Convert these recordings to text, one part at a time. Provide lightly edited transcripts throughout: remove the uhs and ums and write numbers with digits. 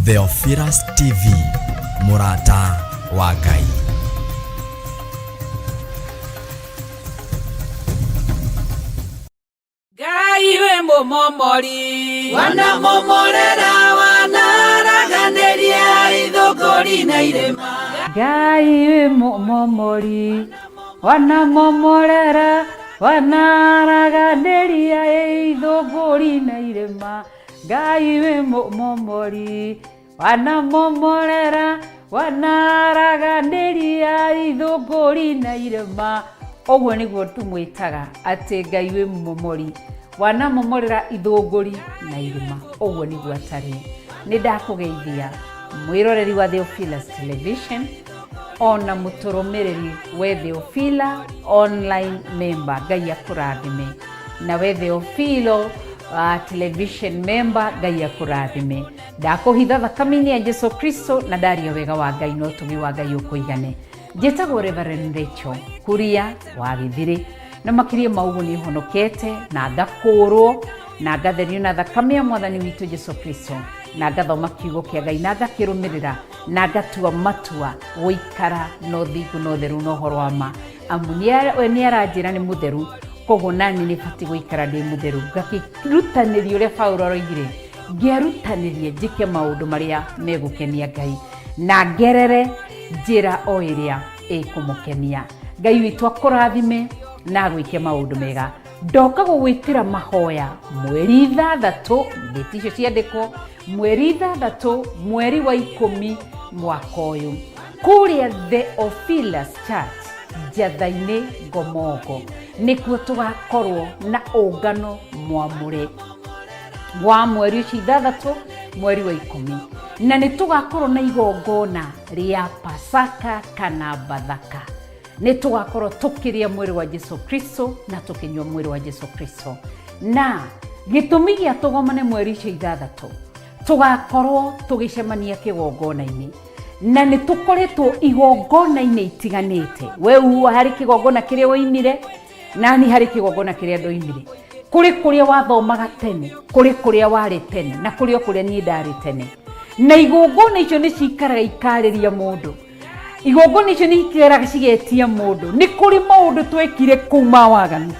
Theophilus TV, mũrata wa Ngai. Ngai wĩ mũmomori. Wanamomorera wanaraganĩria ithũngũri na irĩma. Ngai wĩ mũmomori. Wanamomorera wanaraganĩria ithũngũri na irĩma. Ngai wĩ mũmomori. Wanamomorera wanaraganĩria ithũngũri na irĩma. Ũguo nĩguo tũmwĩtaga atĩ Ngai wĩ mũmomori, wanamomorera ithũngũri na irĩma. Ũguo nĩguo atariĩ. Nĩ ndakũgeithia mwĩroreri wa Theophilus Television ona mũtũrũmĩrĩri we Theophila online member. Ngai akũrathime. Na we Theophilo television member, Ngai akũrathime. Ndakũhitha thakame-inĩ ya Jesu Kristo na ndaria wega wa Ngai na ũtugi wa Ngai ũkũigane. Njĩtagwo Reverend Rachel Kuria wa Gĩthirĩ, na makĩria ma ũguo nĩ honokete na ngakũũrwo na ngatherio na thakame ya Mwathani witũ Jesu Kristo, na ngathoma kiugo kĩa Ngai na ngakĩrũmĩrĩra na ngatua matua gũikara na ũthingu na ũtheru na ũhoro wa ma, amu we nĩ aranjĩra nĩ mũtheru, koguo nani nĩ batiĩ gũikara ndĩ mũtheru. Ngakĩrutanĩria ũrĩa Paulo aroigire, ngĩerutanĩria njĩke maũndũ marĩa megũkenia Ngai na ngerere njĩra o ĩrĩa ĩkũmũkenia. Ngai witũ akũrathime na agwĩke maũndũ mega. Ndoka gũgwĩtĩra mahoya mweri 6, ndĩti icio ciandĩkwo, mweri 6 mweri wa 10 mwaka ũyũ, kũrĩa Theophilus Church Njatha-inĩ Ngomongo, nĩkuo tũgakorwo na ũngano mwamũre wa mweri ũcio 6 mweri wa 10, na nĩ tũgakorwo na igongona rĩa Pasaka kana Bathaka. Nĩ tũgakorwo tũkĩrĩa mwĩrĩ wa Jesu Kristo na tũkĩnyua mwĩrĩ wa Jesu Kristo. Na gĩtũmi gĩa tũgomane mweri ũcio 6, tũgakorwo tũgĩcemania kĩgongona-inĩ, na nĩ tũkoretwo igongona-inĩ itiganĩte. We harĩ kĩgongona kĩrĩa woimire, nani harĩ kĩgongona kĩrĩa ndoimire. Kũrĩ kũrĩa wathomaga tene, kũrĩ kũrĩa warĩ tene, na kũrĩ o kũrĩa niĩ ndarĩ tene. Na igongona icio nĩ cikaraga ikarĩria mũndũ, igongona icio nĩ ikaraga cigetia mũndũ. Nĩ kũrĩ maũndũ twekire kũu ma waganu,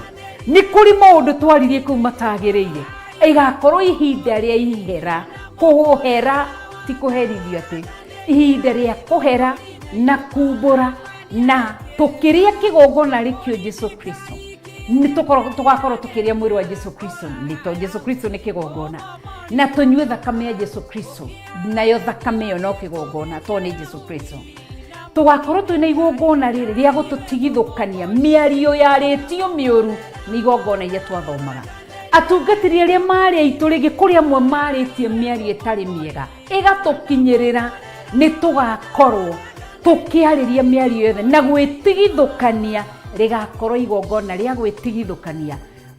nĩ kũrĩ maũndũ twaririe kũu matagĩrĩire. Ĩgakorwo ihinda rĩa ihera, kũhera ti kũherithio, atĩ ihinda rĩa kũhera na kumbũra, na tũkĩrĩa kĩgongona rĩkĩo Jesu Kristo, nĩ tũgakorwo tũkĩrĩa mwĩrĩ wa Jesu Kristo, nĩ tondũ Jesu Kristo nĩ kĩgongona, na tũnyue thakame ya Jesu Kristo, nayo thakame ĩyo no kĩgongona tondũ nĩ Jesu Kristo. Tũgakorwo twĩna igongona rĩrĩ rĩa gũtũtigithũkania mĩario yarĩtio mĩũru nĩ igongona iria twathomaga. Atungatĩri arĩa marĩ aitũ rĩngĩ kũrĩ amwe marĩtie mĩario ĩtarĩ mĩega ĩgatũkinyĩrĩra, nĩ tũgakorwo tũkĩarĩria mĩario yothe na gwĩtigithũkania. Rĩgakorwo igongona rĩa gwĩtigithũkania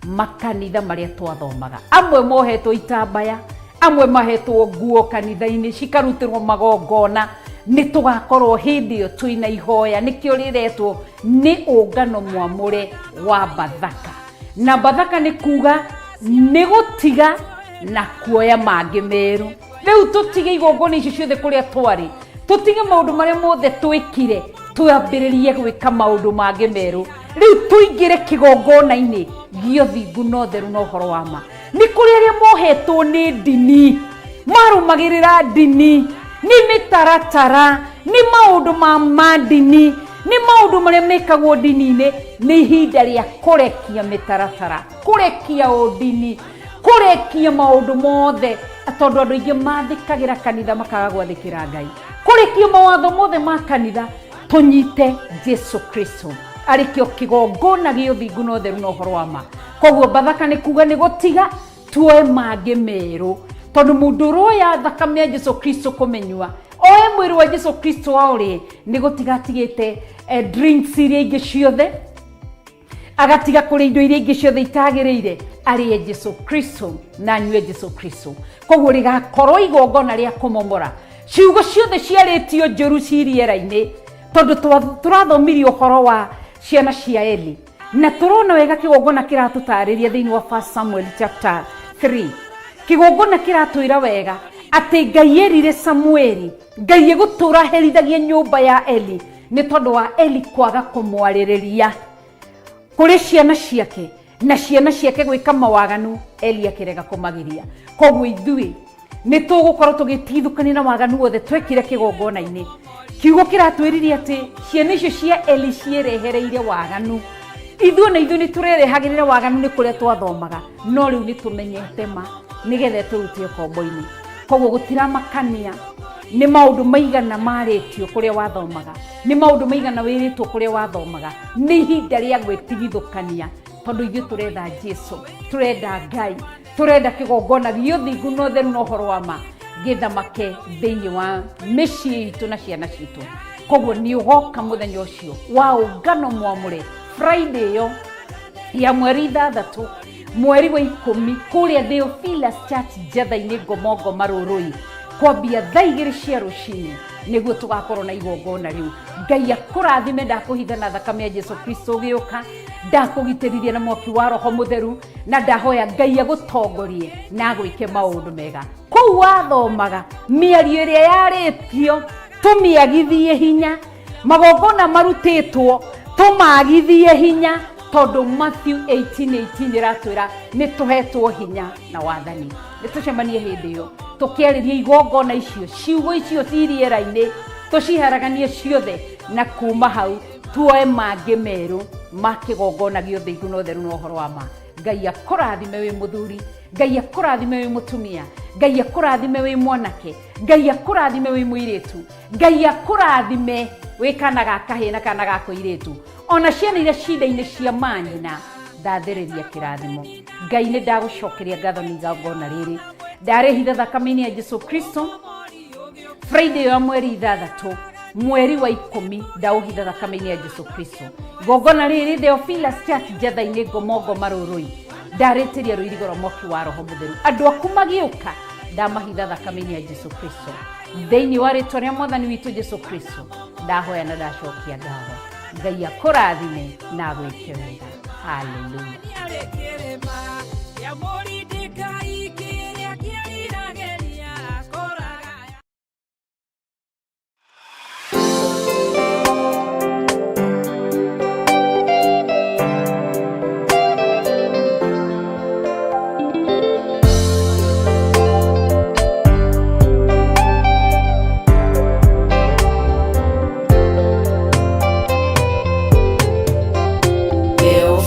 makanitha marĩa twathomaga. Amwe mohetwo itambaya, amwe mahetwo nguo kanitha-inĩ cikarutĩrwo magongona. Nĩ tũgakorwo hĩndĩ ĩyo twĩna ihoya, nĩkĩo rĩretwo nĩ ũngano mwamũre wa Bathaka. Na Bathaka nĩ kuga nĩ gũtiga na kuoya mangĩ merũ. Rĩu tũtige igongona icio ciothe kũrĩa twarĩ, tũtige maũndũ marĩa mothe twĩkire, twambĩrĩrie gwĩka maũndũ mangĩ merũ. Rĩu tũingĩre kĩgongona-inĩ gĩa ũthingu na ũtheru na ũhoro wa ma. Nĩ kũrĩ arĩa mohetwo nĩ ndini, marũmagĩrĩra ndini, nĩ mĩtaratara, nĩ maũndũ ma ndini, nĩ maũndũ marĩa mekagwo ndini-inĩ. Nĩ ihinda rĩa kũrekia mĩtaratara, kũrekia ũndini, kũrekia maũndũ mothe, tondũ andũ aingĩ mathĩkagĩra kanitha makaga gwathĩkĩra Ngai. Kũrekia mawatho mothe ma kanitha, tũnyite Jesu Kristo arĩ kĩo kĩgongona gĩa ũthingu na ũtheru na ũhoro wa ma. Koguo Bathaka nĩ kuga nĩ gũtiga tuoe mangĩ merũ, tondũ mũndũ ũroya thakame ya Jesu Kristo kũmĩnyua, oe mwĩrĩ wa Jesu Kristo aũrĩe, nĩ gũtiga atigĩte drinks iria ingĩ ciothe, agatiga kũrĩa indo iria ingĩ ciothe itagĩrĩire, arĩe Jesu Kristo na anyue Jesu Kristo. Koguo rĩgakorwo igongona rĩa kũmomora ciugo ciothe ciarĩtio njũru ci rĩera-inĩ, tondũ tũrathomirie ũhoro wa ciana cia Eli, na tũrona wega kĩgongona kĩratũtarĩria thĩinĩ wa 1 Samuel chapter 3. Kĩgongona kĩratwĩra wega Atĩ Ngai erire Samueli, Ngai egũtũra herithagia nyũmba ya Eli nĩ tondũ wa Eli kwaga kũmwarĩrĩria kũrĩ ciana ciake na ciana ciake gwĩka mawaganu, Eli akĩrega kũmagiria. Koguo ithuĩ nĩ tũgũkorwo tũgĩtigithũkania na waganu wothe twekire kĩgongona-inĩ. Kiugo kĩratwĩrire atĩ ciana icio cia Eli ciĩrehereire waganu. Ithuĩ na ithuĩ nĩ tũrerehagĩrĩra waganu nĩ kũrĩa twathomaga, no rĩu nĩ tũmenyete ma nĩgetha ĩtũrute ũkombo-inĩ. Koguo gũtiramakania nĩ maũndũ maigana marĩtio kũrĩa wathomaga, nĩ maũndũ maigana wĩrĩtwo kũrĩa wathomaga, nĩ ihinda rĩa gwĩtigithũkania, tondũ ithuĩ tũretha Jesu, tũrenda Ngai, tũrenda kĩgongona gĩa ũthingu na ũtheru na ũhoro wa ma gĩthamake thĩinĩ wa mĩciĩ itũ na ciana citũ. Koguo nĩ ũgoka mũthenya ũcio wa ũngano mwamũre Friday ĩyo ya mweri 6 mweri wa 10 kũrĩa Theophilus Church Njetha-inĩ Ngomongo Marũrũi, kwambia thaa 2 cia rũcinĩ nĩguo tũgakorwo na igongona rĩu. Ngai akũrathime, ndakũhitha na thakame ya Jesu Kristo ũgĩũka, ndakũgitĩrithia na mwaki wa Roho Mũtheru, na ndahoya Ngai agũtongorie na agwĩke maũndũ mega. Kũu wathomaga mĩario ĩrĩa yarĩtio tũmĩagithie hinya, magongona marutĩtwo tũmagithie hinya, tondũ Matthew 18:18 ĩratwĩra nĩ tũhetwo hinya na wathani. Nĩ tũcemanie hĩndĩ ĩyo tũkĩarĩria igongona icio, ciugo icio ci rĩera-inĩ, tũciharaganie ciothe, na kuma hau tuoe mangĩ merũ ma kĩgongona gĩa ũthingu na ũtheru na ũhoro wa ma. Ngai akũrathime wĩ mũthuri, Ngai akũrathime wĩ mũtumia, Ngai akũrathime wĩ mwanake, Ngai akũrathime wĩ mũirĩtu, Ngai akũrathime wĩ kana ga kahĩĩ na kana ga kũirĩtu, ona ciana iria cinda-inĩ cia manyina, ndathĩrĩria kĩrathimo. Ngai nĩ ndagũcokeria ngatho nĩ igongona rĩrĩ ndarĩhitha thakame-inĩ ya Jesu Kristo. Friday ya mweri 6 mweri wa 10 ndaũhitha thakame-inĩ ya Jesu Kristo. Igongona rĩrĩ Theophilus Church Njetha-inĩ Ngomongo Marũrũi, ndarĩtĩria rũirigo rwa mwaki wa Roho Mũtheru. Andũ aku magĩũka ndamahitha thakame-inĩ ya Jesu Kristo. Thĩinĩ wa rĩtwa rĩa Mwathani witũ Jesu Kristo ndahoya na ndacokia ngatho. Ngai akũrathime na agwĩke wega. Hallelujah.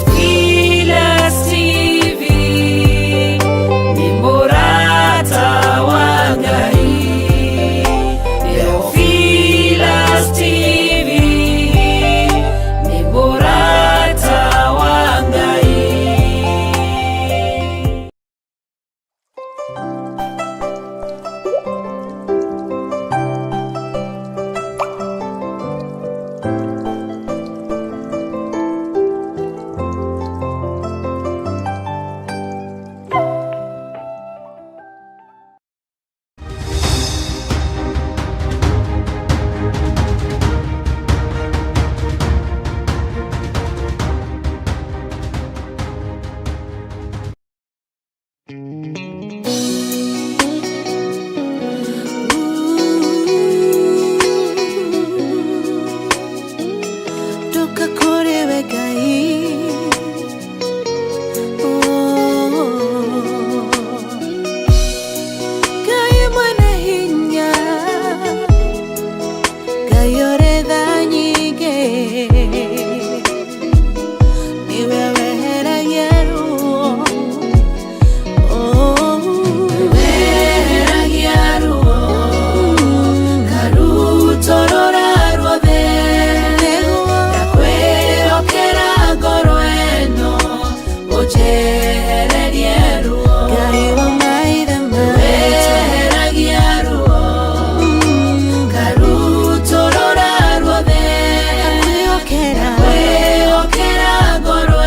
Theophilus TV ni murata wa Ngai. Theophilus TV ni murata wa Ngai. Toka kũrĩ we Ngai. Oh. Ngai mwene hinya, Ngai ũrĩ tha nyingĩ, nĩwe weheragia ruo. Oh. Weheragia ruo, karutorora ruothe. Nĩguo. Ndakwĩhokera ngoro ĩno, ũnjehererie ruo. Ngai wa maithe maitũ. Weheragia ruo, karutorora ruothe. Ndakwĩhokera. Ndakwĩhokera ngoro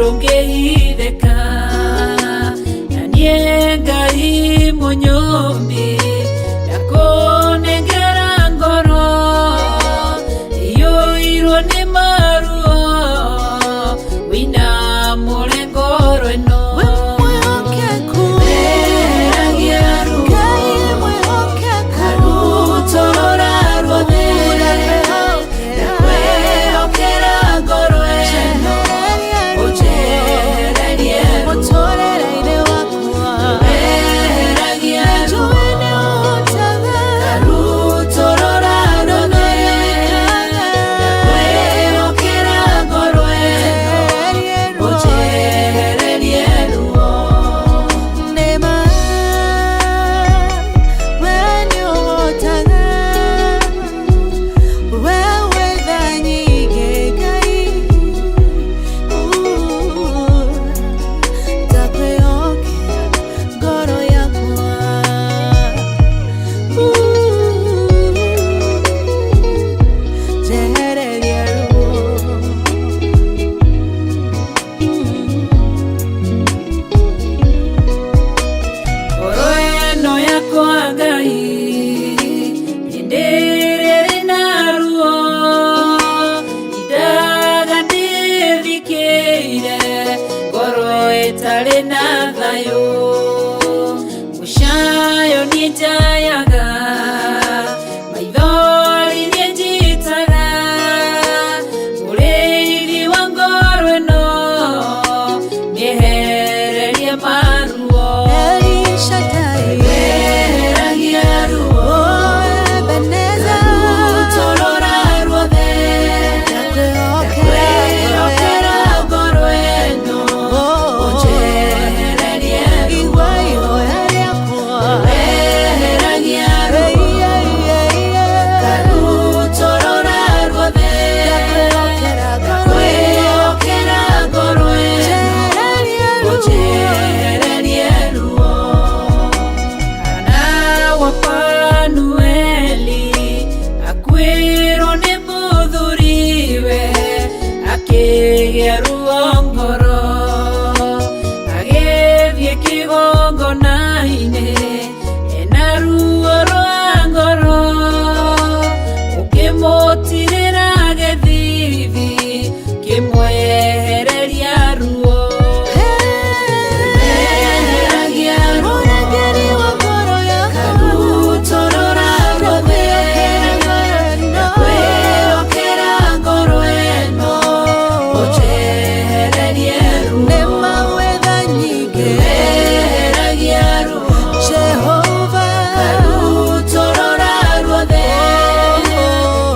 Ndũngĩhithĩka na niĩ Ngai mũnyũmbi ndakũnengera ngoro iyũirwo nĩ maruo wĩna mũrengoro ĩno. We mwĩhokeku. Weheragia ruo. Ngai mwĩhokeku. Karutorora ruothe. Ndakwĩhokera ngoro ĩno. Ũnjehererie ruo. Mũtũrĩre-inĩ wakwa. Weheragia ruo. Njũĩ nĩ ũhotaga. Karutorora ruothe. Ndakwĩhokera ngoro ĩno. Ũnjehererie ruo. Nĩma, we nĩũhotaga. We wĩ tha nyingĩ, Ngai. Ndakwĩhokera ngoro yakwa. Njehereria ruo. Ngoro ĩno yakwa Ngai hĩndĩ ĩrĩa ĩrĩ na ruo indaga ndĩthikĩire ngoro ĩtarĩ na thayũ mũcayo niĩ njayaga maithori niĩ njitaga mũrĩithi wa ngoro ĩno mĩehererie maruo. El Shaddai. Weheragia ruo. Oh, Ebenezer. Karutorora ruothe. Ndakwĩhokera. Ndakwĩhokera ngoro ĩno. Oh. Ũnjehererie ruo. Igua ihoya rĩakwa. Weheragia ruo. Ei, ei, ei, ei. Karutorora ruothe. Ndakwĩhokera ngoro ĩno. Ndakwĩhokera ngoro ĩno. Njehererie ruo. Ũnjehererie ruo. Kana wa Panueli akuĩrwo nĩ mũthuriwe akĩgĩa ruo ngoro agĩthiĩ kĩgongona-inĩ ena ruo rwa ngoro ũkĩmũtirĩra gĩthithi kĩmwehereria ruo. Weheragia ruo. Mũrangĩri wa ngoro yakwa. Karutorora ruothe. Ndakwĩhokera ngoro ĩno. Ũnjehererie ruo. Nĩma wĩ tha nyingĩ. Weheragia ruo. Jehova. Karutorora ruothe.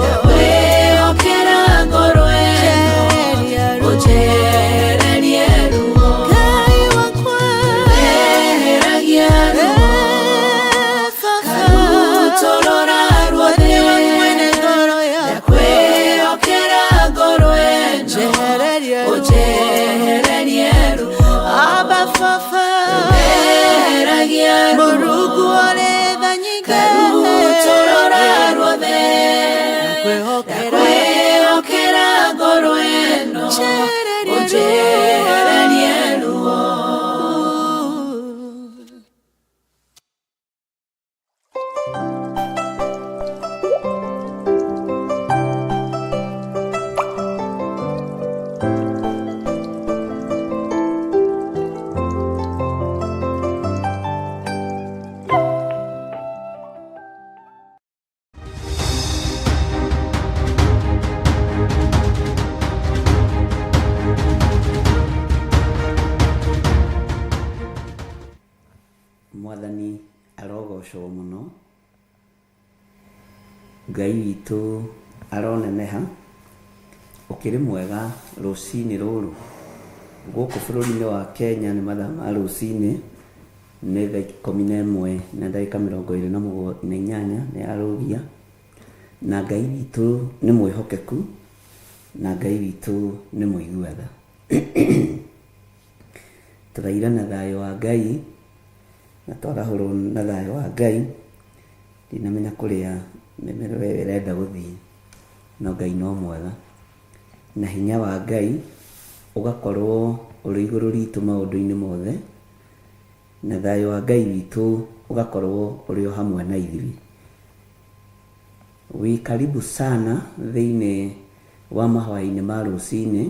Ndakwĩhokera ngoro ĩno. Njehereria ruo. Ũnjehererie ruo. Ngai wakwa. Weheragia ruo. Karutorora ruothe. Ndakwĩhokera ngoro ĩno. Ũnjehererie ruo. Weheragia ruo. Karutorora ruothe. Ndakwĩhokera ngoro ĩno. Ũnjehererie ruo. Mwathani arogocwo mũno. Ngai witũ aroneneha. Ũkĩrĩ mwega rũcinĩ rũrũ. Gũkũ bũrũri-inĩ wa Kenya nĩ mathaa ma rũcinĩ, nĩ thaa 11 na ndagĩka 28 nĩ yarũgia. Na Ngai witũ nĩ mwĩhokeku, na Ngai witũ nĩ mũigua tha. Tũraira na thayũ wa Ngai, na twarahũrwo na thayũ wa Ngai. Ndinamenya kũrĩa mĩmero ĩyo ĩrenda gũthiĩ, no Ngai no mwega. Na hinya wa Ngai ũgakorwo ũrĩ igũrũ ritũ maũndũ-inĩ mothe, na thayũ wa Ngai witũ ũgakorwo ũrĩ o hamwe na ithuĩ. Wĩ karibu sana thĩinĩ wa mahoya-inĩ ma rũcinĩ,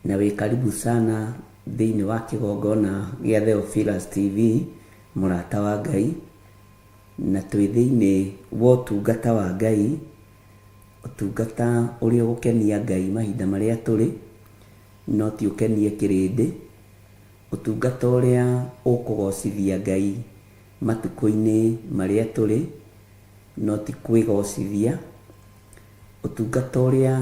na wĩ karibu sana thĩinĩ wa kĩgongona gĩa Theophilus TV, mũrata wa Ngai, na twĩ thĩinĩ wa ũtungata wa Ngai, ũtungata ũrĩa ũgũkenia Ngai mahinda marĩa tũrĩ, no ti ũkenie kĩrĩndĩ, ũtungata ũrĩa ũkũgocithia Ngai matukũ-inĩ marĩa tũrĩ, no ti kwĩgocithia, ũtungata ũrĩa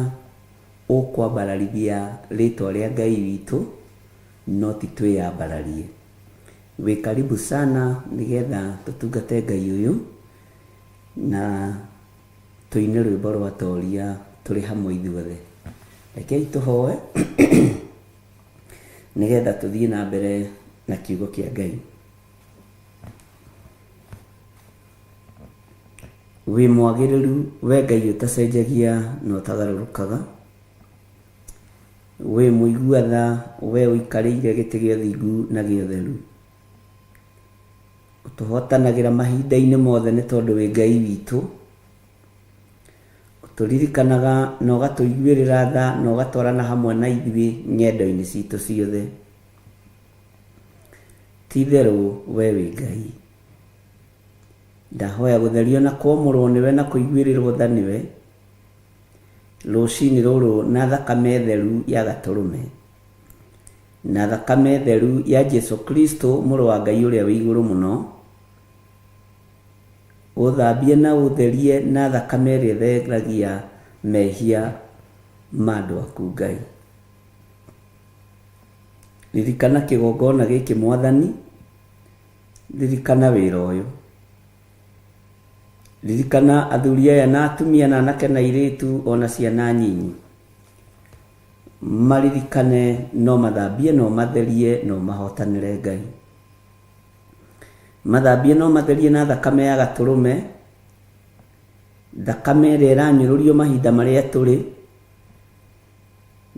ũkwambararithia rĩtwa rĩa Ngai witũ, no ti twĩyambararie. Wĩ karibu sana nĩgetha tũtungate Ngai ũyũ na tũine rwĩmbo rwa toria tũrĩ hamwe ithuothe. Rekei tũhoe nĩgetha tũthiĩ na mbere na kiugo kĩa Ngai. Wĩ mwagĩrĩru we Ngai ũtacenjagia na ũtagarũrũkaga. Wĩ mũigua tha we ũikarĩire gĩtĩ gĩa ũthingu na gĩa ũtheru. Ũtũhotanagĩra mahinda-inĩ mothe nĩ tondũ wĩ Ngai witũ. Ũtũririkanaga na ũgatũiguĩrĩra tha na ũgatwarana hamwe na ithuĩ ng'endo-inĩ citũ ciothe. Ti itherũ we wĩ Ngai. Ndahoya gũtherio na kwamũrwo nĩwe na kũiguĩrĩrwo tha nĩwe rũcinĩ rũrũ na thakame theru ya gatũrũme na thakame theru ya Jesu Kristo mũrũ wa Ngai ũrĩa wĩ igũrũ mũno, ũthambie na ũtherie na thakame ĩrĩa ĩtheragia mehia ma andũ aku Ngai. Ririkana kĩgongona gĩkĩ Mwathani, ririkana wĩra ũyũ. Ririkana athuri aya na atumia na anake na airĩtu ona ciana nyinyi. Maririkane no mathambie no matherie no mahotanĩre Ngai. Mathambie no matherie na thakame ya gatũrũme, thakame ĩrĩa ĩranyũrũrio mahinda marĩa tũrĩ,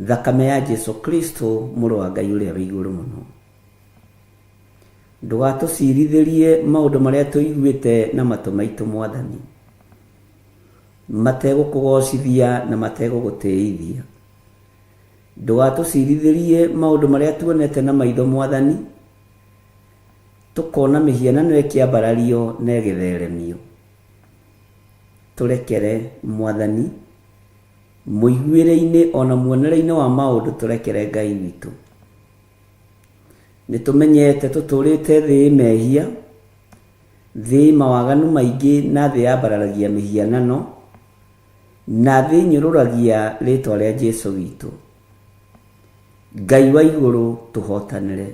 thakame ya Jesu Kristo mũrũ wa Ngai ũrĩa wĩ igũrũ mũno. Ndũgatũcirithĩrie maũndũ marĩa tũiguĩte na matũ maitũ Mwathani, mategũkũgocithia na mategũgũtĩithia. Ndũgatũcirithĩrie maũndũ marĩa tuonete na maitho Mwathani, tũkona mĩhianano ĩkĩambarario na ĩgĩtheremio. Tũrekere Mwathani, mũiguĩre-inĩ ona muonere-inĩ wa maũndũ tũrekere Ngai witũ. Nĩ tũmenyete tũtũrĩte thĩ ĩ mehia, thĩ ĩ mawaganu maingĩ na thĩ yambararagia mĩhianano, na thĩ ĩnyũrũragia rĩtwa rĩa Jesu witũ. Ngai wa igũrũ tũhotanĩre.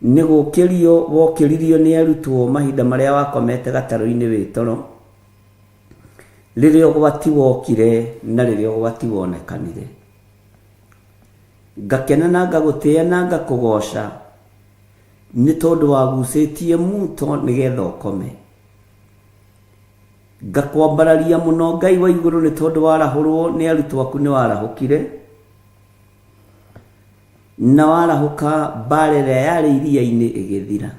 Nĩ gũkĩrio wokĩririo nĩ arutwo mahinda marĩa wakomete gatarũ-inĩ wĩ toro, rĩrĩa ũgwati wokire na rĩrĩa ũgwati wonekanire. Ngakena na ngagũtĩĩa na ngakũgoca nĩ tondũ wagucĩtie muto nĩgetha ũkome. Ngakwambararia mũno Ngai wa igũrũ nĩ tondũ warahũrwo nĩ arutwo aku nĩ warahũkire, na warahũka mbara ĩrĩa yarĩ iria-inĩ ĩgĩthira.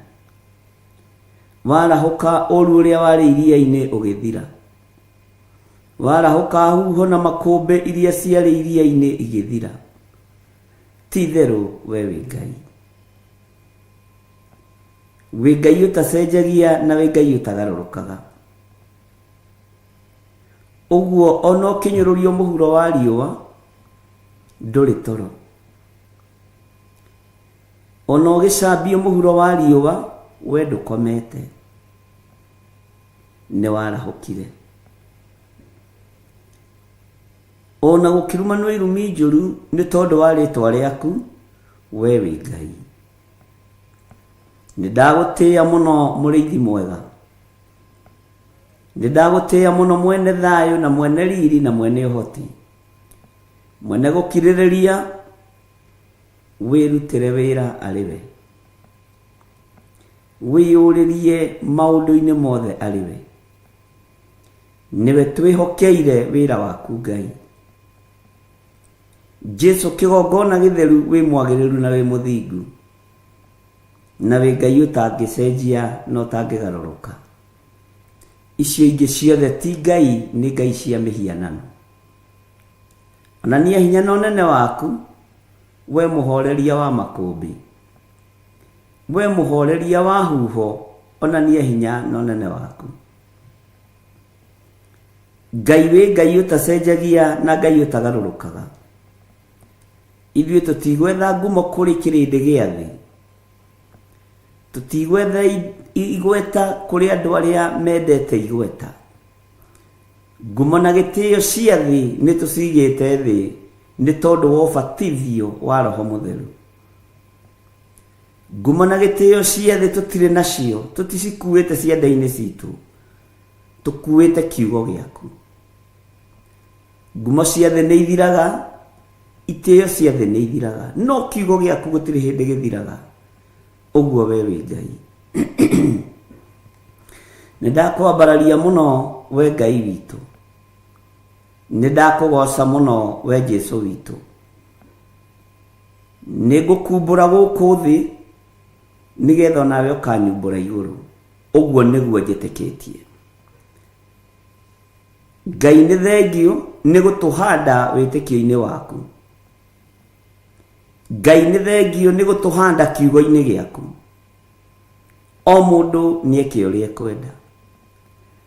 Warahũka ũru ũrĩa warĩ iria-inĩ ũgĩthira. Warahũka huho na makũmbĩ iria ciarĩ iria-inĩ igĩthira. Ti itherũ we wĩ Ngai. Wĩ Ngai ũtacenjagia na wĩ Ngai ũtagarũrũkaga. Ũguo ona ũkĩnyũrũrio mũhuro wa riũa ndũrĩ toro. Ona ũgĩcambio mũhuro wa riũa we ndũkomete. Nĩ warahũkire. Ona gũkĩrumanwo irumi njũru nĩ tondũ wa rĩtwa rĩaku, we wĩ Ngai. Nĩ ndagũtĩĩa mũno mũrĩithi mwega. Nĩ ndagũtĩĩa mũno mwene thayũ na mwene riri na mwene ũhoti. Mwene gũkirĩrĩria, wĩrutĩre wĩra arĩ we. Wĩyũrĩrie maũndũ-inĩ mothe arĩ we. Nĩwe twĩhokeire wĩra waku Ngai. Jesu kĩgongona gĩtheru wĩ mwagĩrĩru na wĩ mũthingu na wĩ Ngai ũtangĩcenjia na ũtangĩgarũrũka. Icio ingĩ ciothe ti Ngai, nĩ ngai cia mĩhianano. Onania hinya na ũnene waku, we mũhoreria wa makũmbĩ. We mũhoreria wa huho, onania hinya na ũnene waku. Ngai wĩ Ngai ũtacenjagia na Ngai ũtagarũrũkaga. Ithuĩ tũtigwetha ngumo kũrĩ kĩrĩndĩ gĩa thĩ. Tũtigwetha igweta kũrĩ andũ arĩa mendete igweta. Ngumo na gĩtĩo cia thĩ nĩ tũcigĩte thĩ nĩ tondũ wa ũbatithio wa Roho Mũtheru. Ngumo na gĩtĩo cia thĩ tũtirĩ nacio, tũticikuĩte ciande-inĩ citũ, tũkuĩte kiugo gĩaku. Ngumo cia thĩ nĩ ithiraga, itĩo cia thĩ nĩ ithiraga, no kiugo gĩaku gũtirĩ hĩndĩ gĩthiraga. Ũguo we wĩ Ngai. Nĩ ndakwambararia mũno we Ngai witũ. Nĩ ndakũgoca mũno we Jesu witũ. Nĩ ngũkumbũra gũkũ thĩ nĩgetha onawe ũkanyumbũra igũrũ. Ũguo nĩguo njĩtĩkĩtie. Ngai nĩ thengiũ nĩ gũtũhanda wĩtĩkio-inĩ waku. Ngai nĩ thengiũ nĩ gũtũhanda kiugo-inĩ gĩaku. O mũndũ nĩ eke ũrĩa ekwenda,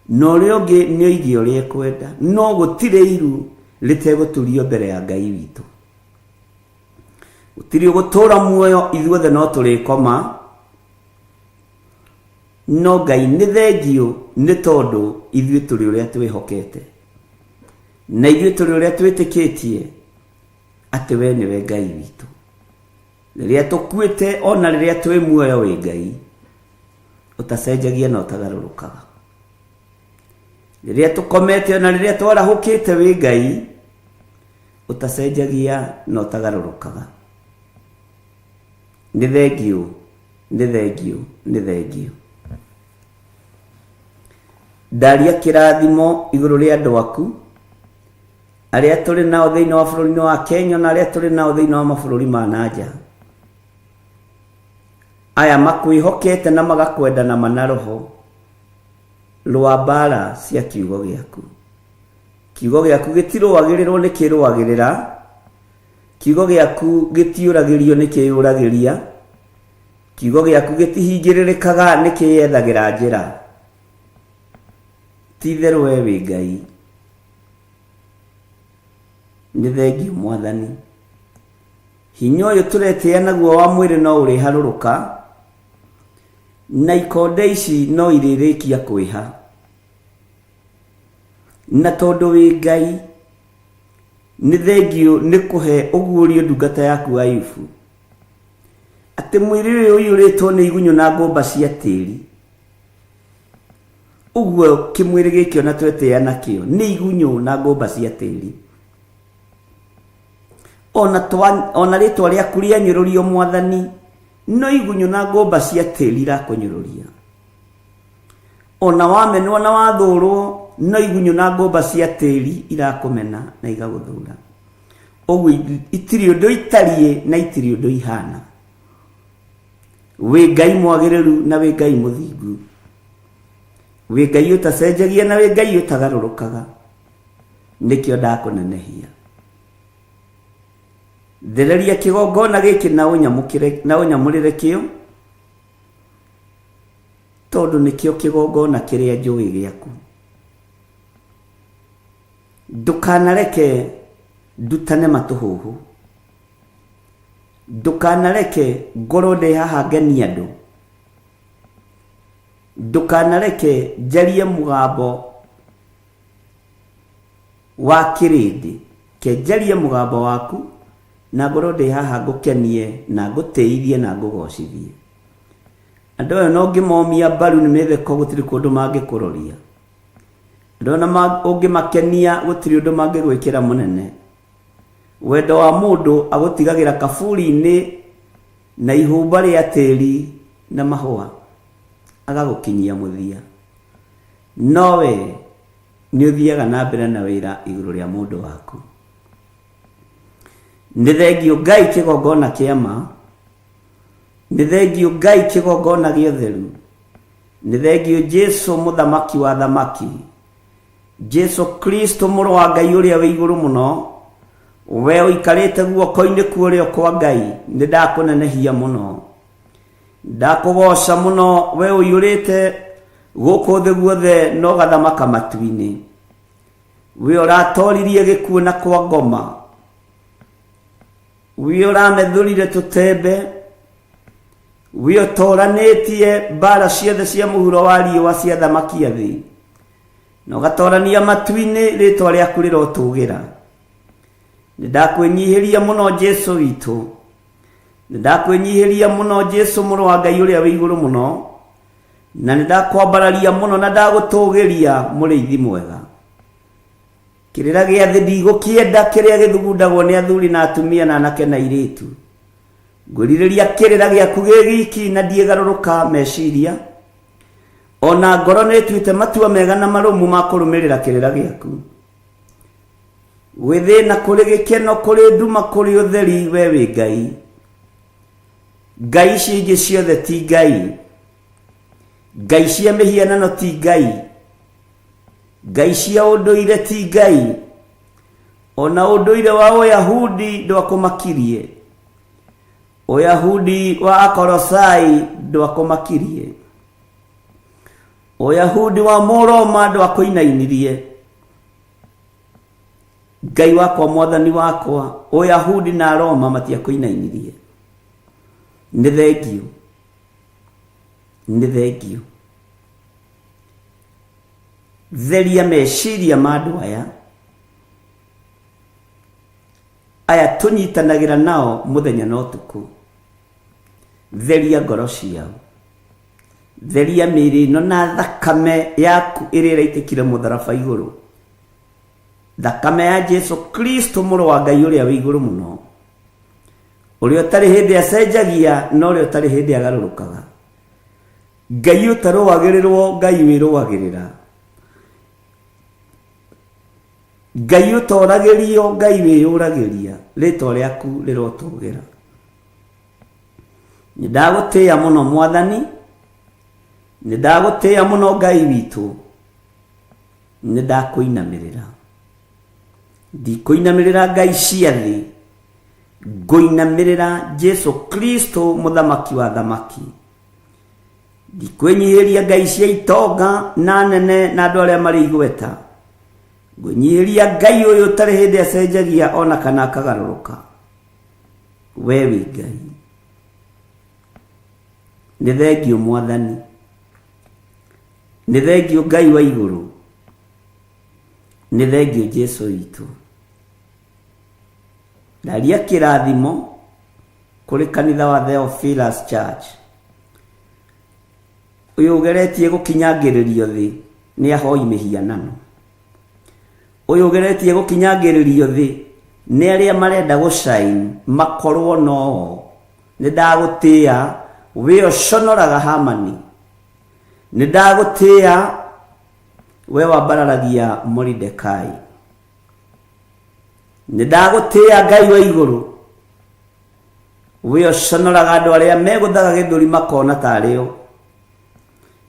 na ũrĩa ũngĩ nĩ oige ũrĩa ekwenda, no gũtirĩ iru rĩtegũturio mbere ya Ngai witũ. Gũtirĩ ũgũtũũra muoyo, ithuothe no tũrĩkoma, no Ngai nĩ thengiũ nĩ tondũ ithuĩ tũrĩ ũrĩa twĩhokete, na ithuĩ tũrĩ ũrĩa twĩtĩkĩtie atĩ we nĩwe Ngai witũ. Rĩrĩa tũkuĩte ona rĩrĩa twĩ muoyo wĩ Ngai ũtacenjagia na ũtagarũrũkaga. Rĩrĩa tũkomete ona rĩrĩa twarahũkĩte wĩ Ngai ũtacenjagia na ũtagarũrũkaga. Nĩ thengiũ, nĩ thengiũ, nĩ thengiũ. Ndaria kĩrathimo igũrũ rĩa andũ aku arĩa tũrĩ nao thĩinĩ wa bũrũri-inĩ wa Kenya na arĩa tũrĩ nao thĩinĩ wa mabũrũri ma na nja. Aya makwĩhokete na magakwenda na mana roho rũa mbara cia kiugo gĩaku. Kiugo gĩaku gĩtirũagĩrĩrwo nĩ kĩrũagĩrĩra, kiugo gĩaku gĩtiũragĩrio nĩ kĩyũragĩria, kiugo gĩaku gĩtihingĩrĩrĩkaga nĩ kĩyethagĩra njĩra. Ti itherũ we wĩ Ngai. Nĩ thengiũ Mwathani. Hinya ũyũ tũretĩĩa naguo wa mwĩrĩ no ũrĩharũrũka, na ikonde ici no irĩrĩkia kwĩha. Na tondũ wĩ Ngai, nĩ thengiũ nĩ kũhe ũguũrio ndungata yaku Ayubu, atĩ mwĩrĩ ũyũ ũiyũrĩtwo nĩ igunyũ na ngũmba cia tĩri, ũguo kĩmwĩrĩ gĩkĩ ona twetĩĩa nakĩo nĩ igunyũ na ngũmba cia tĩri. Ona rĩtwa rĩaku rĩanyũrũrio Mwathani, no igunyũ na ngũmba cia tĩri irakũnyũrũria. Ona wamenwo na wathũrwo, no igunyũ na ngũmba cia tĩri irakũmena na igagũthũra. Ũguo itirĩ ũndũ itariĩ na itirĩ ũndũ ihana. Wĩ Ngai mwagĩrĩru na wĩ Ngai mũthingu. Wĩ Ngai ũtacenjagia na wĩ Ngai ũtagarũrũkaga. Nĩkĩo ndakũnenehia. Thereria kĩgongona gĩkĩ na ũnyamũkĩre na ũnyamũrĩre kĩo, tondũ nĩkĩo kĩgongona kĩrĩa njũĩ gĩaku. Ndũkanareke ndutane matũhũhũ. Ndũkanareke ngorwo ndĩ haha ngenie andũ. Ndũkanareke njarie mũgambo wa kĩrĩndĩ. Ke njarie mũgambo waku na ngorwo ndĩ haha ngũkenie na ngũtĩithie na ngũgocithie. Andũ aya no ũngĩmomia mbaru nĩ mĩtheko gũtirĩ kũndũ mangĩkũroria. Andũ aya ũngĩmakenia gũtirĩ ũndũ mangĩgwĩkĩra mũnene. Wendo wa mũndũ agũtigagĩra kaburi-inĩ na ihũmba rĩa tĩri na mahũa agagũkinyia mũthia. No we nĩ ũthiaga na mbere na wĩra igũrũ rĩa mũndũ waku. Nĩ thengiũ Ngai kĩgongona kĩa ma. Nĩ thengiũ Ngai kĩgongona gĩa ũtheru. Nĩ thengiũ Jesu mũthamaki wa thamaki. Jesu Kristo mũrũ wa Ngai ũrĩa wĩ igũrũ mũno, we ũikarĩte guoko-inĩ kwa ũrĩo kwa Ngai, nĩ ndakũnenehia mũno. Ndakũgooca mũno we ũiyũrĩte gũkũ thĩ guothe na ũgathamaka matu-inĩ. We ũratoririe gĩkuũ na kwa ngoma. We ũramethũrire tũtembe. We ũtoranĩtie mbara ciothe cia mũhuro wa riũa cia thamaki a thĩ. Na ũgatorania matu-inĩ rĩtwa rĩaku rĩrotũgĩra. Nĩ ndakwĩnyihĩria mũno Jesu witũ. Nĩ ndakwĩnyihĩria mũno Jesu mũrũ wa Ngai ũrĩa wĩ igũrũ mũno. Na nĩ ndakwambararia mũno na ndagũtũgĩria mũrĩithi mwega. Kĩrĩra gĩa thĩ ndigũkĩenda kĩrĩa gĩthugundagwo nĩ athuri na atumia na anake na airĩtu. Ngwĩrirĩria kĩrĩra gĩaku gĩ giki na ndiĩgarũrũka meciria. Ona ngoro nĩ ĩtuĩte matua mega na marũmu ma kũrũmĩrĩra kĩrĩra gĩaku. Gwĩ thĩna kũrĩ gĩkeno kũrĩ nduma kũrĩ ũtheri we wĩ Ngai. Ngai ici ingĩ ciothe ti Ngai. Ngai cia mĩhianano ti Ngai. Ngai cia ũndũire ti Ngai. Ona ũndũire wa Ũyahudi ndwakũmakirie. Ũyahudi wa Akorosai ndwakũmakirie. Ũyahudi wa Mũroma ndwakũinainirie. Ngai wakwa mwathani wakwa, Ũyahudi na Roma matiakũinainirie. Nĩ thengiũ. Nĩ thengiũ. Theria meciria ma andũ aya. Aya tũnyitanagĩra nao mũthenya na ũtukũ. Theria ngoro ciao. Theria mĩĩrĩ ĩno na thakame yaku ĩrĩa ĩraitĩkire mũtharaba igũrũ. Thakame ya Jesu Kristo mũrũ wa Ngai ũrĩa wĩ igũrũ mũno. Ũrĩa ũtarĩ hĩndĩ acenjagia na ũrĩa ũtarĩ hĩndĩ agarũrũkaga. Ngai ũtarũagĩrĩrwo, Ngai wĩrũagĩrĩra. Ngai ũtoragĩrio, Ngai wĩyũragĩria. Rĩtwa rĩaku rĩrotũgĩra. Nĩ ndagũtĩĩa mũno mwathani. Nĩ ndagũtĩĩa mũno Ngai witũ. Nĩ ndakũinamĩrĩra. Ndikũinamĩrĩra Ngai cia thĩ. Ngũinamĩrĩra Jesu Kristo mũthamaki wa thamaki. Ndikwĩnyihĩria Ngai cia itonga na nene na andũ arĩa marĩ igweta. Ngwĩnyihĩria Ngai ũyũ ũtarĩ hĩndĩ acenjagia ona kana akagarũrũka. We wĩ Ngai. Nĩ thengiũ mwathani. Nĩ thengiũ Ngai wa igũrũ. Nĩ thengiũ Jesu witũ. Ndaria kĩrathimo kũrĩ kanitha wa Theophilus Church. Ũyũ ũgeretie gũkinyangĩrĩrio thĩ nĩ ahoi mĩhianano. Ũyũ ũgeretie gũkinyangĩrĩrio thĩ nĩ arĩa marenda gũcain makorwo no. Nĩ ndagũtĩĩa we ũconoraga Hamani. Nĩ ndagũtĩĩa we wambararagia Moridekai. Nĩ ndagũtĩĩa Ngai wa igũrũ. We ũconoraga andũ arĩa megũthaga gĩthũri makona tarĩo.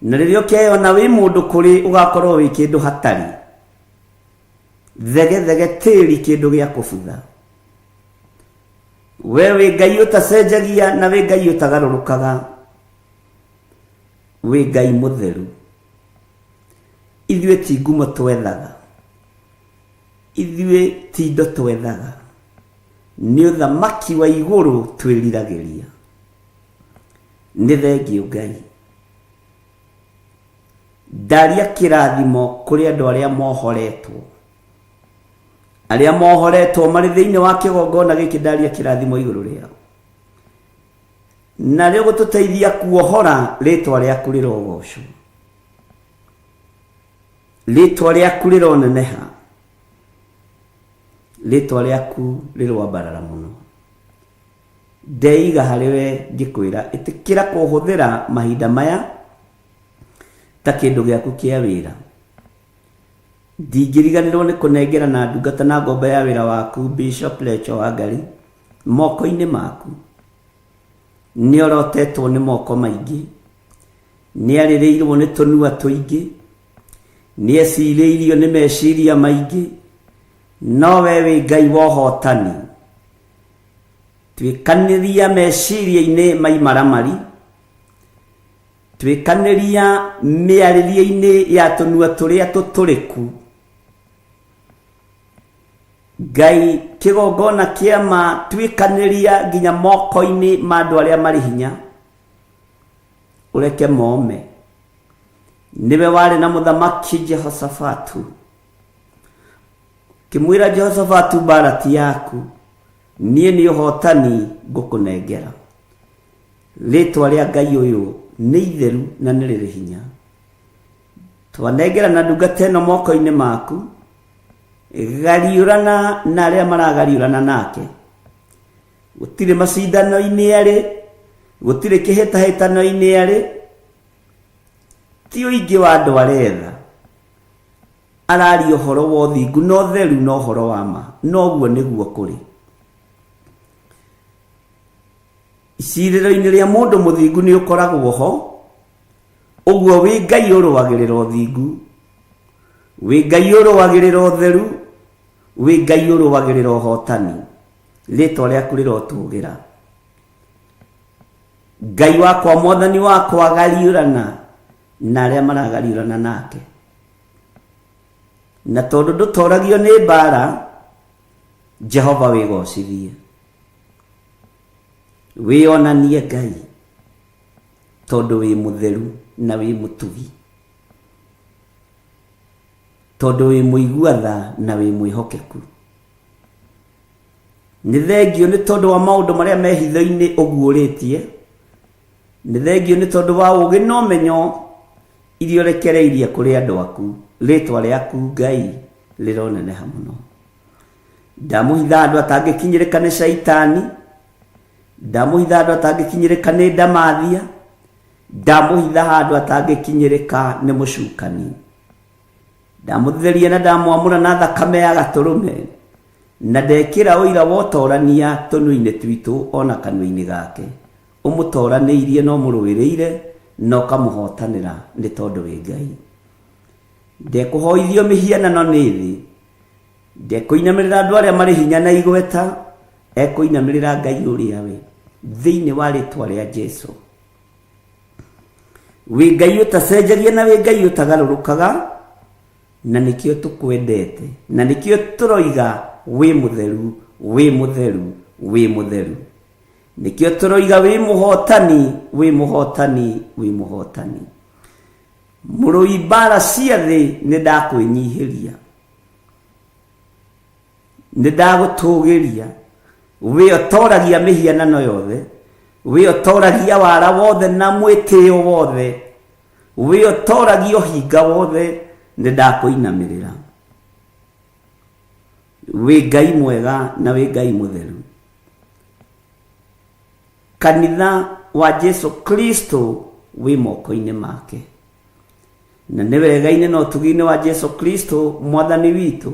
Na rĩrĩa ũkeyona wĩ mũndũ kũrĩ ũgakorwo wĩ kĩndũ hatarĩ. Thege thege tĩri kĩndũ gĩa kũbutha. We wĩ Ngai ũtacenjagia na wĩ Ngai ũtagarũrũkaga. Wĩ Ngai mũtheru. Ithuĩ ti ngumo twethaga. Ithuĩ ti indo twethaga. Nĩ ũthamaki wa igũrũ twĩriragĩria. Nĩ thengiũ Ngai. Ndaria kĩrathimo kũrĩ andũ arĩa mohoretwo. Arĩa mohoretwo marĩ thĩinĩ wa kĩgongona gĩkĩ ndaria kĩrathimo igũrũ rĩao. Narĩo gũtũteithia kuohora rĩtwa rĩaku rĩrogocwo. Rĩtwa rĩaku rĩroneneha. Rĩtwa rĩaku rĩroambarara mũno. Ndeiga harĩ we ngĩkwĩra ĩtĩkĩra kũhũthĩra mahinda maya ta kĩndũ gĩaku kĩa wĩra. Ndingĩriganĩrwo nĩ kũnengera na ndungata na ngombo ya wĩra waku Bishop Lecho Wangari. Moko-inĩ maku. Nĩ orotetwo nĩ moko maingĩ, nĩ arĩrĩirwo nĩ tũnua tũingĩ, nĩ ecirĩirio nĩ meciria maingĩ, no we wĩ Ngai wa ũhotani. Tuĩkanĩria meciria-inĩ ma imaramari, tuĩkanĩria mĩarĩrie-inĩ ya tũnua tũrĩa tũtũrĩku. Ngai kĩgongona kĩa ma tuĩkanĩria nginya moko-inĩ ma andũ arĩa marĩ hinya, ũreke mome. Nĩwe warĩ na mũthamaki Jehoshafatu, kĩmwĩra Jehoshafatu, mbara ti yaku, niĩ nĩ ũhotani ngũkũnengera. Rĩtwa rĩa Ngai ũyũ nĩ itheru na nĩ rĩrĩ hinya. Twanengera na ndungata ĩno moko-inĩ maku, gariũrana na arĩa maragariũrana nake. Gũtirĩ macindano-inĩ arĩ, gũtirĩ kĩhĩtahĩtano-inĩ arĩ, ti ũingĩ wa andũ aretha, araria ũhoro wa ũthingu na ũtheru na ũhoro wa ma, na ũguo nĩguo kũrĩ. Icirĩro-inĩ rĩa mũndũ mũthingu nĩ ũkoragwo ho, ũguo wĩ Ngai ũrũagĩrĩra ũthingu, wĩ Ngai ũrũagĩrĩra ũtheru, wĩ Ngai ũrũagĩrĩra ũhotani. Rĩtwa rĩaku rĩrotũgĩra. Ngai wakwa, mwathani wakwa, gariũrana na arĩa maragariũrana nake. Na tondũ ndũtoragio nĩ mbara, Jehova wĩgocithie, wĩonanie Ngai, tondũ wĩ mũtheru na wĩ mũtugi, tondũ wĩ mũigua tha na wĩ mwĩhokeku. Nĩ thengio nĩ tondũ wa maũndũ marĩa me hitho-inĩ ũguũrĩtie, nĩ thengio nĩ tondũ wa ũũgĩ na ũmenyo iria ũrekereirie kũrĩ andũ aku. Rĩtwa rĩaku Ngai rĩroneneha mũno. Ndamũhitha andũ atangĩkinyĩrĩka nĩ Shaitani, ndamũhitha handũ atangĩkinyĩrĩka nĩ ndamathia, ndamũhitha handũ atangĩkinyĩrĩka nĩ mũcukani. Ndamũtheria na ndamwamũra na thakame ya gatũrũme, na ndekĩra ũira wa ũtorania tũnua-inĩ twitũ o na kanua-inĩ gake. Ũmũtoranĩirie na ũmũrũĩrĩire na ũkamũhotanĩra nĩ tondũ wĩ Ngai. Ndekũhoithio mĩhianano nĩ thĩ, ndekũinamĩrĩra andũ arĩa marĩ hinya na igweta, ekũinamĩrĩra Ngai ũrĩa we, thĩinĩ wa rĩtwa rĩa Jesu. Wĩ Ngai ũtacenjagia na wĩ Ngai ũtagarũrũkaga, na nĩkĩo tũkwendete, na nĩkĩo tũroiga wĩ mũtheru, wĩ mũtheru, wĩ mũtheru. Nĩkĩo tũroiga wĩ mũhotani, wĩ mũhotani, wĩ mũhotani. Mũrũi mbara cia thĩ nĩ ndakwĩnyihĩria, nĩ ndagũtũgĩria. Wĩ ũtoragia mĩhianano yothe, wĩ ũtoragia wara wothe na mwĩtĩo wothe, wĩ ũtoragia ũhinga wothe, nĩ ndakũinamĩrĩra. Wĩ Ngai mwega na wĩ Ngai mũtheru. Kanitha wa Jesu Kristo wĩ moko-inĩ make, na nĩ wega-inĩ na ũtugi-inĩ wa Jesu Kristo mwathani witũ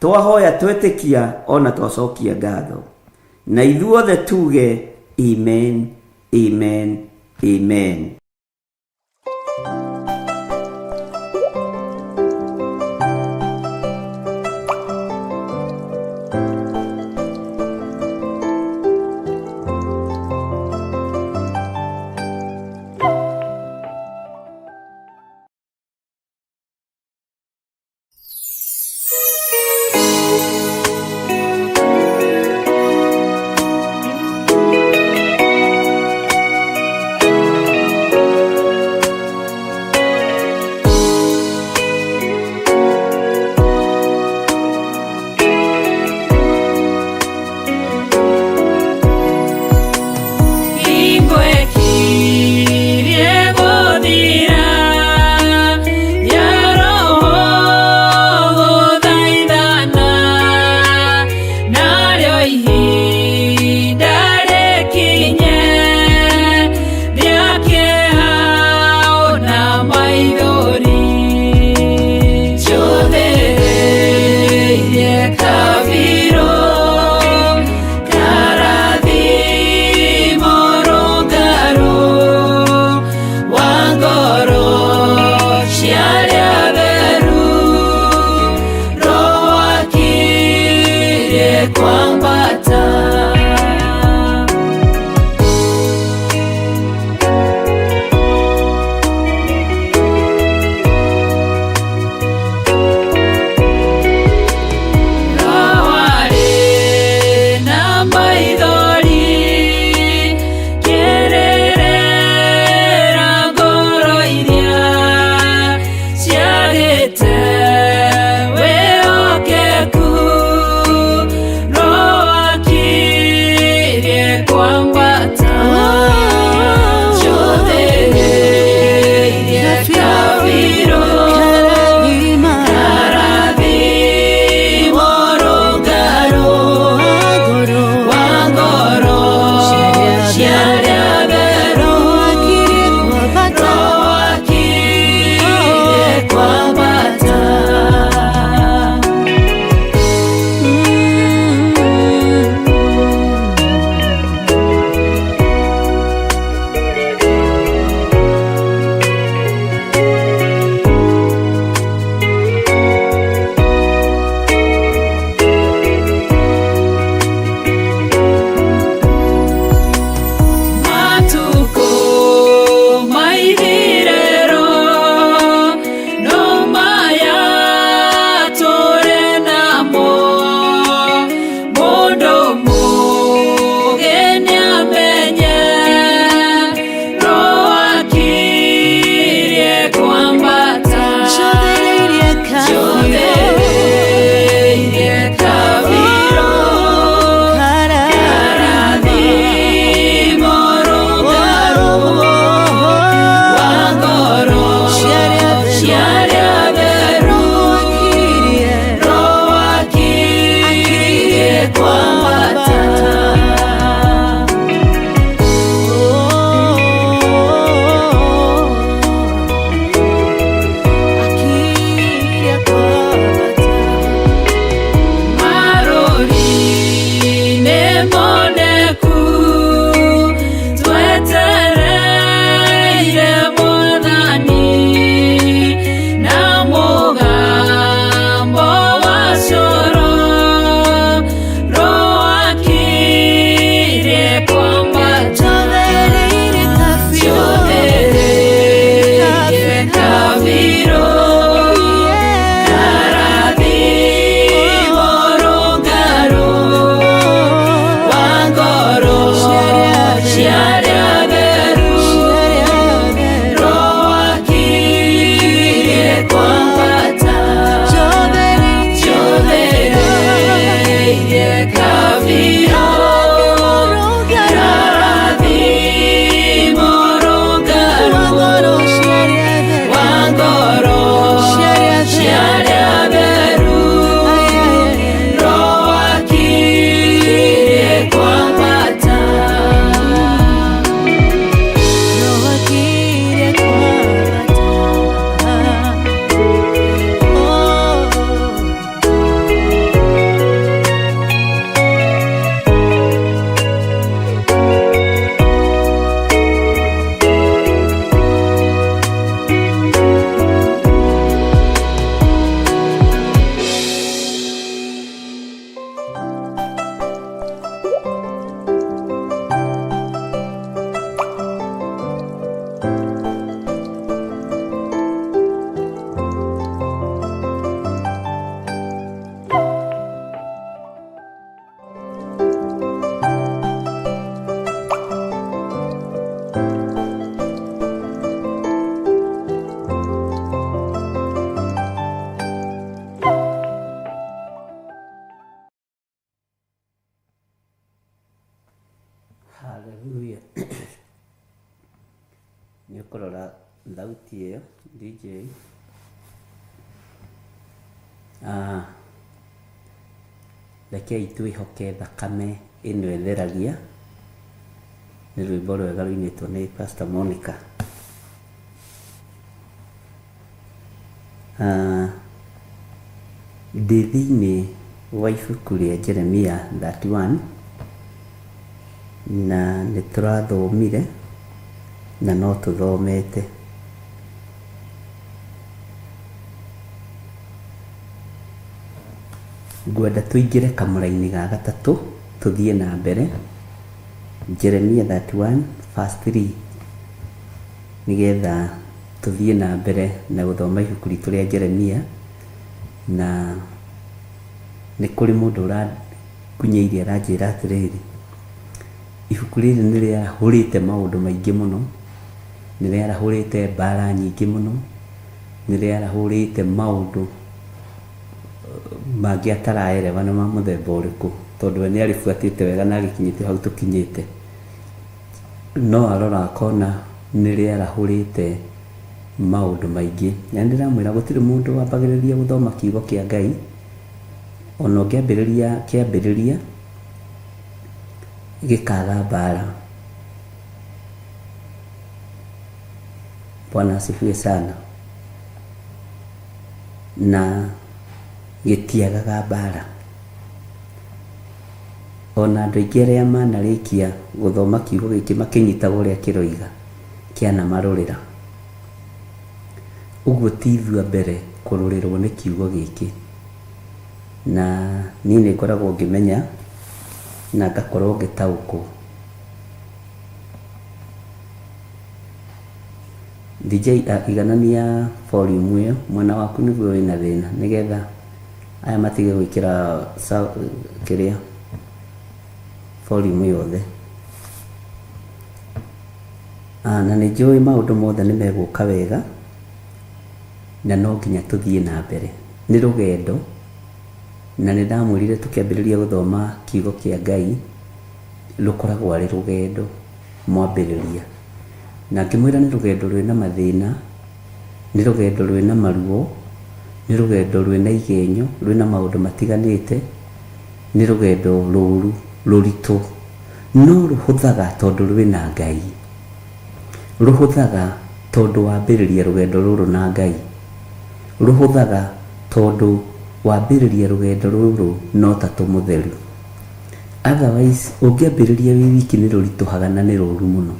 twahoya twetĩkia ona twacokia ngatho, na ithuothe tuge amen, amen, amen. Hallelujah. Nĩ ũkũrora thauti ĩyo DJ. Ah, rekei twĩhoke thakame ĩno ĩtheragia. Nĩ rwĩmbo rwega rũinĩtwo nĩ Pastor Monica. Ah, ndĩ thĩinĩ wa ibuku rĩa Jeremia 31 na nĩ tũrathomire na no tũthomete. Ngwenda tũingĩre kamũra-inĩ ga gatatũ tũthiĩ na mbere. Jeremia 31 verse 3 nĩgetha tũthiĩ na mbere na gũthoma ibuku ritũ rĩa Jeremia. Na nĩ kũrĩ mũndũ ũrangunyĩirie aranjĩra atĩrĩrĩ, ibuku rĩrĩ nĩ rĩarahũrĩte maũndũ maingĩ mũno, nĩ rĩarahũrĩte mbara nyingĩ mũno, nĩ rĩarahũrĩte maũndũ mangĩ ataraerewa nĩ ma mũthemba ũrĩkũ, tondũ we nĩ arĩbuatĩte wega na agĩkinyĩte hau tũkinyĩte. No arora akona nĩ rĩarahũrĩte maũndũ maingĩ. Na nĩ ndĩramwĩra gũtirĩ mũndũ wambagĩrĩria gũthoma kiugo kĩa Ngai, ona ũngĩambĩrĩria kĩambĩrĩria gĩkaga mbara. Bwana asifiwe sana. Na gĩtiagaga mbara. Ona andũ aingĩ arĩa manarĩkia gũthoma kiugo gĩkĩ makĩnyitaga ũrĩa kĩroiga, kĩanamarũrĩra. Ũguo ti ithuĩ a mbere kũrũrĩrwo nĩ kiugo gĩkĩ. Na niĩ nĩ ngoragwo ngĩmenya na ngakorwo ngĩtaũkwo. DJ iganania volume ĩyo mwena waku nĩguo wĩna thĩna, nĩgetha aya matige gwĩkĩra kĩrĩa volume yothe. Na nĩ njũĩ maũndũ mothe nĩ megũka wega, na no nginya tũthiĩ na mbere. Nĩ rũgendo, na nĩ ndamwĩrire tũkĩambĩrĩria gũthoma kiugo kĩa Ngai, rũkoragwo arĩ rũgendo mwambĩrĩria. Na ngĩmwĩra nĩ rũgendo rwĩna mathĩna, nĩ rũgendo rwĩna maruo, nĩ rũgendo rwĩna igenyo, rwĩna maũndũ matiganĩte, nĩ rũgendo rũru, rũritũ, no rũhũthaga tondũ rwĩna Ngai. Rũhũthaga tondũ wambĩrĩria rũgendo rũrũ na Ngai. Rũhũthaga tondũ wambĩrĩria rũgendo rũrũ na ũtatũ mũtheru. Otherwise, ũngĩambĩrĩria wĩ wiki nĩ rũritũhaga na nĩ rũru mũno.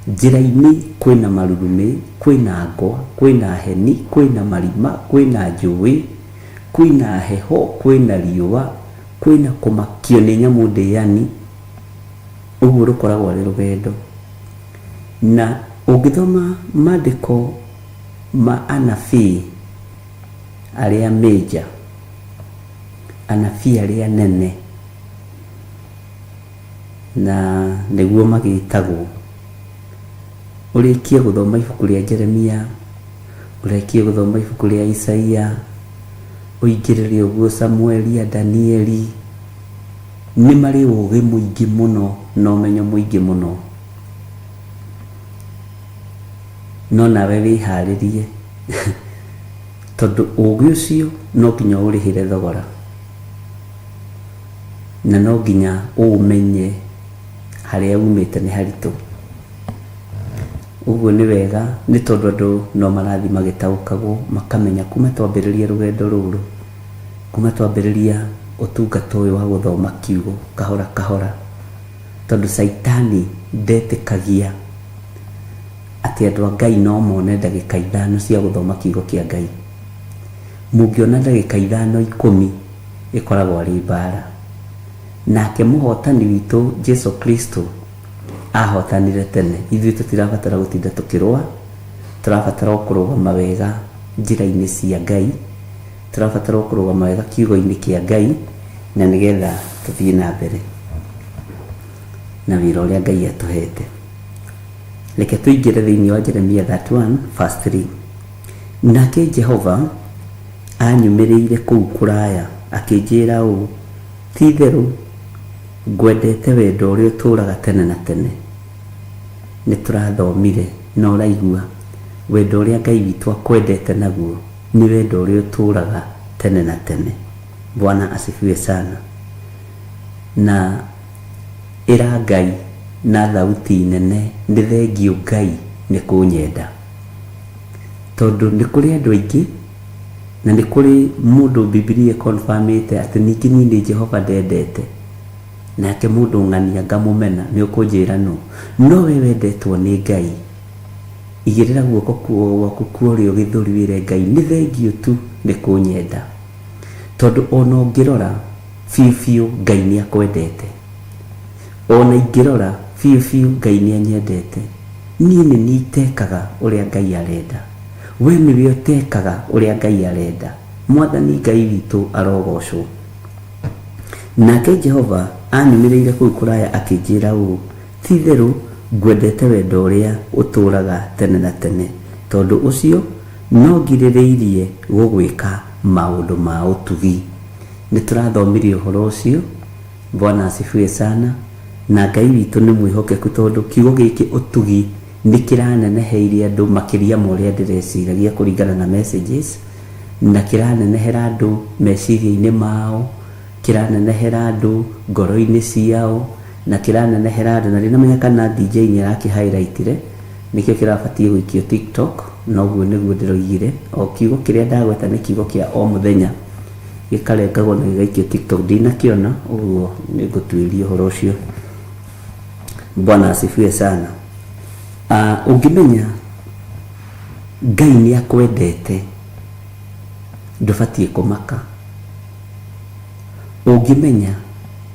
Njĩra-inĩ kwĩna marurumĩ, kwĩna ngwa, kwĩna heni, kwĩna marima, kwĩna njũĩ, kwĩna heho, kwĩna riũa, kwĩna kũmakio nĩ nyamũ ndĩani. Ũguo rũkoragwo arĩ rũgendo. Na ũngĩthoma maandĩko ma anabii arĩa major, anabii arĩa nene, na nĩguo magĩtagwo, ũrĩkie gũthoma ibuku rĩa Jeremia, ũrĩkie gũthoma ibuku rĩa Isaia, ũingĩrĩre ũguo Samueli, Danieli, nĩ marĩ ũgĩ mũingĩ mũno na ũmenyo mũingĩ mũno. No nawe wĩharĩrie tondũ ũgĩ ũcio no nginya ũrĩhĩre thogora, na no nginya ũũmenye harĩa umĩte nĩ haritũ. Ũguo nĩ wega, nĩ tondũ andũ no marathiĩ magĩtaũkagwo makamenya kuma twambĩrĩria rũgendo rũrũ, kuma twambĩrĩria ũtungata ũyũ wa gũthoma kiugo kahora kahora, tondũ Caitani ndetĩkagia atĩ andũ a Ngai no mone ndagĩka ithano cia gũthoma kiugo kĩa Ngai. Mũngĩona ndagĩka ithano ikũmi, ĩkoragwo arĩ mbara. Nake mũhotani witũ Jesu Kristo ahotanire tene. Ithuĩ tũtirabatara gũtinda tũkĩrũa, tũrabatara o kũrũgama wega njĩra-inĩ cia Ngai, tũrabatara o kũrũgama wega kiugo-inĩ kĩa Ngai, na nĩgetha tũthiĩ na mbere na wĩra ũrĩa Ngai atũhete. Reke tũingĩre thĩinĩ wa Jeremia 31 verse 3. Nake Jehova anyumĩrĩire kũu kũraya akĩnjĩra ũũ, ti-itherũ Ngwendete wendo ũrĩa ũtũũraga tene na tene. Nĩ tũrathomire na ũraigua wendo ũrĩa Ngai witũ akwendete naguo nĩ wendo ũrĩa ũtũũraga tene na tene. Bwana asifiwe sana. Na ĩra Ngai na thauti nene nĩ thengiũ Ngai nĩ kũnyenda. Tondũ nĩ kũrĩ andũ aingĩ na nĩ kũrĩ mũndũ Bibilia ĩkonbamĩte atĩ ningĩ niĩ nĩ Jehova ndendete. Nake mũndũ ng'ania ngamũmena, nĩ ũkũnjĩra nũ? No we wendetwo nĩ Ngai, igĩrĩra guoko gwaku kwa ũrĩo gĩthũri wĩre Ngai nĩ thengiũ tu nĩ kũnyenda. Tondũ ona ũngĩrora biũ biũ Ngai nĩ akwendete. Ona ingĩrora biũ biũ Ngai nĩ anyendete. Niĩ nĩ niĩ itekaga ũrĩa Ngai arenda. We nĩwe ũtekaga ũrĩa Ngai arenda. Mwathani Ngai witũ arogocwo. Nake Jehova aanyumĩrĩire kũu kũraya akĩnjĩra ũũ, Ti-itherũ ngwendete wendo ũrĩa ũtũũraga tene na tene, tondũ ũcio no ngirĩrĩirie gũgwĩka maũndũ ma ũtugi. Nĩtũrathomire ũhoro ũcio, Bwana asifiwe sana, na Ngai witũ nĩ mwĩhokeku tondũ kiugo gĩkĩ ũtugi nĩ kĩraneneheirie andũ makĩria ma ũrĩa ndĩreciragia kũringana na messages, na kĩranenehera andũ meciria-inĩ mao, kĩranenehera andũ ngoro-inĩ ciao, na kĩranenehera andũ, na ndinamenya kana DJ nĩ arakĩ highlight-ire, nĩkĩo kĩrabatiĩ gũikio TikTok, na ũguo nĩguo ndĩroigire, o kiugo kĩrĩa ndagweta nĩ kiugo kĩa o mũthenya, gĩkarengagwo na gĩgaikio TikTok, ndinakĩona, ũguo nĩ ngũtuĩria ũhoro ũcio. Bwana asifiwe sana. Ũngĩmenya Ngai nĩ akwendete, ndũbatiĩ kũmaka. Ũngĩmenya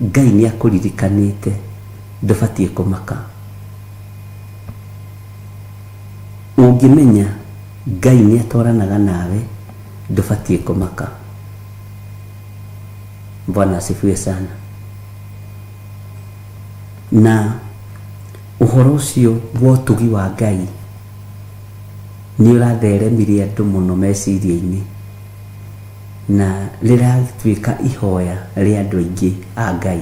Ngai nĩ akũririkanĩte, ndũbatiĩ kũmaka. Ũngĩmenya Ngai nĩ atwaranaga nawe, ndũbatiĩ kũmaka. Bwana asifiwe sana. Na ũhoro ũcio wa ũtugi wa Ngai nĩ ũratheremirie andũ mũno meciria-inĩ, na rĩratuĩka ihoya rĩa andũ aingĩ a Ngai,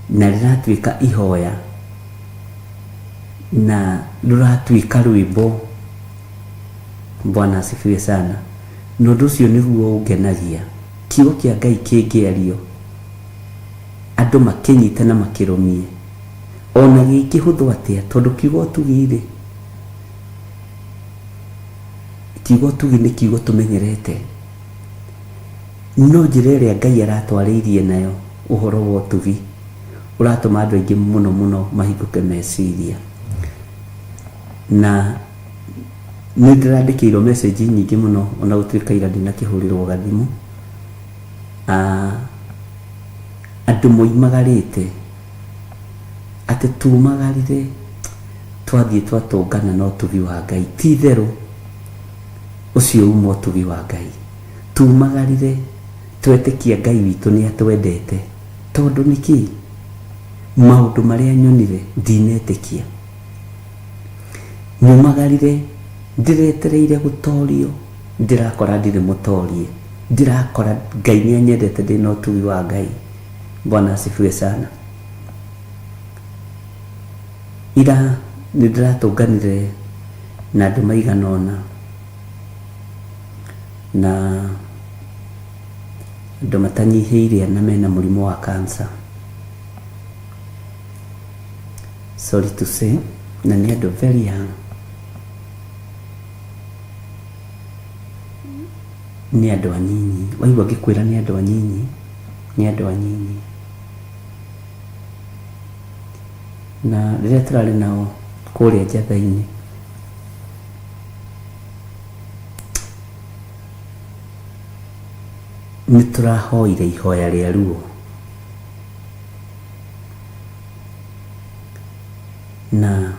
na rĩratuĩka ihoya na rũratuĩka rwĩmbo. Bwana asifiwe sana. Na ũndũ ũcio nĩguo ũngenagia. Kiugo kĩa Ngai kĩngĩario, andũ makĩnyite na makĩrũmie, ona gĩkĩhũthũ atĩa, tondũ kiugo ũtugi-rĩ, kiugo ũtugi nĩ kiugo tũmenyerete, no njĩra ĩrĩa Ngai aratwarĩirie nayo ũhoro wa ũtugi ũratũma andũ aingĩ mũno mũno mahingũke meciria. Na nĩ ndĩrandĩkĩirwo message nyingĩ mũno ona gũtuĩka ira ndinakĩhũrĩrwo gathimũ. Andũ moimagarĩte atĩ tumagarire twathiĩ twatũngana na ũtugi wa Ngai. Ti itherũ ũcio uma ũtugi wa Ngai. Tumagarire twetĩkia Ngai witũ nĩ atwendete. Tondũ nĩkĩ? Maũndũ marĩa nyonire ndinetĩkia. Nyumagarire ndĩretereire gũtorio, ndĩrakora ndirĩ mũtorie. Ndĩrakora Ngai nĩ anyendete ndĩna ũtugi wa Ngai. Bwana asifiwe sana. Ira nĩ ndĩratũnganire na andũ maigana ũna, na andũ matanyihĩire ana mena mũrimũ wa cancer. Sorry to say, na nĩ andũ very young. Nĩ andũ anyinyi. Waigua ngĩkwĩra nĩ andũ anyinyi, nĩ andũ anyinyi. Na rĩrĩa tũrarĩ nao kũrĩa njatha-inĩ, nĩ tũrahoire ihoya rĩa ruo. Na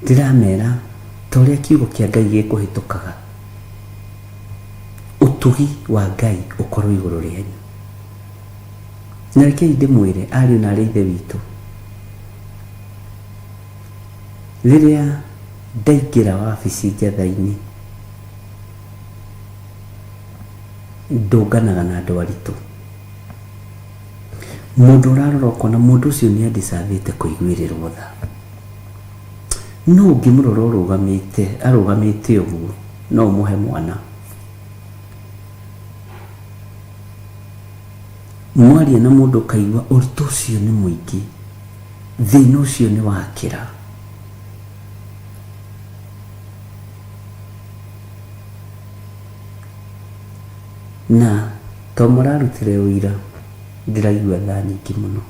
ndĩramera ta ũrĩa kiugo kĩa Ngai gĩkũhĩtũkaga, ũtugi wa Ngai ũkorwo igũrũ rĩanyu. Na rekei ndĩmwĩre ariũ na arĩ a Ithe witũ, rĩrĩa ndaingĩra wabici njatha-inĩ, ndũnganaga na andũ aritũ. Mũndũ ũrarora ũkona mũndũ ũcio nĩ andicavĩte kũiguĩrĩrwo tha. No ũngĩmũrora ũrũgamĩte, arũgamĩte ũguo, no ũmũhe mwana. Mwaria na mũndũ ũkaigua ũritũ ũcio nĩ mũingĩ, thĩna ũcio nĩ wakĩra. Na to mũrarutire ũira, ndĩraigua tha nyingĩ mũno.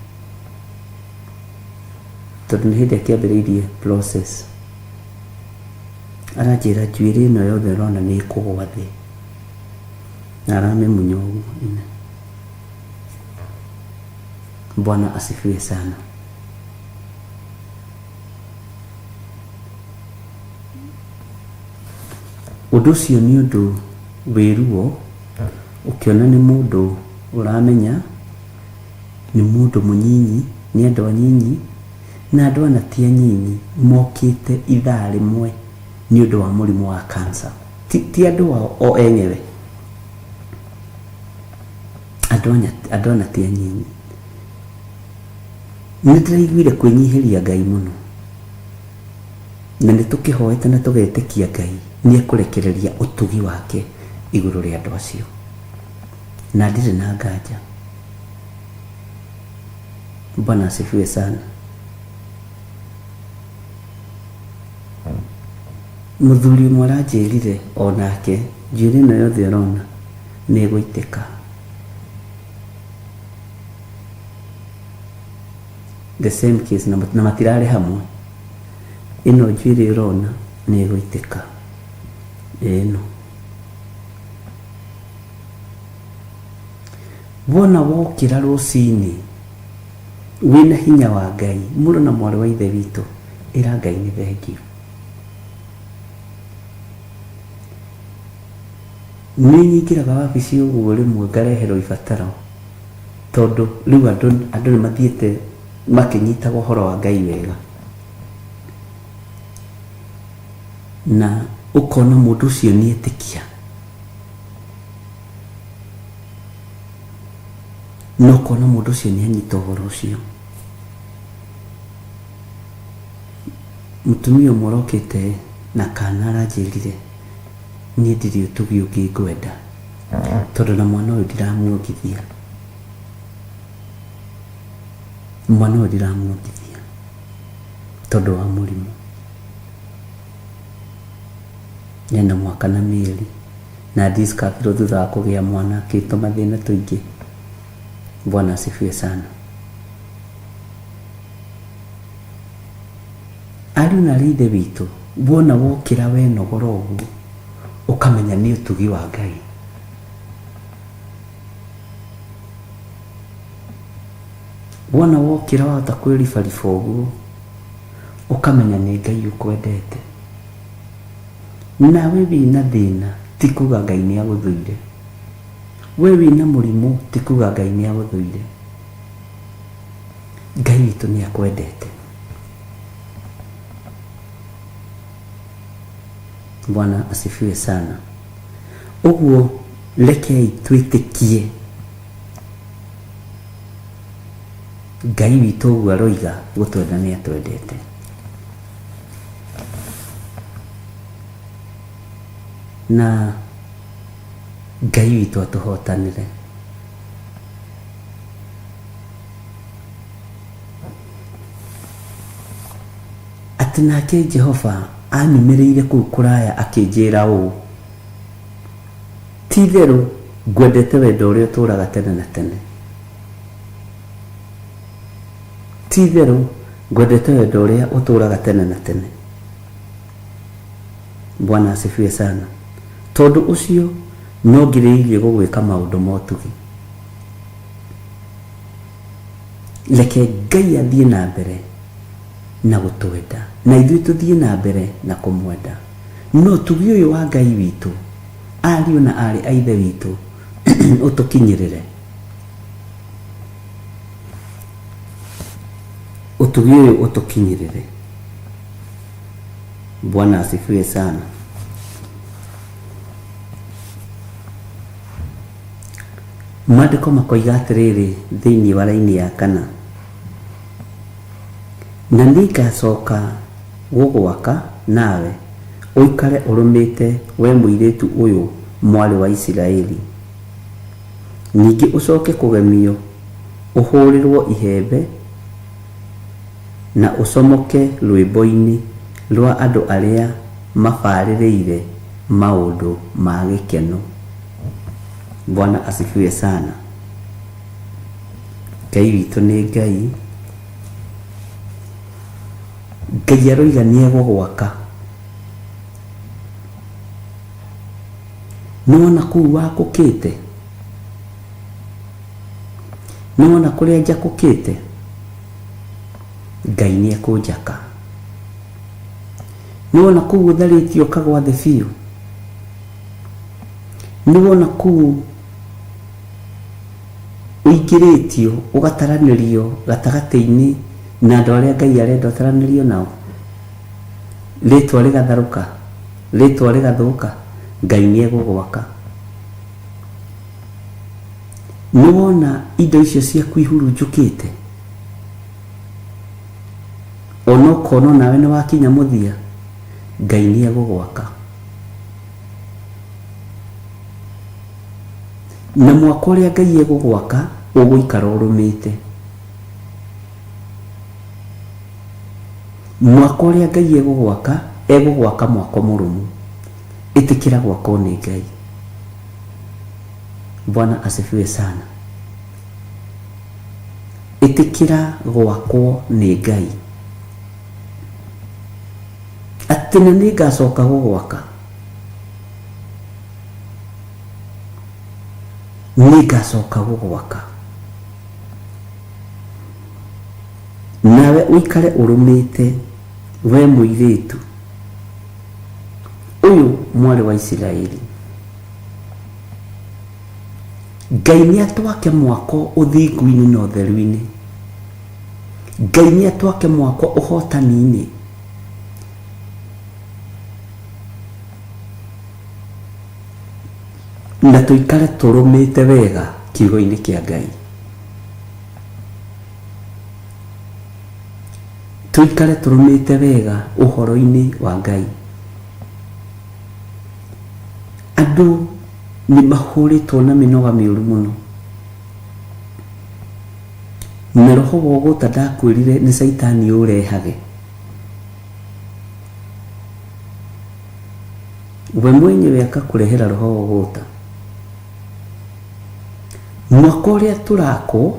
Tondũ nĩ hĩndĩ akĩambĩrĩirie process. Aranjĩra njuĩrĩ ĩno yothe ũrona nĩ ĩkũgwa thĩ. Na aramĩmunya ũguo. Bwana asifiwe sana. Ũndũ ũcio nĩ ũndũ wĩ ruo, ũkĩona nĩ mũndũ ũramenya, nĩ mũndũ mũnyinyi, nĩ andũ anyinyi, na andũ ana ti anyinyi mokĩte ithaa rĩmwe nĩ ũndũ wa mũrimũ wa cancer. Ti, ti andũ ao o enyewe, andũ anya, andũ ana ti anyinyi. Nĩ ndĩraiguire kwĩnyihĩria Ngai mũno, na nĩ tũkĩhoete na tũgetĩkia Ngai nĩ ekũrekereria ũtugi wake igũrũ rĩa andũ acio, na ndirĩ na nganja. Bwana asifiwe sana. Mũthuri ũmwe aranjĩrire onake njuĩrĩ ĩno yothe ũrona nĩ ĩgũitĩka. The same case na, na matirarĩ hamwe. Ĩno njuĩrĩ ũrona nĩ ĩgũitĩka. Ĩno. Wona wokĩra rũcinĩ wĩna hinya wa Ngai, mũrũ na mwarĩ wa ithe witũ, ĩra Ngai nĩ thengiũ. Nĩ nyingĩraga wabici ũguo rĩmwe ngareherwo ibataro tondũ rĩu andũ andũ nĩ mathiĩte makĩnyitaga ũhoro wa Ngai wega. Na ũkona mũndũ ũcio nĩ etĩkia. Na ũkona mũndũ ũcio nĩ anyita ũhoro ũcio. Mũtumia ũmwe ũrokĩte na kana aranjĩrire niĩ ndirĩ ũtugi ũngĩ ngwenda tondũ na mwana ũyũ ndiramuongithia. Mwana ũyũ ndiramuongithia tondũ wa mũrimũ. Ena mwaka na mĩeri na discoverirwo thutha wa kũgĩa mwana akĩtwo mathĩna tũingĩ. Bwana asifiwe sana. Ariũ na aarĩ a Ithe witũ, wona wokĩra wenogora ũguo, ũkamenya nĩ ũtugi wa Ngai. Wona wokĩra wahota kwĩribariba ũguo, ũkamenya nĩ Ngai ũkwendete. Nawe wĩna thĩna ti kuga Ngai nĩ agũthũire. We wĩna mũrimũ ti kuga Ngai nĩ agũthũire. Ngai witũ nĩ akwendete. Bwana asifiwe sana. Ũguo rekei twĩtĩkie Ngai witũ ũguo aroiga gũtwenda nĩ atwendete. Na Ngai witũ atũhotanĩre. Atĩ nake Jehova anyumĩrĩire kũu kũraya akĩnjĩra ũũ, Ti-itherũ ngwendete wendo ũrĩa ũtũũraga tene na tene. Ti-itherũ ngwendete wendo ũrĩa ũtũũraga tene na tene. Bwana asifiwe sana. Tondũ ũcio no ngirĩrĩirie gũgwĩka maũndũ ma ũtugi. Reke Ngai athiĩ na mbere na gũtwenda, na ithuĩ tũthiĩ na mbere na kũmwenda. No ũtugi ũyũ wa Ngai witũ, ariũ na aarĩ a Ithe witũ, ũtũkinyĩrĩre. Ũtugi ũyũ ũtũkinyĩrĩre. Bwana asifiwe sana. Maandĩko makoiga atĩrĩrĩ thĩinĩ wa raini ya kana, na nĩngacoka gũgwaka nawe ũikare ũrũmĩte, we mũirĩtu ũyũ mwarĩ wa Isiraeli, ningĩ ũcoke kũgemio ũhũrĩrwo ihembe na ũcomoke rwĩmbo-inĩ rwa andũ arĩa mabarĩrĩire maũndũ ma gĩkeno. Bwana asifiwe sana. Ngai witũ nĩ Ngai. Ngai aroiga nĩ egũgwaka. Nĩwona kũu wakũkĩte? Nĩwona kũrĩa njakũkĩte? Ngai nĩ ekũnjaka. Nĩwona kũu ũtharĩtie ũkagwa thĩ biũ? Nĩwona kũu ũingĩrĩtio ũgataranĩrio gatagatĩ-inĩ na andũ arĩa Ngai arenda ũtaranĩrio nao? Rĩtwa rĩgatharũka, rĩtwa rĩgathũka, Ngai nĩ egũgwaka. Nĩwona indo icio ciaku ihurunjũkĩte? Ona ũkona onawe nĩ wakinya mũthia, Ngai nĩ egũgwaka. Na mwaka ũrĩa Ngai egũgwaka ũgũikara ũrũmĩte. Mwaka ũrĩa Ngai egũgwaka, egũgwaka mwako mũrũmu. Ĩtĩkĩra gwakwo nĩ Ngai. Bwana asifiwe sana. Ĩtĩkĩra gwakwo nĩ Ngai. Atĩ na nĩngacoka gũgwaka. Nĩngacoka gũgwaka. Nawe ũikare ũrũmĩte, we mũirĩtu ũyũ mwarĩ wa Isiraeli. Ngai nĩ atwake mwako ũthingu-inĩ na ũtheru-inĩ. Ngai nĩ atwake mwako ũhotani-inĩ. Na tũikare tũrũmĩte wega kiugo-inĩ kĩa Ngai. Tũikare tũrũmĩte wega ũhoro-inĩ wa Ngai. Andũ nĩ mahũrĩtwo na mĩnoga mĩũru mũno. Na roho wa ũgũta ndakwĩrire nĩ caitani ũrehage. We mwenyewe akakũrehera roho wa ũgũta. Mwaka ũrĩa tũrakwo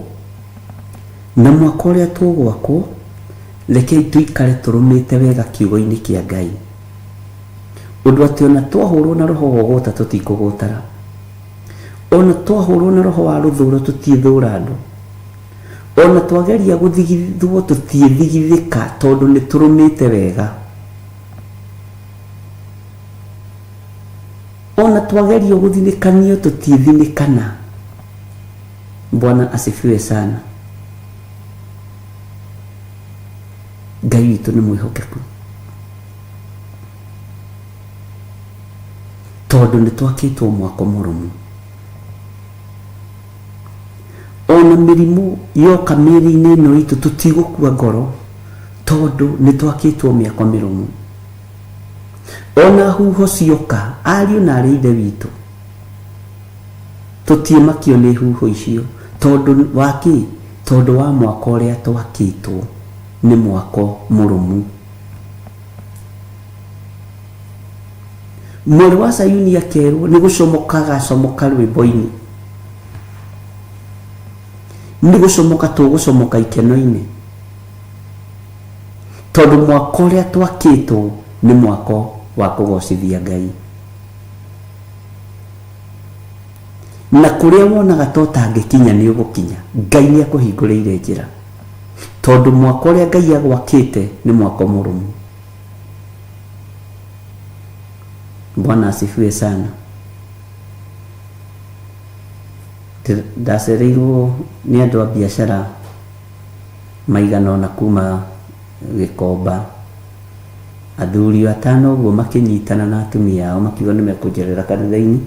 na mwaka ũrĩa tũgwakwo, rekei tũikare tũrũmĩte wega kiugo-inĩ kĩa Ngai. Ũndũ atĩ ona twahũrwo na roho wa ũgũta tũtikũgũtara. Ona twahũrwo na roho wa rũthũro tũtiĩthũra andũ. Ona twageria gũthigithwo tũtiĩthigithĩka tondũ nĩ tũrũmĩte wega. Ona twagerio gũthinĩkanio tũtiĩthinĩkana. Bwana asifiwe sana. Ngai witũ nĩ mwĩhokeku. Tondũ nĩ twakĩtwo mwako mũrũmu. Ona mĩrimũ yoka mĩĩrĩ-inĩ ĩno itũ tũtigũkua ngoro tondũ nĩ twakĩtwo mĩako mĩrũmu. Ona huho cioka, ariũ na arĩ ithe witũ, tũtiĩmakio nĩ huho icio tondũ wa kĩ? Tondũ wa mwako ũrĩa twakĩtwo nĩ mwako mũrũmu. Mwarĩ wa Sayuni akerwo nĩ gũcomoka agacomoka rwĩmbo-inĩ, nĩ gũcomoka tũgũcomoka ikeno-inĩ, tondũ mwako ũrĩa twakĩtwo nĩ mwako wa kũgocithia Ngai. Na kũrĩa wonaga ta ũtangĩkinya nĩ ũgũkinya, Ngai nĩ akũhingũrĩire njĩra, tondũ mwako ũrĩa Ngai agwakĩte nĩ mwako mũrũmu. Bwana asifiwe sana. Ndacereirwo nĩ andũ a biacara maigana ũna kuma Gĩkomba. Athuri atano ũguo makĩnyitana na atumia ao makiuga nĩ mekũnjerera kanitha-inĩ.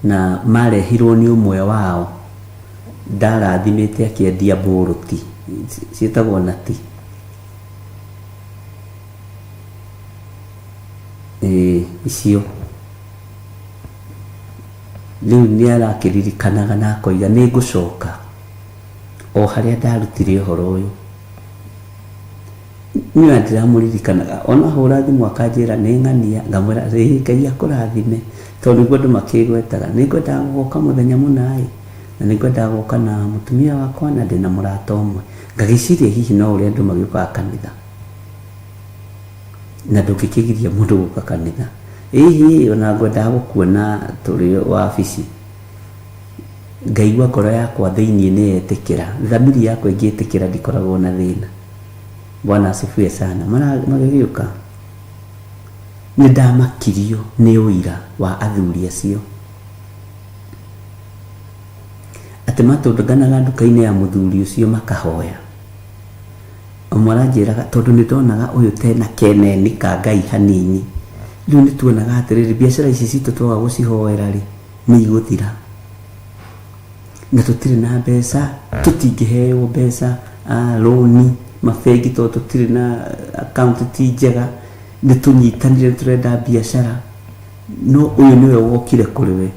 Na marehirwo nĩ ũmwe wao ndarathimĩte akĩendia mbũrũti ciĩtagwo nati. Ĩĩ icio. Rĩu nĩ arakĩririkanaga na akoiga nĩ ngũcoka o harĩa ndarutire ũhoro ũyũ. Niĩ ona ndiramũririkanaga ona hũra thimũ akanjĩra nĩ ng'ania ngamwĩra ĩĩ Ngai akũrathime tondũ nĩguo andũ makĩgwetaga nĩ ngwendaga gũgoka mũthenya mũna ĩ na nĩ ngwendaga gũka na mũtumia wakwa na ndĩna mũrata ũmwe ngagĩciria hihi no ũrĩa andũ magĩũkaga kanitha na ndũngĩkĩgiria mũndũ gũka kanitha ĩhĩ ona ngwendaga gũkuona tũrĩ wabici ngaigua ngoro yakwa thĩinĩ nĩ yetĩkĩra thamiri yakwa ĩngĩtĩkĩra ndikoragwo na thĩna Bwana asifiwe sana. Magĩgĩũka nĩ ndamakirio nĩ ũira wa athuri acio atĩ matũnganaga nduka-inĩ ya mũthuri ũcio makahoya. Ũmwe aranjĩraga tondũ nĩ ndonaga ũyũ tena keneni ka Ngai hanini. Rĩu nĩ tuonaga atĩrĩrĩ biacara ici citũ twaga gũcihoera rĩ nĩ igũthira. Na tũtirĩ na mbeca, tũtingĩheo mbeca rũni mabengi tondũ tũtirĩ na akaunti ti njega, nĩ tũnyitanire nĩ tũrenda biacara, no ũyũ nĩwe wokire kũrĩ we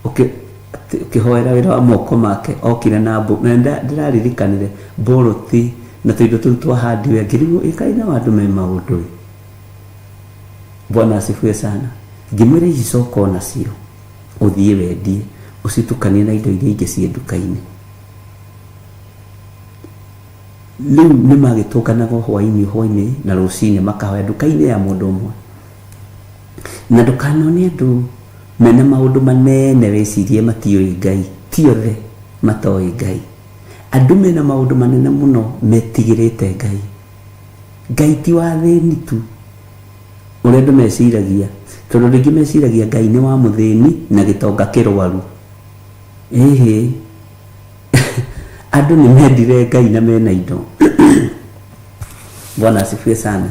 ũkĩhoera wĩra wa moko make, okire na na ndĩraririkanire mbũrũti na tũindo tũu twa hardware, ngĩrigwo ĩ kaĩ nao andũ me maũndũ ĩ. Bwana asifiwe sana. Ngĩmwĩra ici coka onacio ũthiĩ wendie ũcitukanie na indo iria ingĩ ciĩ nduka-inĩ. Rĩu nĩ magĩtũnganaga hwainĩ hwainĩ na rũcinĩ makahoya nduka-inĩ ya mũndũ ũmwe. Na ndũkanone andũ mena maũndũ manene wĩcirie matiũĩ Ngai. Ti othe matoĩ Ngai. Andũ mena maũndũ manene mũno metigĩrĩte Ngai. Ngai ti wa athĩni tu ũrĩa andũ meciragia, tondũ rĩngĩ meciragia Ngai nĩ wa mũthĩni na gĩtonga kĩrwaru. Ĩhĩ, andũ nĩ mendire Ngai na mena indo. Bwana asifiwe sana.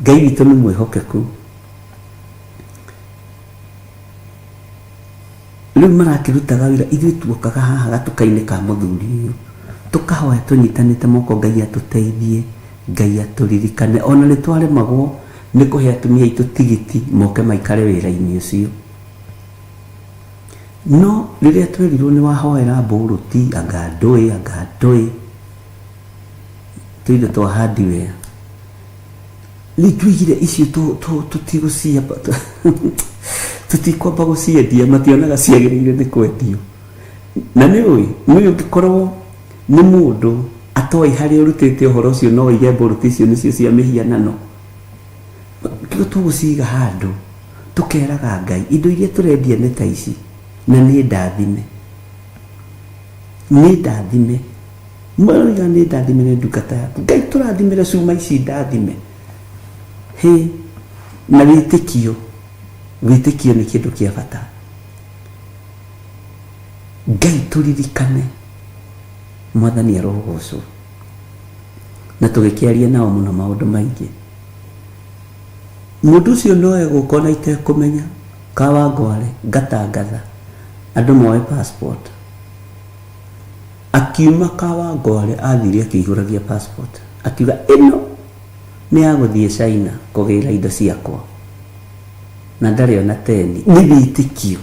Ngai witũ nĩ mwĩhokeku. Rĩu marakĩrutaga wĩra, ithuĩ tuokaga haha gatuka-inĩ ka mũthuri ũyũ, tũkahoya tũnyitanĩte moko Ngai atũteithie, Ngai atũririkane. Ona nĩ twaremagwo nĩ kũhe atumia aitũ tigiti moke maikare wĩra-inĩ ũcio. No rĩrĩa twerirwo nĩ wahoera mbũrũti, anga ndũĩ, anga ndũĩ, tũindo twa hardware, Rĩu tuigire icio tũtigũciamba tũtikwamba gũciendia mationaga ciagĩrĩire nĩ kwendio na nĩ ũĩ nĩ ũngĩkorwo nĩ mũndũ atoĩ harĩa ũrutĩte ũhoro ũcio no oige mbũrũti icio nĩcio cia mĩhianano kĩo tũgũciga handũ tũkeraga Ngai indo iria tũrendia nĩ ta ici na nĩ ndathime nĩ ndathime Maroiga nĩ ndathime nĩ ndungata yaku. Ngai tũrathimĩre cuma ici ndathime. Hĩ, na wĩtĩkio, wĩtĩkio nĩ kĩndũ kĩa bata. Ngai tũririkane, Mwathani arogocwo. Na tũgĩkĩaria nao mũno maũndũ maingĩ. Mũndũ ũcio no egũka ona itekũmenya, Kawangware, ngatangatha, andũ moe passport. Akiuma Kawangware athire akĩihũragia passport akiuga ĩno nĩ ya gũthiĩ China kũgĩra indo ciakwa na ndarĩ ona teni. Nĩ wĩtĩkio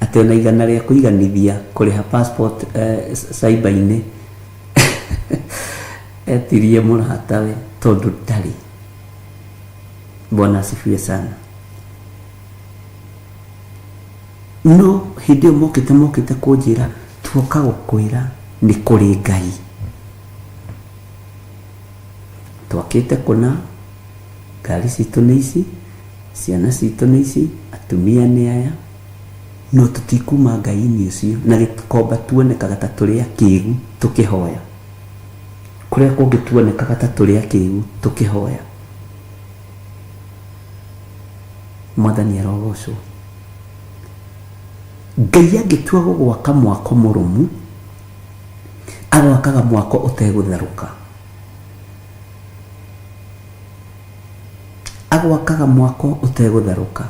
atĩ ona igana rĩa kũiganithia kũrĩha passport cyber-inĩ etirie mũratawe tondũ ndarĩ. Bwana asifiwe sana. No hĩndĩ ĩyo mokĩte mokĩte kũnjĩra tuoka gũkwĩra nĩ kũrĩ Ngai. Twakĩte kũna, ngari citũ nĩ ici, ciana citũ nĩ ici, atumia nĩ aya, no tũtikuma Ngai-inĩ ũcio. Na gĩkomba tuonekaga ta tũrĩ akĩgu tũkĩhoya. Kũrĩa kũngĩ tuonekaga ta tũrĩ akĩgu tũkĩhoya. Mwathani arogocwo. Ngai angĩtua gũgwaka mwako mũrũmu, agwakaga mwako ũtegũtharũka. Agwakaga mwako ũtegũtharũka.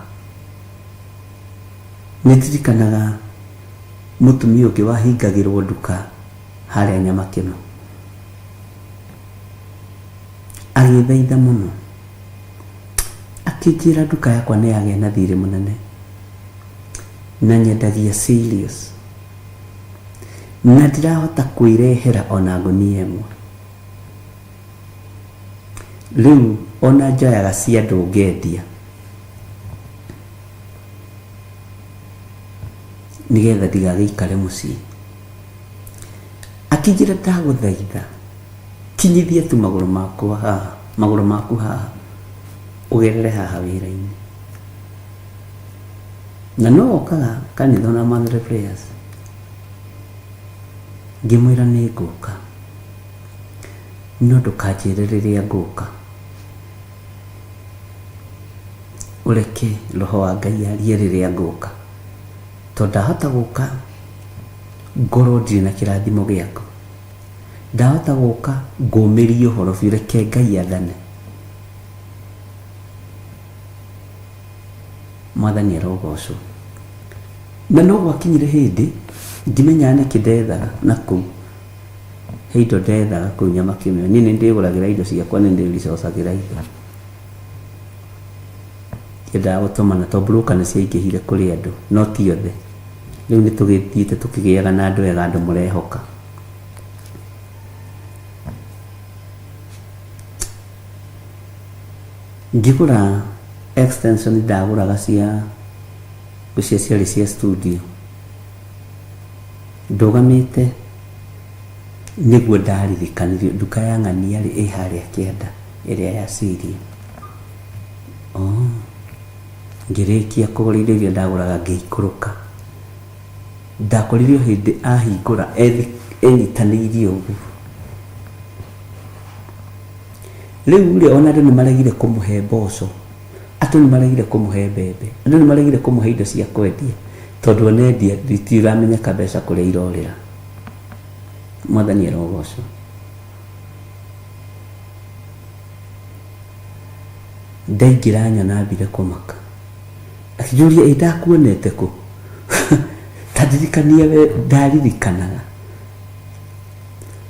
Nĩ ndirikanaga mũtumia ũngĩ wahingagĩrwo nduka harĩa Nyamakĩma. Agĩthaitha mũno. Akĩnjĩra nduka yakwa nĩ yagĩa na thirĩ mũnene. Na nyendagia cereals. Na ndirahota kwĩrehera ona ngũnia ĩmwe. Rĩu ona njoyaga cia andũ ngendia. Nĩgetha ndigagĩikare mũciĩ. Akĩnjĩra ndagũthaitha kinyithia tu magũrũ makwa haha, magũrũ maku haha, ũgerere haha wĩra-inĩ. Na no okaga kanitha ona monthly prayers. Ngĩmwĩra nĩ ngũka, no ndũkanjĩre rĩrĩa ngũka. Ũreke roho wa Ngai arie rĩrĩa ngũka. Tondũ ndahota gũka ngorwo ndirĩ na kĩrathimo gĩaku. Ndahota gũka ngũmĩrie ũhoro biũ, reke Ngai athane. Mwathani arogocwo. Na no gwakinyire hĩndĩ ngĩmenya nĩkĩ ndethaga na kũu. He indo ndethaga kũu Nyamakĩmĩo. Niĩ nĩ ndĩgũragĩra indo ciakwa, nĩ ndĩricocagĩra indo. Ndiendaga gũtũmana tondũ broker nĩ ciaingĩhire kũrĩ andũ, no ti othe. Rĩu nĩ tũgĩthiĩte tũkĩgĩaga na andũ ega, andũ mũrehoka. Ngĩgũra extension ndagũraga cia ngwĩciria ciarĩ cia studio. Ndũgamĩte nĩguo ndaririkanirio nduka ya ng'ania rĩ ĩ harĩa kĩanda ĩrĩa ya Syria. Oh, ngĩrĩkia kũgũra indo iria ndagũraga ngĩikũrũka. Ndakorire o hĩndĩ ahingũra enyitanĩirie ũguo. Rĩu rĩ ona andũ nĩ maregire kũmũhe mboco, andũ nĩ maregire kũmũhe mbembe, andũ nĩ maregire kũmũhe indo cia kwendia tondũ ona endia itiramenyeka mbeca kũrĩa irorĩra. Mwathani arogocwo. Ndaingĩra nyona ambire kũmaka. Akĩnjũria ĩ ndakuonete kũ? Ta ndirikania we ndaririkanaga.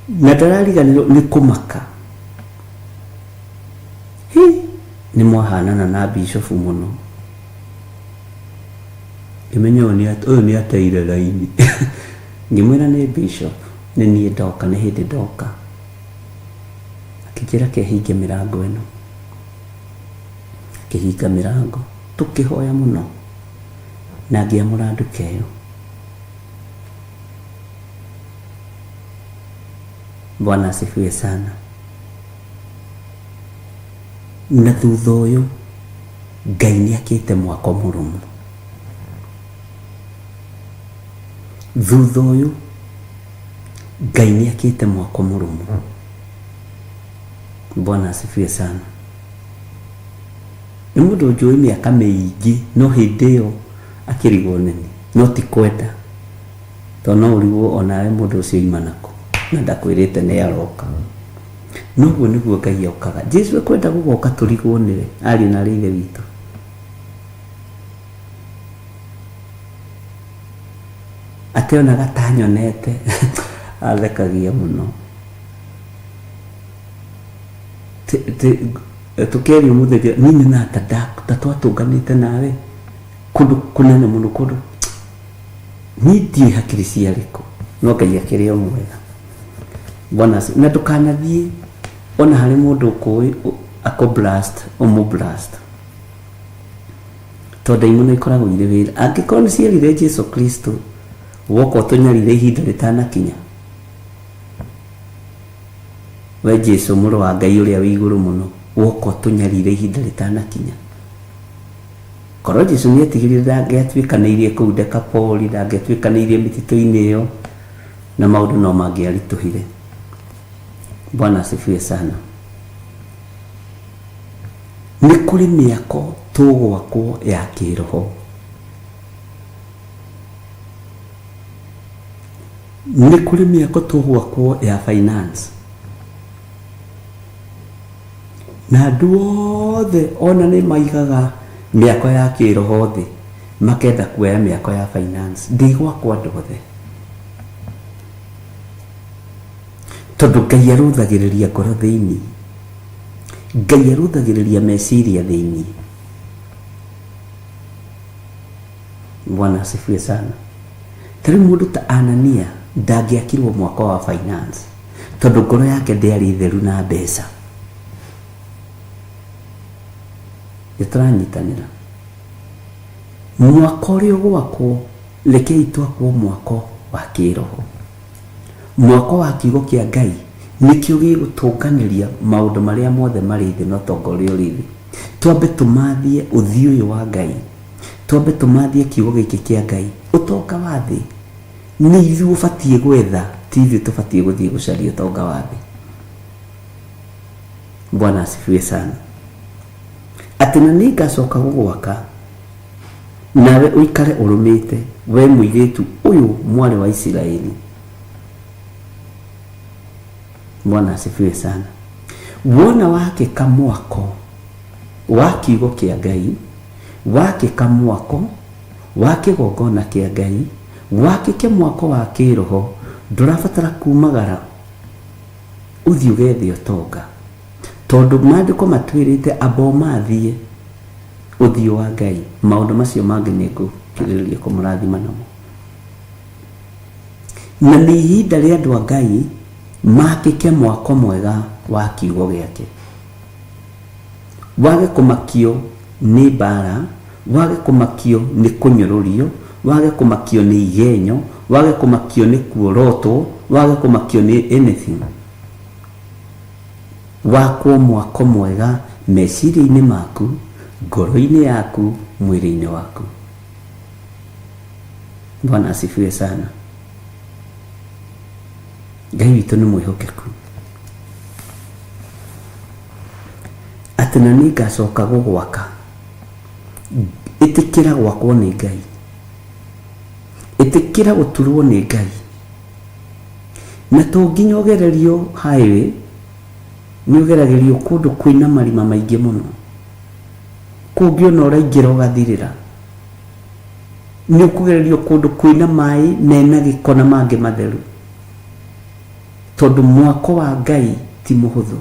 Na ndarariganĩrwo nĩ kũmaka. Hi, nĩ mwahanana na bishofu mũno. Ngĩmenya ũyũ nĩ ateire raini. Ngĩmwĩra nĩ bishop, nĩ niĩ ndoka, nĩ hĩndĩ ndoka. Akĩnjĩra kehinge mĩrango ĩno. Akĩhinga mĩrango, tũkĩhoya mũno na ngĩamũra nduka ĩyo. Bwana asifiwe sana. Na thutha ũyũ Ngai nĩ akĩte mwako mũrũmu. Thutha ũyũ Ngai nĩ akĩte mwako mũrũmu. Bwana asifiwe sana. Nĩ mũndũ njũĩ mĩaka mĩingĩ no hĩndĩ ĩyo akĩrigwo nĩni no ti kwenda tondũ no ũrigwo onawe mũndũ ũcio oima nakũ na ndakwĩrĩte nĩ aroka. No ũguo nĩguo Ngai okaga. Jesu ekwenda gũgoka tũrigwo nĩwe ariũ na arĩ ithe witũ. Ateonaga tanyonete athekagia mũno. Tũkĩaria mũthenya niĩ nyonaga ta twatũnganĩte nawe kũndũ kũnene mũno kũndũ niĩ ndiũĩ hakiri ciarĩ kũ no Ngai akĩrĩ o mwega. Bwana asifiwe. Na ndũkanathiĩ ona harĩ mũndũ ũkũĩ akũ blast ũmũ blast tondũ ndaimono ikoragwo irĩ wĩra. Angĩkorwo nĩ cierire Jesu Kristo woka ũtũnyarire ihinda rĩtanakinya we Jesu mũrũ wa Ngai ũrĩa wĩ igũrũ mũno woka ũtũnyarire ihinda rĩtanakinya. Korwo Jesu nĩ etigĩrire ndangĩatuĩkanĩirie kũu Dekapoli, ndangĩatuĩkanĩirie mĩtitũ-inĩ ĩyo na maũndũ no mangĩaritũhire. Bwana asifiwe sana. Nĩ kũrĩ mĩako tũgwakwo ya kĩroho. Nĩ kũrĩ mĩako tũgwakwo ya finance. Na andũ othe ona nĩ maigaga mĩako ya kĩroho thĩ, makenda kuoya mĩako ya finance. Ndĩgwakwo andũ othe, tondũ Ngai arũthagĩrĩria ngoro thĩinĩ, Ngai arũthagĩrĩria meciria thĩinĩ. Bwana asifiwe sana. Ta rĩu mũndũ ta Anania ndangĩakirwo mwako wa finance, tondũ ngoro yake ndĩarĩ theru na mbeca. Nĩ tũranyitanĩra. Mwako ũrĩa ũgwakwo, rekei twakwo mwako wa kĩroho, mwako wa kiugo kĩa Ngai. Nĩkĩo gĩgũtũnganĩria maũndũ marĩa mothe marĩ thĩ na ũtonga ũrĩa ũrĩ thĩ. Twambe tũmathie ũthiũ ũyũ wa Ngai, twambe tũmathie kiugo gĩkĩ kĩa Ngai. Ũtonga wa thĩ nĩ ithuĩ ũbatiĩ gwetha, ti ithuĩ tũbatiĩ gũthiĩ gũcaria ũtonga wa thĩ. Bwana asifiwe sana. Atĩ na nĩ ngacoka gũgwaka, nawe ũikare ũrũmĩte, we mũirĩtu ũyũ mwarĩ wa Isiraeli. Bwana asifiwe sana. Wona wakĩka mwako wa kiugo kĩa Ngai, wakĩka mwako wa kĩgongona kĩa Ngai, wakĩke mwako wa kĩroho, ndũrabatara kumagara ũthiĩ ũgethe ũtonga, tondũ maandĩko matwĩrĩte amba ũmathiĩ ũthiũ wa Ngai, maũndũ macio mangĩ nĩ ngũkĩrĩrĩria kũmũrathima namo. Na nĩ ihinda rĩa andũ a Ngai makĩke mwako mwega wa kiugo gĩake, wage kũmakio nĩ mbara, wage kũmakio nĩ kũnyũrũrio, wage kũmakio nĩ igenyo, wage kũmakio nĩ kuorotwo, wage kũmakio nĩ anything. Wakwo mwako mwega meciria-inĩ maku, ngoro-inĩ yaku, mwĩrĩ-inĩ waku. Bwana asifiwe sana. Ngai witũ nĩ mwĩhokeku. Atĩ na nĩ ngacoka gũgwaka. Ĩtĩkĩra gwakwo nĩ Ngai, ĩtĩkĩra gũturwo nĩ Ngai. Na to nginya ũgererio highway, nĩ ũgeragĩrio kũndũ kwĩna marima maingĩ mũno, kũngĩ ona ũraingĩra ũgathirĩra. Nĩ ũkũgererio kũndũ kwĩna maĩ mena gĩko na mangĩ matheru, tondũ mwako wa Ngai ti mũhũthũ.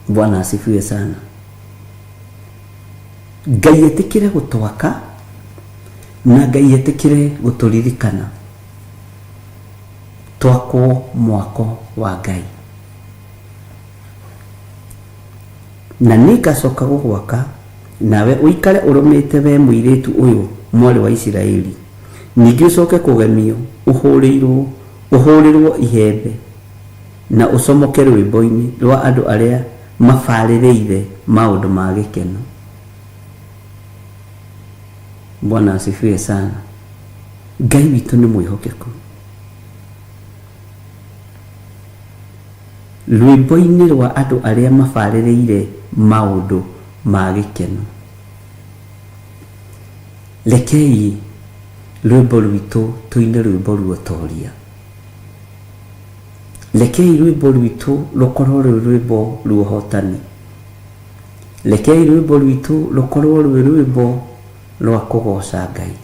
Bwana asifiwe sana. Ngai etĩkĩre gũtwaka, na Ngai etĩkĩre gũtũririkana twakwo mwako wa Ngai. Na nĩ ngacoka gũgwaka, nawe ũikare ũrũmĩte, we mũirĩtu ũyũ mwarĩ wa Isiraeli. Ningĩ ũcoke kũgemio, ũhũrĩirwo ũhũrĩrwo ihembe, na ũcomoke rwĩmbo-inĩ rwa andũ arĩa mabarĩrĩire maũndũ ma gĩkeno. Bwana asifiwe sana. Ngai witũ nĩ mwĩhokeku. Rwĩmbo-inĩ rwa andũ arĩa mabarĩrĩire maũndũ ma gĩkeno, rekei rwĩmbo rwitũ tũine rwĩmbo ruotoria. Rekei rwĩmbo rwitũ rũkorwo rwĩ rwĩmbo ruohotani. Rekei rwĩmbo rwitũ rũkorwo rwĩ rwĩmbo rwa kũgoca Ngai.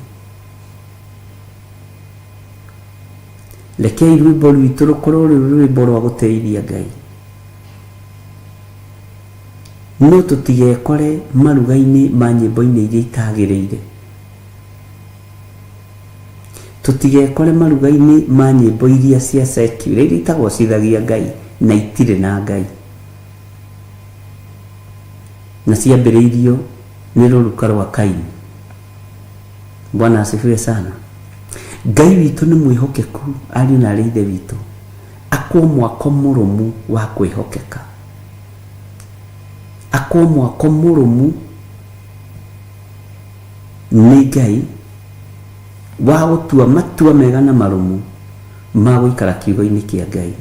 Rekei rwĩmbo rwitũ rũkorwo rwĩ rwĩmbo rwa gũteithia Ngai. No tũtigekore maruga-inĩ ma nyĩmbo-inĩ iria itagĩrĩire, tũtigekore maruga-inĩ ma nyĩmbo iria cia secular, iria itagocithagia Ngai na itirĩ na Ngai, na ciambĩrĩirio nĩ rũruka rwa Kaini. Bwana asifiwe sana. Ngai witũ nĩ mwĩhokeku. Ariũ na arĩ ithe witũ, akwo mwako mũrũmu wa kwĩhokeka, akwo mwako mũrũmu nĩ Ngai wa gũtua matua mega na marũmu ma gũikara kiugo-inĩ kĩa Ngai,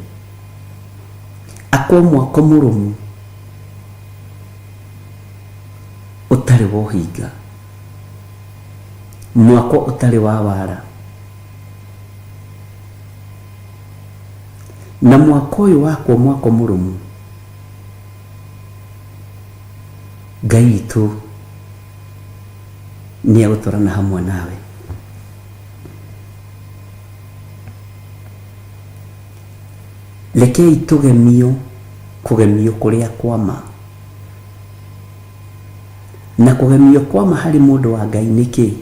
akwo mwako mũrũmu ũtarĩ wa ũhinga, mwako ũtarĩ wa wara. Na mwako ũyũ wakwo mwako mũrũmu, Ngai witũ nĩ egũtwarana hamwe nawe. Rekei tũgemio kũgemio kũrĩa kwa ma. Na kũgemio kwa ma harĩ mũndũ wa Ngai nĩ kĩ?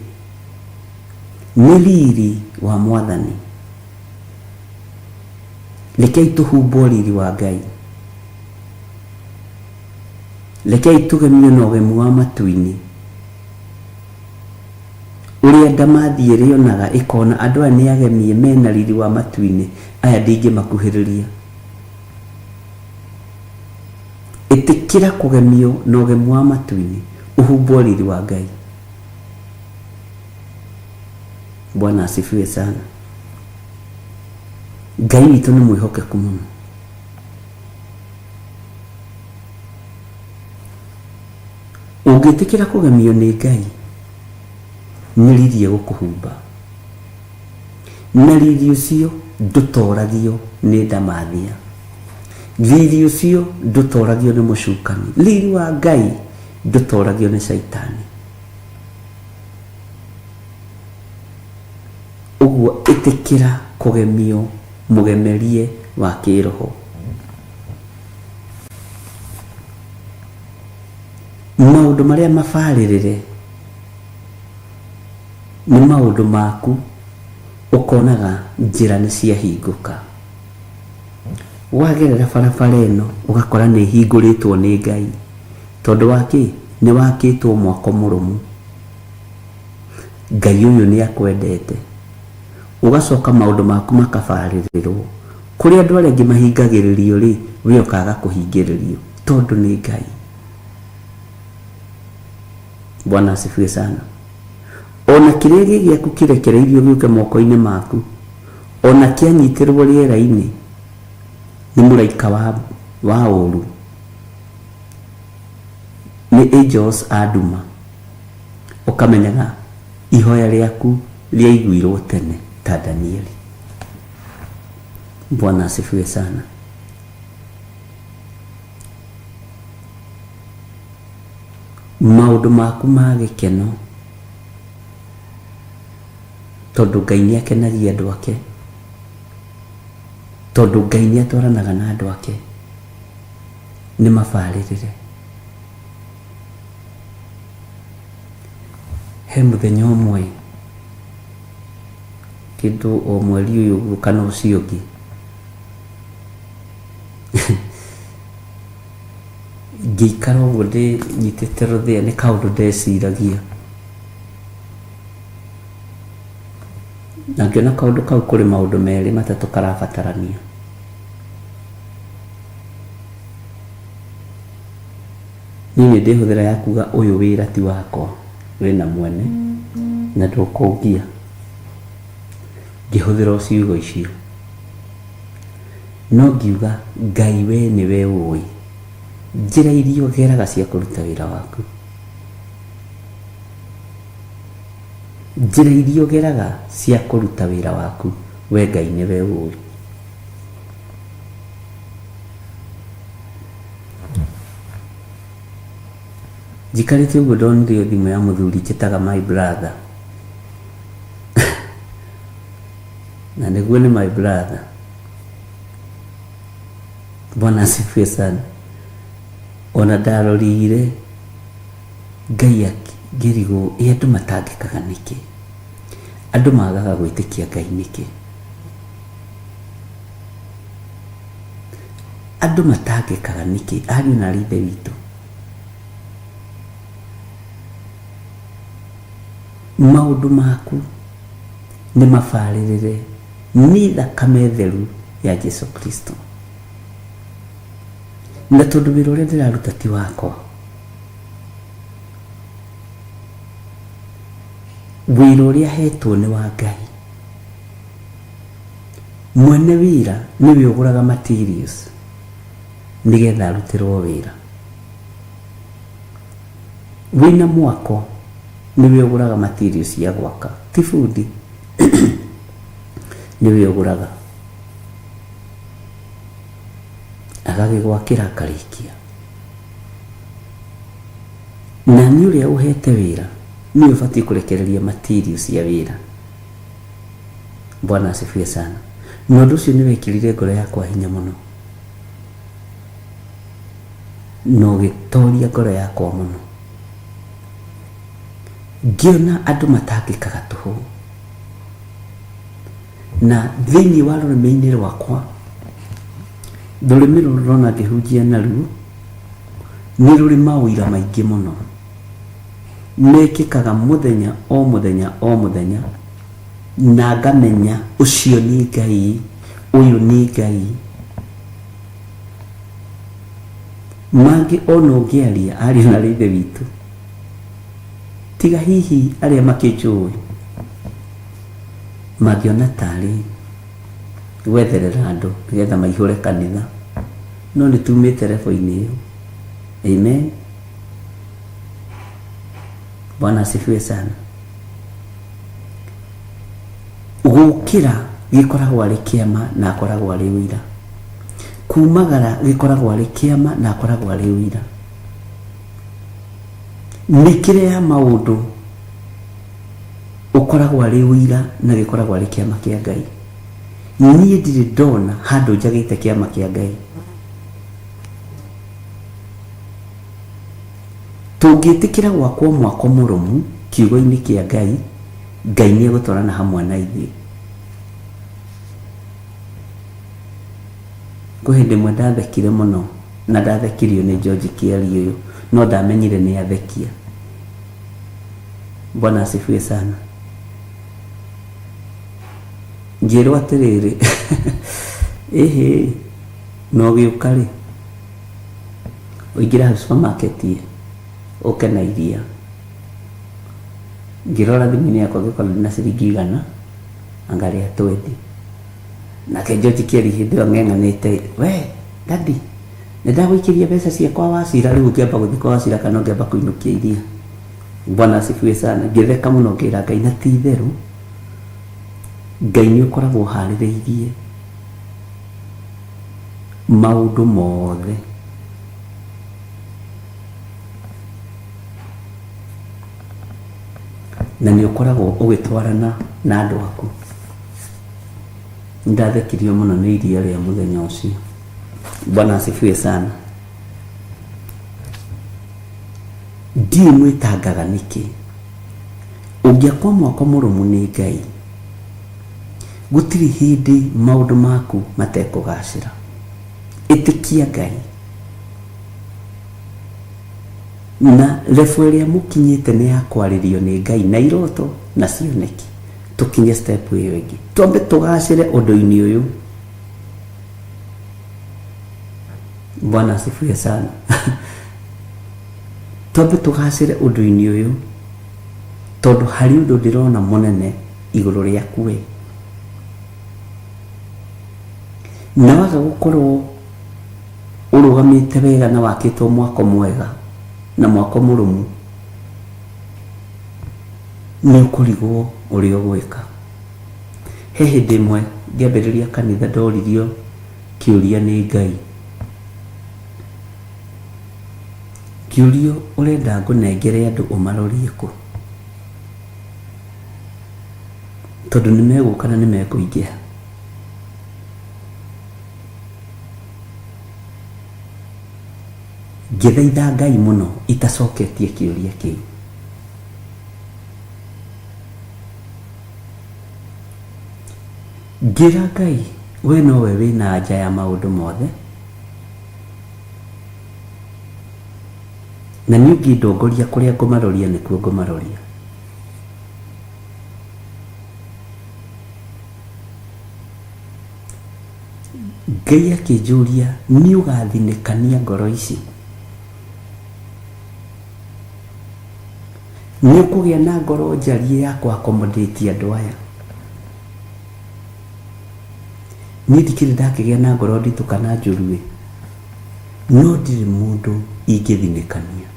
Nĩ riri wa Mwathani. Rekei tũhumbwo riri wa Ngai. Rekei tũgemio na ũgemu wa matu-inĩ ũrĩa ndamathi ĩrĩonaga ĩkona andũ aya nĩ agemie mena riri wa matu-inĩ, aya ndingĩmakuhĩrĩria. Ĩtĩkĩra kũgemio na ũgemu wa matu-inĩ, ũhumbwo riri wa Ngai. Bwana asifiwe sana. Ngai witũ nĩ mwĩhokeku mũno. Ũngĩtĩkĩra kũgemio nĩ Ngai, nĩ riri egũkũhumba. Na riri ũcio ndũtoragio nĩ ndamathia. Riri ũcio ndũtoragio nĩ mũcukani. Riri wa Ngai ndũtoragio nĩ caitani. Ũguo ĩtĩkĩra kũgemio mũgemerie wa kĩroho. Maũndũ marĩa mabarĩrĩre nĩ maũndũ maku ũkonaga njĩra nĩ ciahingũka. Wagerera barabara ĩno ũgakora nĩ ĩhingũrĩtwo nĩ Ngai. Tondũ wa kĩ? Nĩ wakĩtwo mwako mũrũmu. Ngai ũyũ nĩ akwendete. Ũgacoka maũndũ maku makabarĩrĩrwo. Kũrĩa andũ arĩa angĩ mahingagĩrĩrio rĩ, we ũkaga kũhingĩrĩrio tondũ nĩ Ngai. Bwana asifiwe sana. Ona kĩrĩa gĩ gĩaku kĩrekereirio gĩũke moko-inĩ maku, ona kĩanyitĩrwo rĩera-inĩ nĩ mũraika wa, wa ũru, nĩ angels a nduma, ũkamenyaga ihoya rĩaku rĩaiguirwo tene ta Danieli. Bwana asifiwe sana. Maũndũ maku ma gĩkeno, tondũ Ngai nĩ akenagia andũ ake, tondũ Ngai nĩ atwaranaga na andũ ake, nĩ mabarĩrĩre. He mũthenya ũmwe kĩndũ o mweri ũyũ ũguo kana ũcio ũngĩ, ngĩikara ũguo ndĩnyitĩte rũthĩa nĩ kaũndũ ndeciragia. Na ngĩona kaũndũ kau kũrĩ maũndũ merĩ matatũ karabatarania. Niĩ nĩ ndĩhũthĩra ya kuga ũyũ wĩra ti wakwa wĩna mwene na ndũkũngia. Ngĩhũthĩra o ciugo icio. No ngiuga Ngai we nĩwe ũĩ njĩra iria ũgeraga cia kũruta wĩra waku. Njĩra iria ũgeraga cia kũruta wĩra waku we Ngai nĩwe ũĩ. Njikarĩte ũguo ndonire thimũ ya mũthuri njĩtaga my brother. Na nĩguo nĩ my brother. Bwana asifiwe sana. Ona ndarorire Ngai ngĩrigwo ĩ andũ matangĩkaga nĩkĩ? Andũ magaga gwĩtĩkia Ngai nĩkĩ? Andũ matangĩkaga nĩkĩ? Ariũ na aarĩ a Ithe witũ. Maũndũ maku nĩ mabarĩrĩre nĩ thakame theru ya Jesu Kristo. Na tondũ wĩra ũrĩa ndĩraruta ti wakwa, wĩra ũrĩa hetwo nĩ wa Ngai. Mwene wĩra nĩwe ũgũraga materials nĩgetha arutĩrwo wĩra. Wĩna mwako nĩwe ũgũraga materials cia gwaka, ti bundi nĩwe ũgũraga. Agagĩgwakĩra akarĩkia. Na niĩ ũrĩa ũhete wĩra nĩwe ũbatiĩ kũrekereria material cia wĩra. Bwana asifiwe sana. Na ũndũ ũcio nĩ wekĩrire ngoro yakwa hinya mũno na ũgĩtoria ngoro yakwa mũno. Ngĩona andũ matangĩkaga tũhũ. Na thĩinĩ wa rũrĩmĩ-inĩ rwakwa, rũrĩmĩ rũrũ ndĩrona ngĩhunjia naruo, nĩ rũrĩ maũira maingĩ mũno mekĩkaga mũthenya o mũthenya o mũthenya, na ngamenya ũcio nĩ Ngai, ũyũ nĩ Ngai. Mangĩ ona ũngĩaria ariũ na ithe witũ, tiga hihi arĩa makĩnjũĩ mangĩona tarĩ gwetherera andũ nĩgetha maihũre kanitha, no nĩ tumĩte level-inĩ ĩyo. Amen. Bwana asifiwe sana. Gũkĩra gĩkoragwo arĩ kĩama na akoragwo arĩ ũira. Kumagara gĩkoragwo arĩ kĩama na akoragwo arĩ ũira. Mĩkĩre ya maũndũ ũkoragwo arĩ ũira na gĩkoragwo arĩ kĩama kĩa Ngai. Niĩ ndirĩ ndona handũ njagĩte kĩama kĩa Ngai. Tũngĩtĩkĩra gwakwo mwako mũrũmu kiugo-inĩ kĩa Ngai, Ngai nĩ egũtwarana hamwe na ithuĩ. Kwĩ hĩndĩ ĩmwe ndathekire mũno na ndathekirio nĩ George Kĩari ũyũ, no ndamenyire nĩ athekia. Bwana asifiwe sana. Ngĩrwo atĩrĩrĩ, ĩhĩ, na ũgĩũka rĩ, ũingĩre hau supermarket ĩ, ũke na iria. Ngĩrora thimũ-inĩ yakwa ngĩkora ndĩna ciringi igana, anga rĩa twendi. Nake George Kĩari hĩndĩ ĩyo ang'eng'anĩte, we daddy, nĩ ndagũikĩria mbeca ciakwa Wacira, rĩu ũngĩamba gũthiĩ kwa Wacira kana ũngĩamba kũinũkia iria. Bwana asifiwe sana. Ngĩtheka mũno ngĩra Ngai, na ti itherũ Ngai nĩ ũkoragwo ũharĩrĩirie maũndũ mothe. Na nĩ ũkoragwo ũgĩtwarana na andũ aku. Nĩndathekirio mũno nĩ iria rĩa mũthenya ũcio. Bwana asifiwe sana. Ndiũĩ mwĩtangaga nĩkĩ. Ũngĩakwo mwako mũrũmu nĩ Ngai, gũtirĩ hĩndĩ maũndũ maku matekũgacĩra. Ĩtĩkia Ngai. Na level ĩrĩa mũkinyĩte nĩ ya kwarĩrio nĩ Ngai na iroto na cioneki. Tũkinye step ĩyo ĩngĩ. Twambe tũgacĩre ũndũ-inĩ ũyũ. Bwana asifiwe sana. Twambe tũgacĩre ũndũ-inĩ ũyũ, tondũ harĩ ũndũ ndĩrona mũnene igũrũ rĩaku we. Na waga gũkorwo ũrũgamĩte wega na wakĩtwo mwako mwega na mwako mũrũmu, nĩ ũkũrigwo ũrĩa ũgwĩka. He hĩndĩ ĩmwe ngĩambĩrĩria kanitha ndoririo kĩũria nĩ Ngai. Ngĩũrio ũrenda ngũnengere andũ ũmarorie kũ? Tondũ nĩ megũka na nĩ mekũingĩha. Ngĩthaitha Ngai mũno itacoketie kĩũria kĩu. Ngĩra Ngai, we nowe wĩna anja ya maũndũ mothe, na niĩ ũngĩndongoria kũrĩa ngũmaroria nĩkuo ngũmaroria. Ngai akĩnjũria, nĩ ũgathinĩkania ngoro ici? Nĩ ũkũgĩa na ngoro njariĩ ya kũ accommodate andũ aya? Niĩ ndikĩrĩ ndakĩgĩa na ngoro nditũ kana njũru ĩ, no ndirĩ mũndũ ingĩthinĩkania.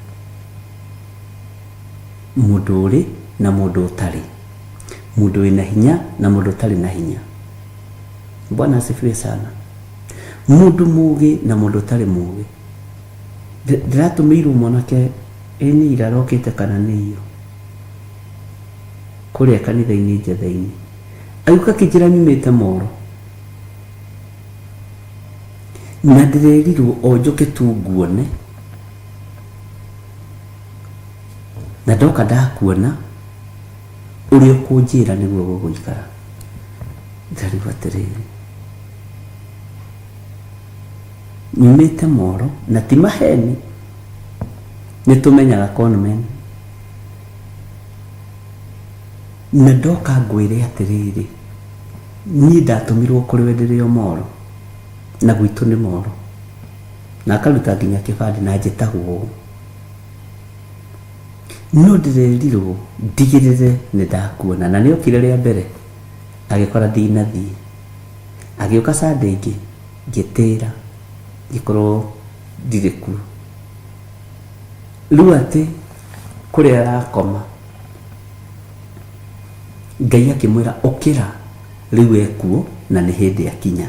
Mũndũ ũrĩ na mũndũ ũtarĩ, mũndũ wĩna hinya na mũndũ ũtarĩ na hinya. Bwana asifiwe sana. Mũndũ mũgĩ na mũndũ ũtarĩ mũgĩ. Ndĩratũmĩirwo mwanake ĩ nĩ ira arokĩte kana nĩ iyo kũrĩa kanitha-inĩ Njetha-inĩ. Agĩũka akĩnjĩra nyumĩte Moro. Na ndĩrerirwo o njũke tu nguone. Na ndoka ndakuona ũrĩa ũkũnjĩra nĩguo gũgũikara. Ndarigwo atĩrĩrĩ, nyumĩte Moro na ti maheni, nĩ tũmenyaga conmen. Na ndoka ngwĩre atĩrĩrĩ, niĩ ndatũmirwo kũrĩ we ndĩrĩ o Moro, na gwitũ nĩ Moro. Na akaruta nginya kĩbandĩ na njĩtagwo ũũ. No ndĩrerirwo ndigĩrĩre nĩ ndakuona. Na nĩ okire rĩa mbere agĩkora ndinathiĩ. Agĩũka Sunday ĩngĩ ngĩtĩra ngĩkorwo ndirĩ kuo. Rĩu atĩ kũrĩa arakoma Ngai akĩmwĩra ũkĩra rĩu ekuo na nĩ hĩndĩ akinya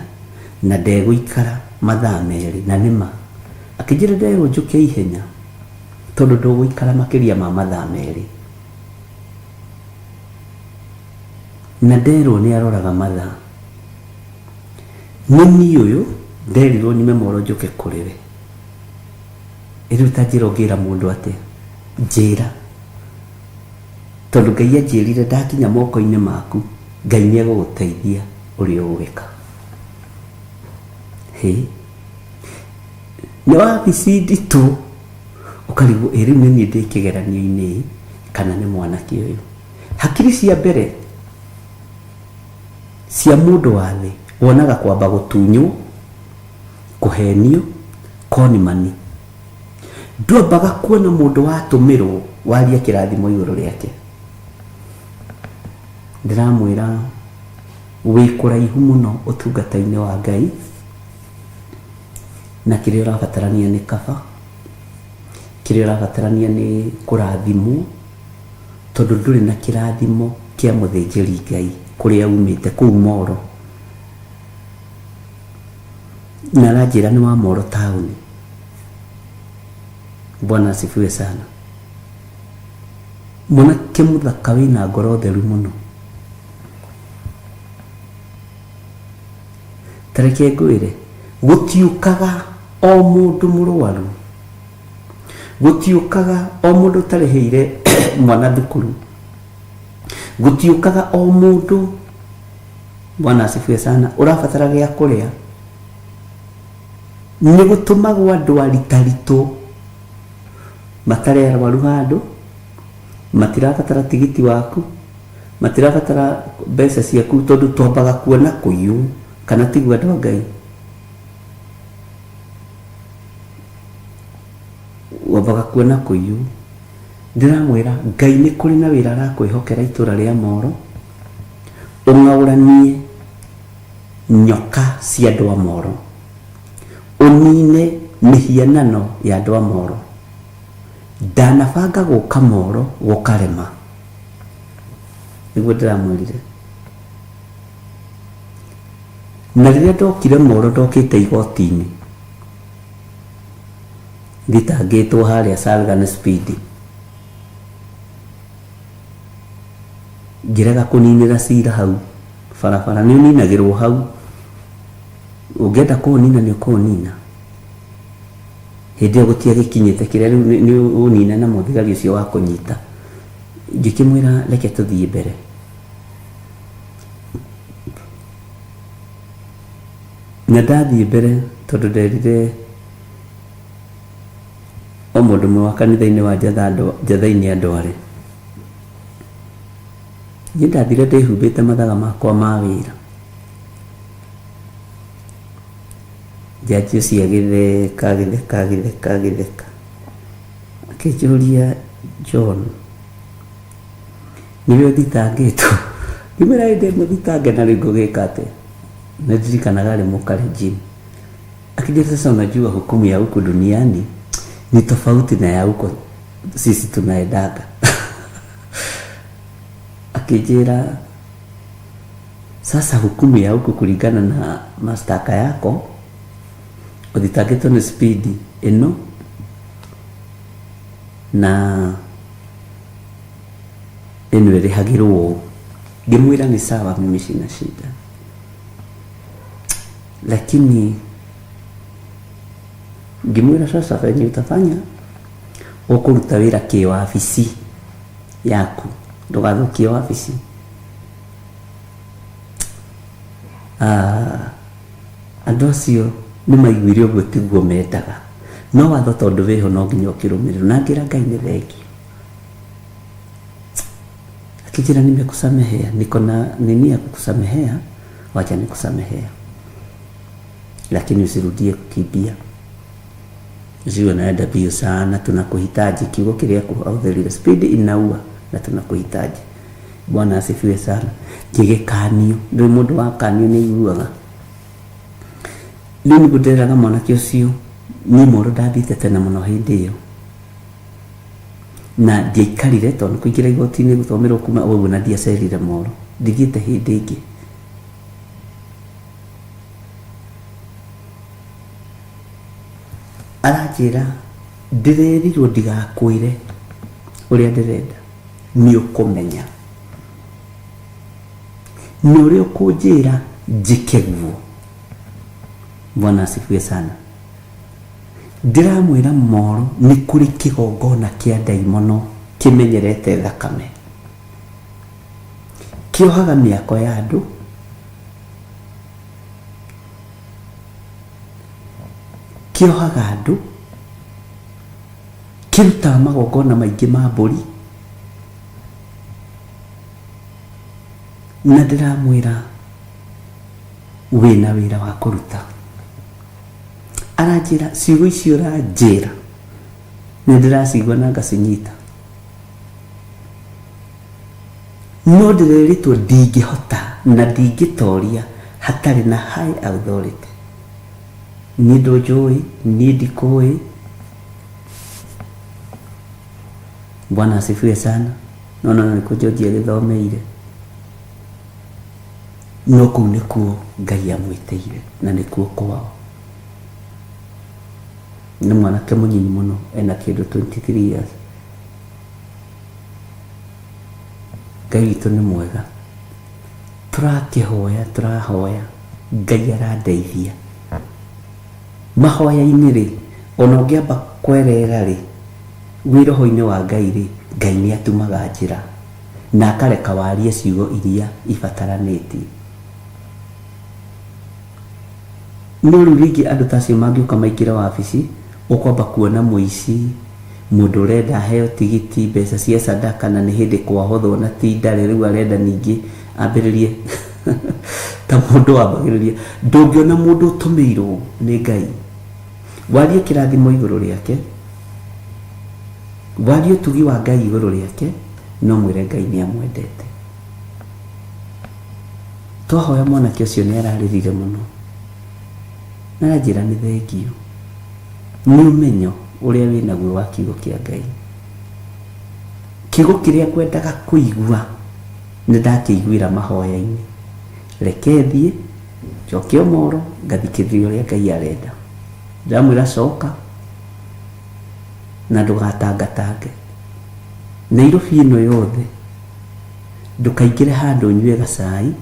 na ndegũikara mathaa merĩ na nĩma. Akĩnjĩra nderwo njũke ihenya tondũ ndũgũikara makĩria ma mathaa merĩ. Na nderwo nĩ aroraga mathaa. Nĩ niĩ ũyũ nderirwo nyume Moro njũke kũrĩ we. Rĩu ta njĩra ũngĩra mũndũ atĩa? Njĩra. Tondũ Ngai anjĩrire ndakinya moko-inĩ maku, Ngai nĩ egũgũteithia ũrĩa ũgwĩka. Hĩ. Nĩ wabici nditũ ũkarigwo ĩ rĩu nĩ niĩ ndĩ kĩgeranio-inĩ ĩ kana nĩ mwanake ũyũ. Hakiri cia mbere cia mũndũ wa thĩ wonaga kwamba gũtunywo, kũhenio, konimani. Ndwambaga kuona mũndũ watũmĩrwo warie kĩrathimo igũrũ rĩake. Ndĩramwĩra wĩ kũraihu mũno ũtungata-inĩ wa Ngai na kĩrĩa ũrabatarania nĩ kaba, kĩrĩa ũrabatarania nĩ kũrathimwo tondũ ndũrĩ na kĩrathimo kĩa mũthĩnjĩri Ngai kũrĩa umĩte kũu Moro. Na aranjĩra nĩ wa Moro taũni. Bwana asifiwe sana. Mwanake mũthaka wĩna ngoro theru mũno. Ta reke ngwĩre, gũtiũkaga o mũndũ mũrwaru, gũtiũkaga o mũndũ ũtarĩhĩire mwana thukuru, gũtiũkaga o mũndũ, Bwana asifiwe sana, ũrabatara gĩa kũrĩa. Nĩ gũtũmagwo andũ aritaritũ matarĩ arwaru handũ, matirabatara tigiti waku, matirabatara mbeca ciaku tondũ twambaga kuona kũiywo kana tiguo andũ a Ngai? Wambaga kuona kũiywo. Ndĩramwĩra Ngai nĩ kũrĩ na wĩra arakwĩhokera itũra rĩa Moro, ũng'aũranie nyoka cia andũ a Moro, ũnine mĩhianano ya andũ a Moro. Ndanabanga gũka Moro gũkarema. Nĩguo ndĩramwĩrire. Na rĩrĩa ndokire Moro ndokĩte igoti-inĩ, thitangĩtwo harĩa Salga nĩ Speed. Ngĩrega kũninĩra cira hau barabara, nĩ ũninagĩrwo hau. Ũngĩenda kũũnina nĩ ũkũũnina. Hĩndĩ ĩyo gũtiagĩkinyĩte kĩrĩa rĩu nĩ ũnine na mũthigari ũcio wa kũnyita. Ngĩkĩmwĩra reke tũthiĩ mbere. Na ndathiĩ mbere tondũ nderire o mũndũ ũmwe wa kanitha-inĩ wa Njatha-inĩ andware. Niĩ ndathire ndĩhumbĩte mathaga makwa ma wĩra. Njanji ũcio agĩtheka agĩtheka agĩtheka agĩtheka. Akĩnjũria John, nĩwe ũthitangĩtwo? Ngĩmwĩra ĩ ndĩ mũthitange na rĩu ngũgĩka atĩa? Nĩ ndirikanaga arĩ mũkalenjin. Akĩnjĩra sasa unajua hukumu ya huku duniani ni tofauti na ya huko sisi tunaendaga. Akĩnjĩra sasa hukumu ya huku kulingana na mashtaka yako Ũthitangĩtwo nĩ speed ĩno na ĩno ĩrĩhagĩrwo ũũ. Ngĩmwĩra nĩ sawa, mimi sina shida, lakini ngĩmwĩra sasa venye utafanya ũkũruta wĩra kĩwabici yaku, ndũgathũkie wabici. Ah, andũ acio nĩ maiguire ũguo tiguo mendaga, no watho tondũ wĩho no nginya ũkĩrũmĩrĩrwo. Na ngĩra Ngai nĩ thengio. Akijira nimekusamehea, niko na nini ya kukusamehea, wacha nikusamehea, lakini usirudie kukimbia, usiwe naenda mbio sana, tunakuhitaji. Kiugo kĩrĩa kũhũthĩrire speed inaua na tunakuhitaji. Bwana asifiwe sana. Ngĩgĩkanio, ndũĩ mũndũ wakanio nĩ aiguaga. Rĩu nĩguo ndĩreraga mwanake ũcio, niĩ moro ndathiĩte tene mũno hĩndĩ ĩyo na ndiaikarire tondũ kũingĩra igoti-inĩ gũthomerwo kuma ũguo na ndiacerire moro, ndithiĩte hĩndĩ ĩngĩ. Aranjĩra ndĩrerirwo ndigakwĩre ũrĩa ndĩrenda, nĩ ũkũmenya na ũrĩa ũkũnjĩra njĩke guo. Bwana asifiwe sana. Ndĩramwĩra moro nĩ kũrĩ kĩgongona kĩa ndaimono kĩmenyerete thakame, kĩohaga mĩako ya andũ, kĩohaga andũ, kĩrutaga magongona maingĩ ma mbũri, na ndĩramwĩra wĩna wĩra wa kũruta. Aranjĩra ciugo icio ũranjĩra nĩ ndĩracigua na ngacinyita, no ndĩrerĩtwo ndingĩhota na ndingĩtoria hatarĩ na high authority. Niĩ ndũnjũĩ, niĩ ndikũĩ. Bwana asifiwe sana. No no nĩ kũnjũnjia gĩthomeire, no kũu nĩkuo Ngai amwĩtĩire na nĩkuo kwao. Nĩ mwanake mũnyinyi mũno, ena kĩndũ 23 years. Ngai witũ nĩ mwega, tũrakĩhoya, tũrahoya, Ngai arandeithia mahoya-inĩ rĩ, ona ũngĩamba kwerera rĩ, wĩ roho-inĩ wa Ngai rĩ, Ngai nĩ atumaga njĩra na akareka warie ciugo iria ibataranĩtie. No rĩu rĩngĩ andũ ta acio mangĩũka maingĩre wabici, ũkwamba kuona mũici, mũndũ ũrenda aheo tigiti, mbeca cia sadaka, na nĩ hĩndĩ kwahothwo na ti ndarĩ, rĩu arenda ningĩ ambĩrĩrie ta mũndũ wambagĩrĩria. Ndũngĩona mũndũ ũtũmĩirwo nĩ Ngai warie kĩrathimo igũrũ rĩake, warie ũtugi wa Ngai igũrũ rĩake, no mwĩre Ngai nĩ amwendete. Twahoya mwanake ũcio nĩ ararĩrire mũno na aranjĩra nĩ thengio nĩ ũmenyo ũrĩa wĩ naguo wa kiugo kĩa Ngai. Kiugo kĩrĩa ngwendaga kũigua nĩ ndakĩiguĩra mahoya-inĩ, reke thiĩ njoke ũmoro ngathikĩrĩria ũrĩa Ngai arenda. Ndĩramwĩra coka na ndũgatangatange Nairobi ĩno yothe, ndũkaingĩre handũ ũnyue gacai,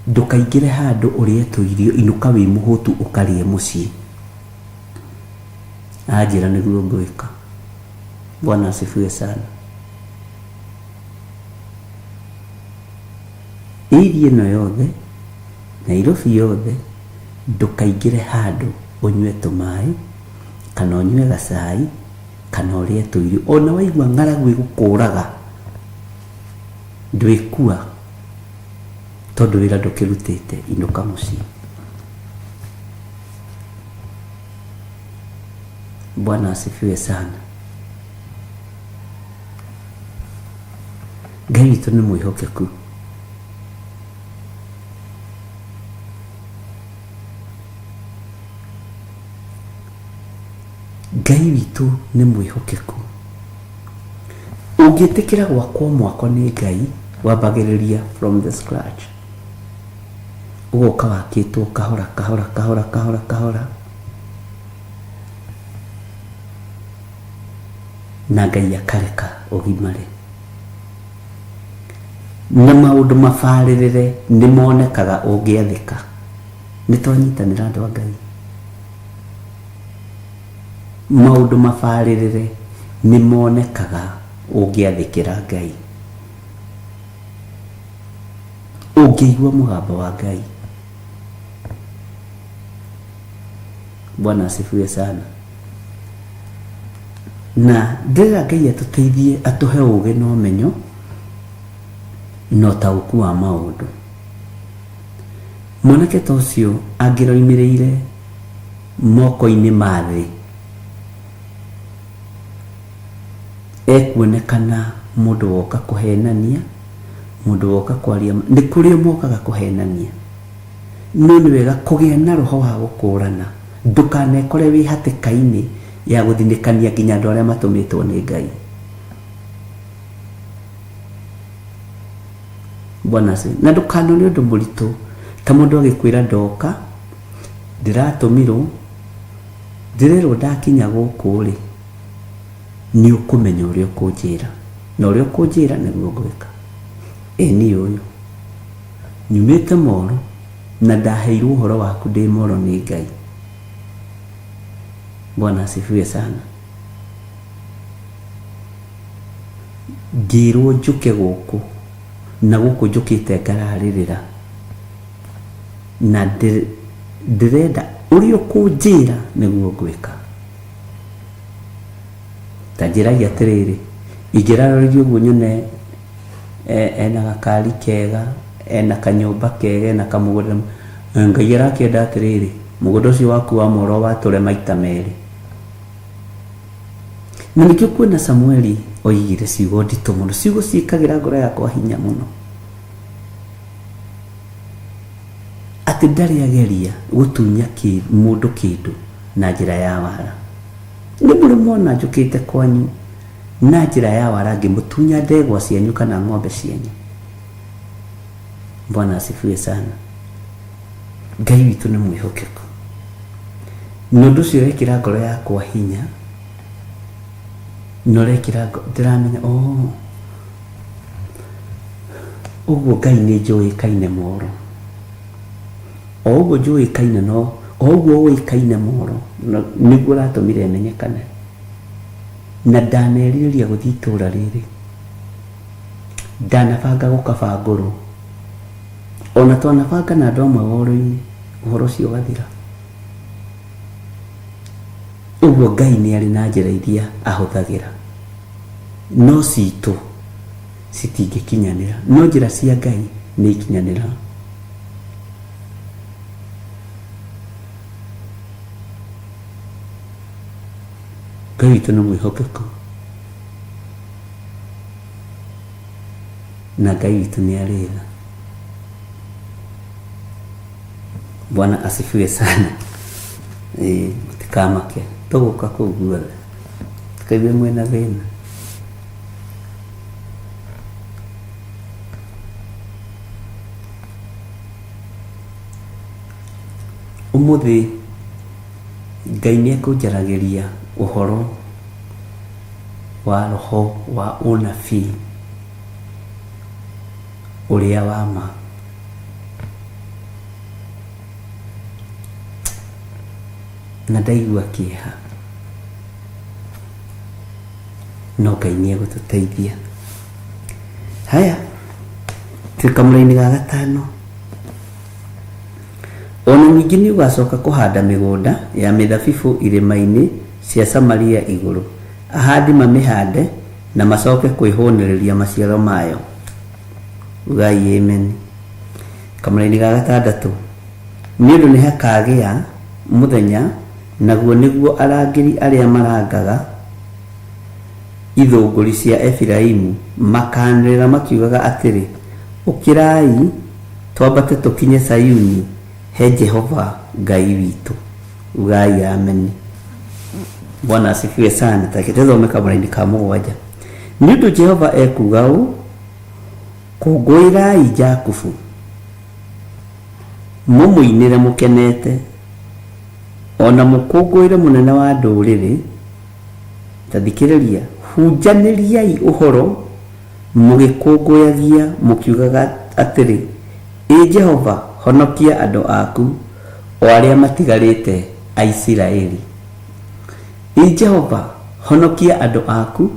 ndũkaingĩre handũ ũrĩe tũirio, inũka wĩ mũhũtu ũkarĩe mũciĩ. Anjĩra nĩguo ngwĩka. Bwana asifiwe sana. Area ĩno yothe, Nairobi yothe, ndũkaingĩre handũ ũnyue tũmaĩ kana ũnyue gacai kana ũrĩe tũirio, ona waigua ng'aragu ĩgũkũraga ndwĩkua tondũ wĩra ndũkĩrutĩte, inũka mũciĩ. Bwana asifiwe sana. Ngai witũ nĩ mwĩhokeku. Ngai witũ nĩ mwĩhokeku. Ũngĩtĩkĩra gwakwo mwako nĩ Ngai, wambagĩrĩria from the scratch. Ũgoka wakĩtwo kahora kahora kahora kahora kahora, na Ngai akareka ũgimare. Na maũndũ mabarĩrĩre nĩ monekaga ũngĩathĩka. Nĩ twanyitanĩra andũ a Ngai. Maũndũ mabarĩrĩre nĩ monekaga ũngĩathĩkĩra Ngai. Ũngĩigua mũgambo wa Ngai. Bwana asifiwe sana. Na ndĩrera Ngai atũteithie atũhe ũgĩ na ũmenyo na ũtaũku wa maũndũ. Mwanake ta ũcio angĩroimĩrĩire moko-inĩ ma thĩ, ekuonekana mũndũ woka kũhenania, mũndũ woka kwaria, nĩ kũrĩ o mokaga kũhenania. No nĩ wega kũgĩa na roho wa gũkũrana, ndũkanekore wĩ hatĩka-inĩ ya gũthinĩkania nginya andũ arĩa matũmĩtwo nĩ Ngai. Bwana asifiwe. Na ndũkanone ũndũ mũritũ ta mũndũ agĩkwĩra ndoka, ndĩratũmirwo, ndĩrerwo ndakinya gũkũ rĩ, nĩ ũkũmenya ũrĩa ũkũnjĩra, na ũrĩa ũkũnjĩra nĩguo ngwĩka. Ĩ niĩ ũyũ nyumĩte Moro na ndaheirwo ũhoro waku ndĩ Moro nĩ Ngai. Bwana asifiwe sana. Ngĩrwo njũke gũkũ na gũkũ njũkĩte ngararĩrĩra, na ndĩrenda ũrĩa ũkũnjĩra nĩguo ngwĩka. Ta njĩragia atĩrĩrĩ, ingĩraroririe ũguo nyone ena gakari kega, ena kanyũmba kega, ena kamũgũnda, Ngai arakĩenda atĩrĩrĩ, mũgũnda ũcio waku wa Moro watũre maita merĩ. Na nĩkĩo kuona Samueli oigire ciugo nditũ mũno, ciugo ciĩkagĩra ngoro yakwa hinya mũno, atĩ ndarĩ ageria gũtunya mũndũ kĩndũ na njĩra ya wara. Nĩ mũrĩ mwona njũkĩte kwanyu na njĩra ya wara ngĩmũtunya ndegwa cianyu kana ng'ombe cianyu? Bwana asifiwe sana. Ngai witũ nĩ mwĩhokeku. Na ũndũ ũcio ũrekĩra ngoro yakwa hinya, na ũrekĩra ndĩramenya oh, ũguo Ngai nĩ njũĩkaine moro. O ũguo njũĩkaine no, o ũguo ũĩkaine moro, nĩguo ũratũmire menyekane. Na ndanerirĩria gũthiĩ itũũra rĩrĩ. Ndanabanga gũkaba ngũrũ. Ona twanabanga na andũ amwe woro-inĩ, ũhoro ũcio ũgathira. Ũguo Ngai nĩ arĩ na njĩra iria ahũthagĩra, no citũ citingĩkinyanĩra, no njĩra cia Ngai nĩ ikinyanĩraga. Ngai witũ nĩ mwĩhokeku, na Ngai witũ nĩ arĩ tha. Bwana asifiwe sana. Ĩĩ, mũtikamake, tũgũka kũu guothe, mũtikaigue mwĩna thĩna. Ũmũthĩ Ngai nĩ ekũnjaragĩria ũhoro wa roho wa ũnabii ũrĩa wa ma. Na ndaigua kĩeha, no Ngai nĩ egũtũteithia. Haya, twĩ kamũra-inĩ ga gatano. O na ningĩ nĩũgacoka kũhanda mĩgũnda ya mĩthabibũ irĩma-inĩ cia Samaria igũrũ, ahandi mamĩhande na macoke kwĩhũnĩrĩria maciaro mayo. Ugai Ameni. Kamũra-inĩ ga gatandatũ, nĩ ũndũ nĩhakagĩa mũthenya, naguo nĩguo arangĩri arĩa marangaga ithũngũri cia Efiraimu makaanĩrĩra makiugaga atĩrĩ, Ũkĩrai, twambate tũkinye Sayuni, he Jehova Ngai witũ. Ugai Ameni. Bwana asifiwe sana. Ta reke tũthome kamũra-inĩ ka mũgwanja. Nĩ ũndũ Jehova ekuuga ũũ, Kũngũĩrai Jakubu, Mũmũinĩre mũkenete, o na mũkũngũĩre mũnene wa ndũrĩrĩ. Ta thikĩrĩria, hunjanĩriai ũhoro mũgĩkũngũyagia mũkiugaga atĩrĩ, Ĩ Jehova, honokia andũ aku, o arĩa matigarĩte a Isiraeli. Ĩ Jehova, honokia andũ aku,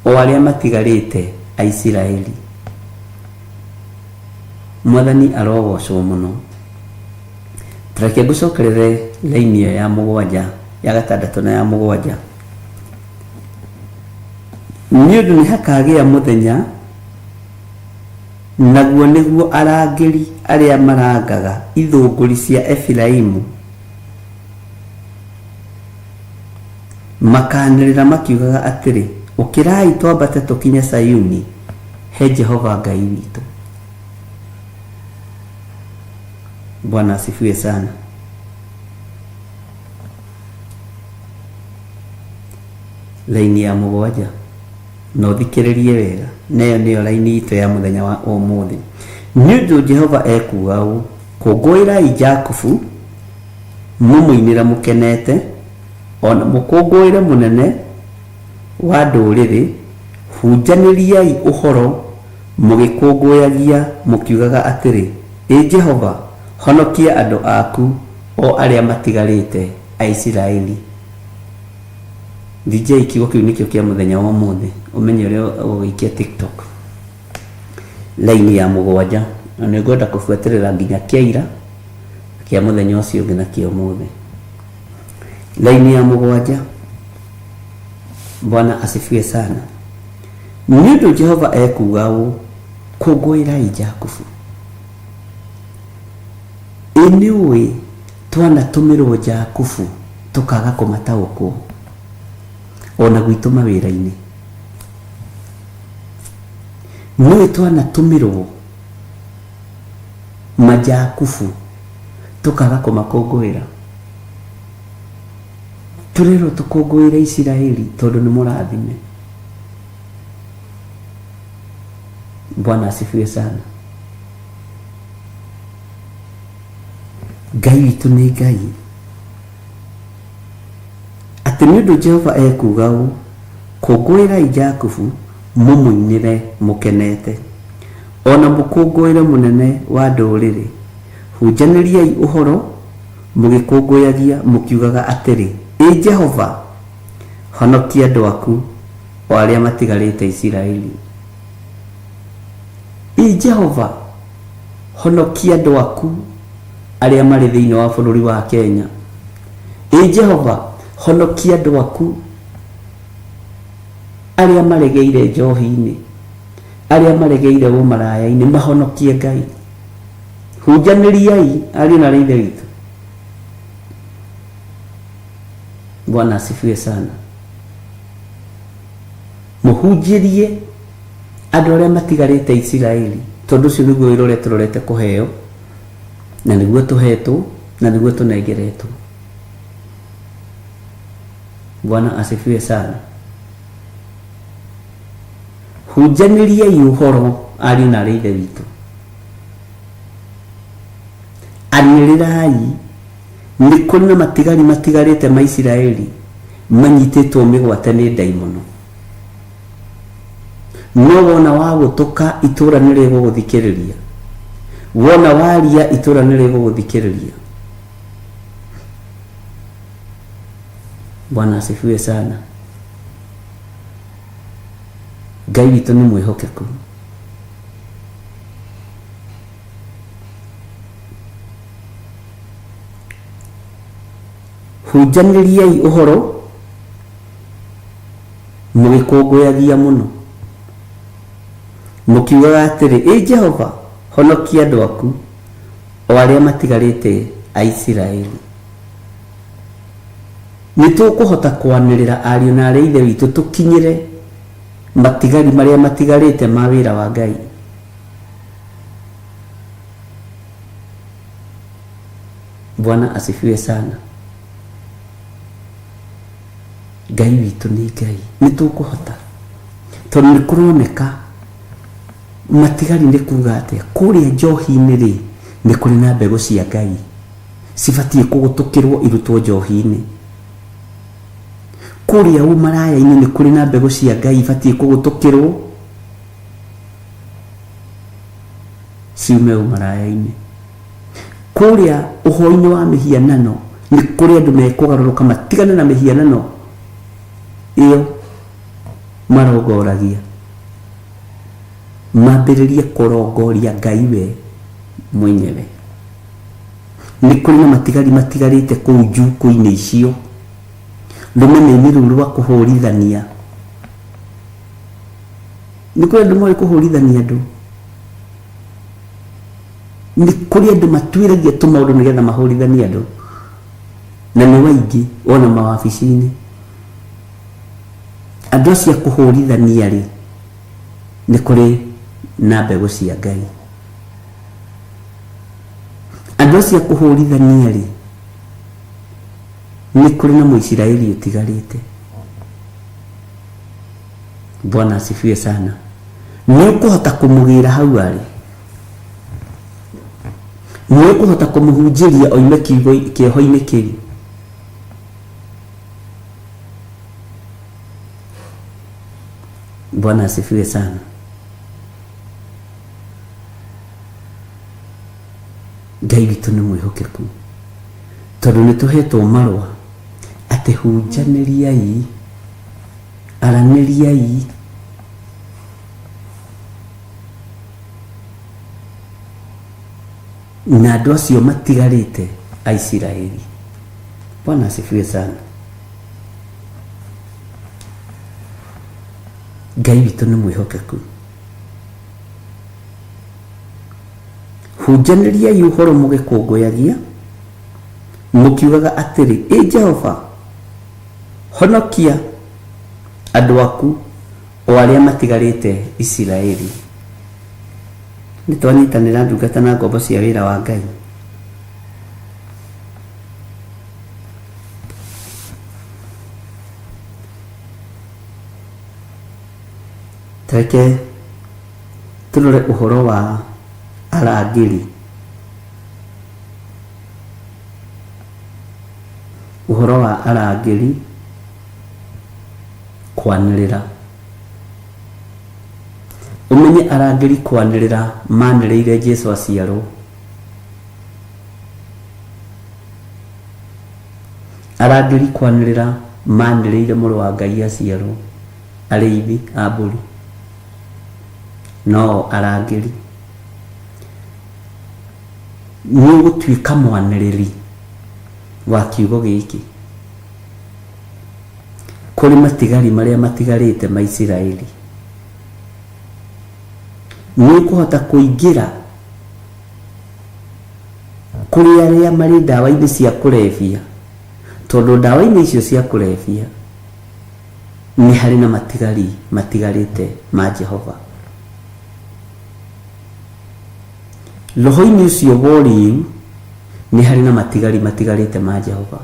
o arĩa matigarĩte a Isiraeli. Mwathani arogocwo mũno. Ta reke ngũcokerere laini ĩyo ya mũgwanja, ya gatandatũ na ya mũgwanja. Nĩ ũndũ nĩ hakagĩa mũthenya, naguo nĩguo arangĩri arĩa marangaga ithũngũri cia Efiraimu makaanĩrĩra makiugaga atĩrĩ, Ũkĩrai twambate tũkinye Sayuni, he Jehova Ngai witũ. Bwana asifiwe sana. Laini ya mũgwanja na ũthikĩrĩrie wega, na ĩyo nĩyo laini itũ ya mũthenya wa ũmũthĩ. Nĩ ũndũ Jehova ekuuga ũũ, kũngũĩrai Jakubu, mũmũinĩre mũkenete, o na mũkũngũĩre mũnene wa ndũrĩrĩ, hunjanĩriai ũhoro mũgĩkũngũyagia mũkiugaga atĩrĩ, Ĩ Jehova, honokia andũ aku, o arĩa matigarĩte a Isiraeli. DJ, kiugo kĩu nĩkĩo kĩa mũthenya wa ũmũthĩ, ũmenye ũrĩa ũgũgĩikia TikTok. Laini ya mũgwanja, na nĩ ngwenda kũbuatĩrĩra nginya kĩa ira, kĩa mũthenya ũcio ũngĩ na kĩa ũmũthĩ. Laini ya mũgwanja, Bwana asifiwe sana. Nĩ ũndũ Jehova ekuuga ũũ, kũngũĩrai Jakubu. Ĩ nĩ ũĩ twanatũmĩrwo Jakubu tũkaga kũmataũkwo ona gwitũ mawĩra-inĩ. Nĩũĩ twanatũmĩrwo majakubu tũkaga kũmakũngũĩra. Tũrerwo tũkũngũĩre Isiraeli tondũ nĩ mũrathime. Bwana asifiwe sana. Ngai witũ nĩ Ngai. Atĩ nĩ ũndũ Jehova ekuuga ũũ, Kũngũĩrai Jakubu, mũmũinĩre mũkenete, o na mũkũngũĩre mũnene wa ndũrĩrĩ. Hunjanĩriai ũhoro mũgĩkũngũyagia mũkiugaga atĩrĩ, Ĩ Jehova, honokia andũ aku, o arĩa matigarĩte Isiraeli. Ĩ Jehova, honokia andũ aku arĩa marĩ thĩinĩ wa bũrũri wa Kenya. Ĩ Jehova, honokia andũ aku arĩa maregeire njohi-inĩ, arĩa maregeire ũmaraya-inĩ, mahonokie Ngai. Hunjanĩriai ariũ na aarĩ a Ithe witũ. Bwana asifiwe sana. Mũhunjĩrie andũ arĩa matigarĩte Isiraeli, tondũ ũcio nĩguo wĩra ũrĩa tũrorete kũheo, na nĩguo tũhetwo, na nĩguo tũnengeretwo. Bwana asifiwe sana. Hunjanĩriai ũhoro ariũ na aarĩ a Ithe witũ. Anĩrĩrai, nĩ kũrĩ na matigari matigarĩte ma Isiraeli manyitĩtwo mĩgwate nĩ ndaimono. No wona wagũtũka itũra nĩ rĩgũgũthikĩrĩria, wona waria itũra nĩ rĩgũgũthikĩrĩria. Bwana asifiwe sana. Ngai witũ nĩ mwĩhokeku. Hunjanĩriai ũhoro mũgĩkũngũyagia mũno, mũkiugaga atĩrĩ, Ĩ Jehova, honokia andũ aku, o arĩa matigarĩte a Isiraeli. Nĩ tũkũhota kwanĩrĩra ariũ na aarĩ a Ithe witũ tũkinyĩre matigari marĩa matigarĩte ma wĩra wa Ngai. Bwana asifiwe sana. Ngai witũ nĩ Ngai, nĩ tũkũhota tondũ nĩ kũroneka matigari nĩ kuga atĩa kũrĩa njohi-inĩ rĩ, Nĩ kũrĩ na mbegũ cia Ngai cibatiĩ kũgũtũkĩrwo irutwo njohi-inĩ. Kũrĩa ũmaraya-inĩ nĩ kũrĩ na mbegũ cia Ngai ibatiĩ kũgũtũkĩrwo ciume ũmaraya-inĩ. Kũrĩa ũhoi-inĩ wa mĩhianano nĩ kũrĩ andũ mekũgarũrũka matigane na mĩhianano ĩyo marongoragia, mambĩrĩrie kũrongoria Ngai we mwenyewe. Nĩ kũrĩ na matigari matigarĩte kũu njukũ-inĩ icio, rũmena-inĩ rũu rwa kũhũrithania. Nĩ kũrĩ andũ moĩ kũhũrithania andũ. Nĩ kũrĩ andũ matuĩragia tũmaũndũ nĩgetha mahũrithanie andũ, na nĩ waingĩ ona mawabici-inĩ. Andũ acio a kũhũrithania rĩ, nĩ kũrĩ na mbegũ cia Ngai. Andũ acio a kũhũrithania rĩ, nĩ kũrĩ na Mũisiraeli ũtigarĩte. Bwana asifiwe sana. Nĩ ũkũhota kũmũgĩra hau arĩ, nĩ ũkũhota kũmũhunjĩria oime kĩoho-inĩ kĩu. Bwana asifiwe sana. Ngai witũ nĩ mwĩhokeku, tondũ nĩ tũhetwo marũa atĩ hunjanĩriai, aranĩriai na andũ acio matigarĩte a Isiraeli. Bwana asifiwe sana. Ngai witũ nĩ mwĩhokeku. Hunjanĩriai ũhoro mũgĩkũngũyagia, mũkiugaga atĩrĩ, Ĩ Jehova, honokia andũ aku o arĩa matigarĩte Isiraeli. Nĩ twanyitanĩra ndungata na ngombo cia wĩra wa Ngai. Tareke tũrore ũhoro wa arangĩri. Ũhoro wa arangĩri kwanĩrĩra. Ũmenye arangĩri kwanĩrĩra manĩrĩire Jesu aciarwo. Arangĩri kwanĩrĩra manĩrĩire mũrũ wa Ngai aciarwo. Arĩithi a mbũri no arangĩri. Nĩ ũgũtuĩka mwanĩrĩri wa kiugo gĩkĩ kũrĩ matigari marĩa matigarĩte ma Isiraeli. Nĩ ũkũhota kũingĩra kũrĩ arĩa marĩ ndawa-inĩ cia kũrebia, tondũ ndawa-inĩ icio cia kũrebia nĩ harĩ na matigari matigarĩte ma Jehova. Roho-inĩ ũcio wa ũrĩĩu nĩ harĩ na matigari matigarĩte ma Jehova.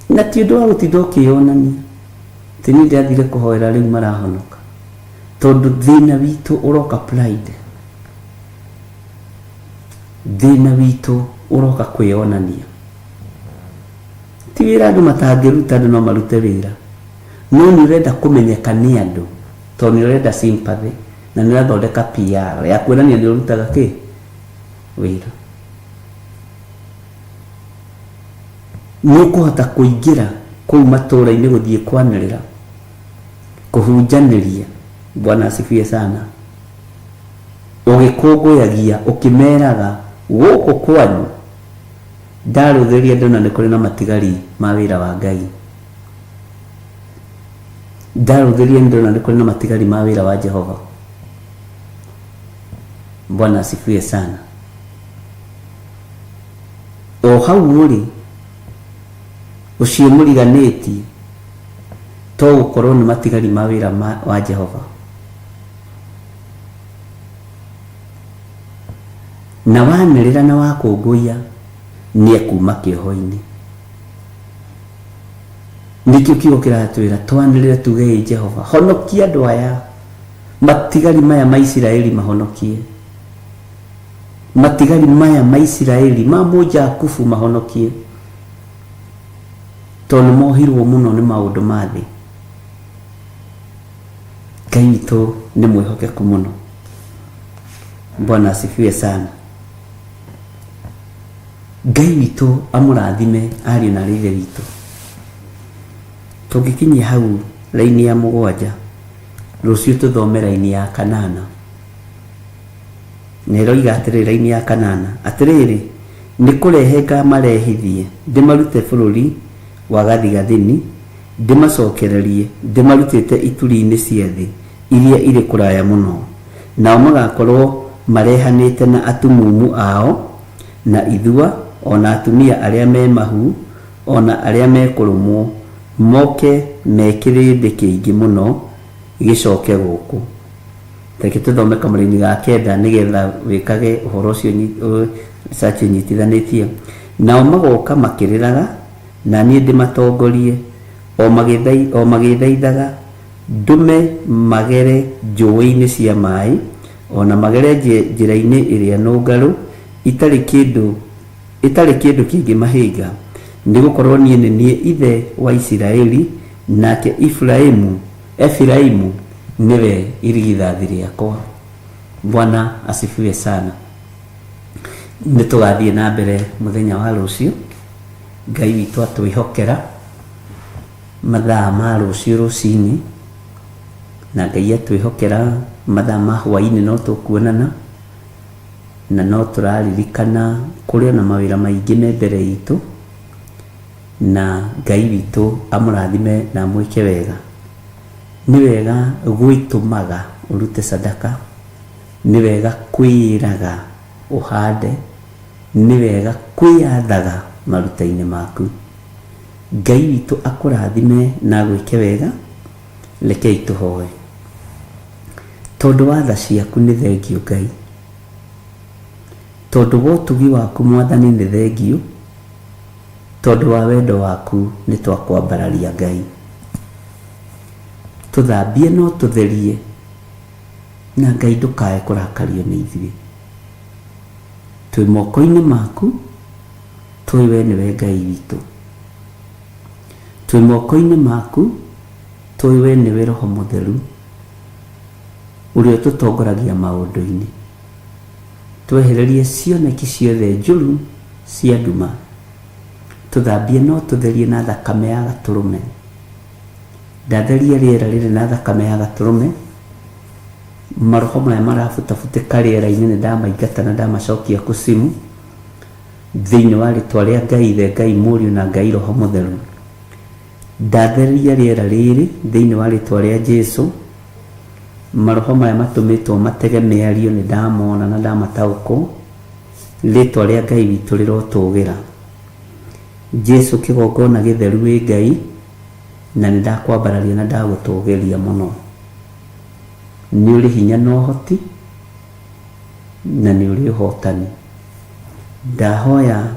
Na ti ũndũ wa gũtinda ũkĩyonania atĩ niĩ ndĩrathire kũhoera rĩu marahonoka, tondũ thĩna witũ ũroka pride, thĩna witũ ũroka kwĩyonania. Ti wĩra andũ matangĩruta, andũ no marute wĩra, no nĩ ũrenda kũmenyeka nĩ andũ, tondũ nĩ ũrenda sympathy na nĩ ũrathondeka PR ya kuonania nĩ ũrutaga kĩ wĩra. Nĩ ũkũhota kũingĩra kũu matũũra-inĩ gũthiĩ kwanĩrĩra, kũhunjanĩria. Bwana asifiwe sana. Ũgĩkũngũyagia ũkĩmeraga gũkũ kwanyu ndarũthĩria ndona nĩ kũrĩ na matigari ma wĩra wa Ngai. Ndarũthĩria ndona nĩ kũrĩ na matigari ma wĩra wa Jehova. Bwana asifiwe sana. O hau ũrĩ ũcio mũriganĩtie to gũkorwo nĩ matigari ma wĩra wa Jehova. Na wanĩrĩra na wakũngũiya nĩ ekuma kĩoho-inĩ. Nĩkĩo kiugo kĩratwĩra twanĩrĩre tuge ĩ Jehova, honokia andũ aya, matigari maya ma Isiraeli mahonokie. Matigari maya ma Isiraeli ma Mũjakubu mahonokie, tondũ nĩ mohirwo mũno nĩ maũndũ ma thĩ. Ngai witũ nĩ mwĩhokeku mũno. Bwana asifiwe sana. Ngai witũ amũrathime ariũ na aarĩ a Ithe witũ. Tũngĩkinyia hau raini ya mũgwanja, rũciũ tũthome raini ya kanana. Na ĩroiga atĩrĩrĩ, raini ya kanana, atĩrĩrĩ, nĩ kũrehe ngamarehithie, ndĩmarute bũrũri wa gathigathini, ndĩmacokererie ndĩmarutĩte ituri-inĩ cia thĩ iria irĩ kũraya mũno, nao magakorũo marehanĩte na atumumu ao, na ithua, o na atumia arĩa me mahu, o na arĩa mekũrũmwo, moke me kĩrĩndĩ kĩingĩ mũno gĩcoke gũkũ. Reke tũthome kamũraini ga kenda nĩgetha wĩkage ũhoro ũcio research ũnyitithanĩtie. Nao magoka makĩrĩraga, na niĩ ndĩmatongorie, o magĩthaithaga, ndũme magere njũĩ-inĩ cia maĩ, o na magere njĩra-inĩ ĩrĩa nũngarũ, itarĩ kĩndũ kĩngĩmahĩnga. Nĩ gũkorũo niĩ nĩ niĩ ithe wa Isiraeli, nake Efiraimu nĩwe irigithathi rĩakwa. Bwana asifiwe sana. Nĩ tũgathiĩ na mbere mũthenya wa rũciũ. Ngai witũ atwĩhokera mathaa ma rũciũ rũcinĩ, na Ngai atwĩhokera mathaa ma hwaĩ-inĩ no tũkuonana, na no tũraririkana kũrĩ ona mawĩra maingĩ me mbere itũ, na Ngai witũ amũrathime na amwĩke wega. Nĩ wega gwĩtũmaga ũrute sadaka, nĩ wega kwĩraga ũhande, nĩ wega kwĩyathaga maruta-inĩ maku. Ngai witũ akũrathime na agwĩke wega. Rekei tũhoe. Tondũ wa tha ciaku nĩ thengio Ngai, tondũ wa ũtugi waku Mwathani nĩ thengio, tondũ wa wendo waku nĩ twakwambararia Ngai. Tũthambie no tũtherie, na Ngai ndũkae kũrakario nĩ ithuĩ. Twĩ moko-inĩ maku, tũĩ we nĩwe Ngai witũ. Twĩ moko-inĩ maku, tũĩ we nĩwe Roho Mũtheru ũrĩa ũtũtongoragia maũndũ-inĩ. Twehererie cioneki ciothe njũru cia nduma, tũthambie no tũtherie na thakame ya gatũrũme. Ndatheria rĩera rĩrĩ na thakame ya gatũrũme. Maroho maya marabutabutĩka rĩera-inĩ nĩ ndamaingata na ndamacokia kucimu, thĩinĩ wa rĩtwa rĩa Ngai Ithe, Ngai Mũriũ na Ngai Roho Mũtheru. Ndatheria rĩera rĩrĩ thĩinĩ wa rĩtwa rĩa Jesu. Maroho maya matũmĩtwo matege mĩario nĩ ndamona na ndamataũkwo. Rĩtwa rĩa Ngai witũ rĩrotũgĩra. Jesu kĩgongona gĩtheru wĩ Ngai, na nĩ ndakwambararia na ndagũtũgĩria mũno. Nĩ ũrĩ hinya na ũhoti, na nĩ ũrĩ ũhotani. Ndahoya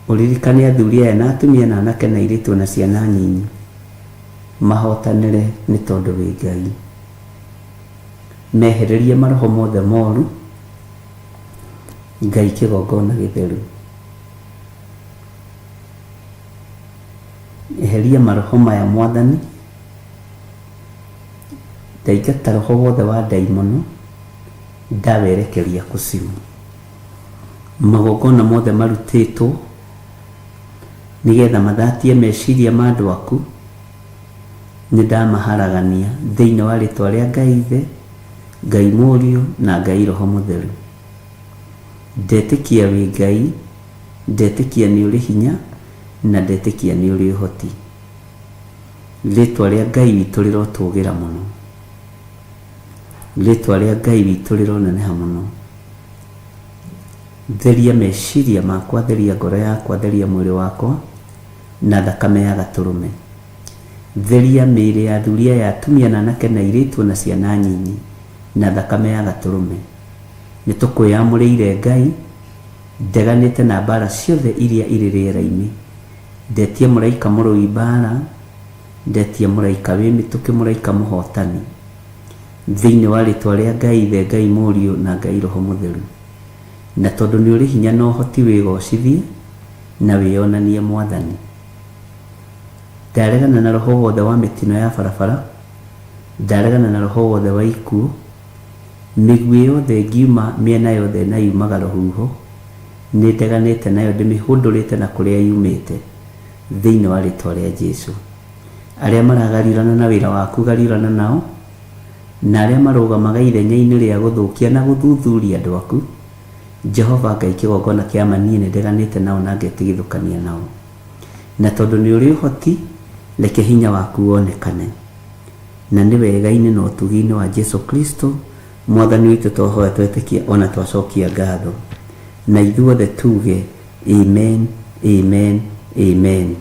ũririkane athuri aya na atumia na anake na airĩtu na ciana nyinyi, mahotanĩre nĩ tondũ wĩ Ngai. Mehererie maroho mothe moru, Ngai kĩgongona gĩtheru. Eheria maroho maya Mwathani, ndaingata roho wothe wa ndaimono, ndawerekeria kucimu. Magongona mothe marutĩtwo nĩgetha mathatie meciria ma andũ aku, nĩ ndamaharagania thĩinĩ wa rĩtwa rĩa Ngai Ithe, Ngai Mũriũ na Ngai Roho Mũtheru. Ndetĩkia wĩ Ngai, ndetĩkia nĩ ũrĩ hinya, na ndetĩkia nĩ ũrĩ ũhoti. Rĩtwa rĩa Ngai witũ rĩrotũgĩra mũno. Rĩtwa rĩa Ngai witũ rĩroneneha mũno. Theria meciria makwa, theria ngoro yakwa, theria mwĩrĩ wakwa na thakame ya gatũrũme. Theria mĩĩrĩ ya athuri aya, atumia na anake na airĩtu na ciana nyinyi na thakame ya gatũrũme. Nĩ tũkwĩyamũrĩire Ngai, ndeganĩte na mbara ciothe iria irĩ rĩera-inĩ. Ndetie mũraika mũrũi mbara, ndetie mũraika wĩ mĩtũkĩ, mũraika mũhotani. Thĩinĩ wa rĩtwa rĩa Ngai Ithe, Ngai Mũriũ na Ngai Roho Mũtheru. Na tondũ nĩ ũrĩ hinya na ũhoti wĩgocithie na wĩyonanie Mwathani. Ndaregana na roho wothe wa mĩtino ya barabara, ndaregana na roho wothe wa ikuũ, mĩguĩ yothe ĩngiuma mĩena yothe na yumaga rũhuho, nĩ ndeganĩte nayo ndĩmĩhũndũrĩte na kũrĩa yumĩte, thĩinĩ wa rĩtwa rĩa Jesu. Arĩa maragariũrana na wĩra waku gariũrana nao, na arĩa marũgamaga ithenya-inĩ rĩa gũthũkia na gũthuthuria andũ aku, Jehova Ngai kĩgongona kĩa ma niĩ nĩndeganĩte nao na ngetigithũkania nao. Na tondũ nĩ ũrĩ ũhoti, reke hinya waku wonekane. Na nĩ wega-inĩ na ũtugi-inĩ wa Jesu Kristo Mwathani witũ twahoya twetĩkia o na twacokia ngatho. Na ithuothe tuge Amen, amen, amen.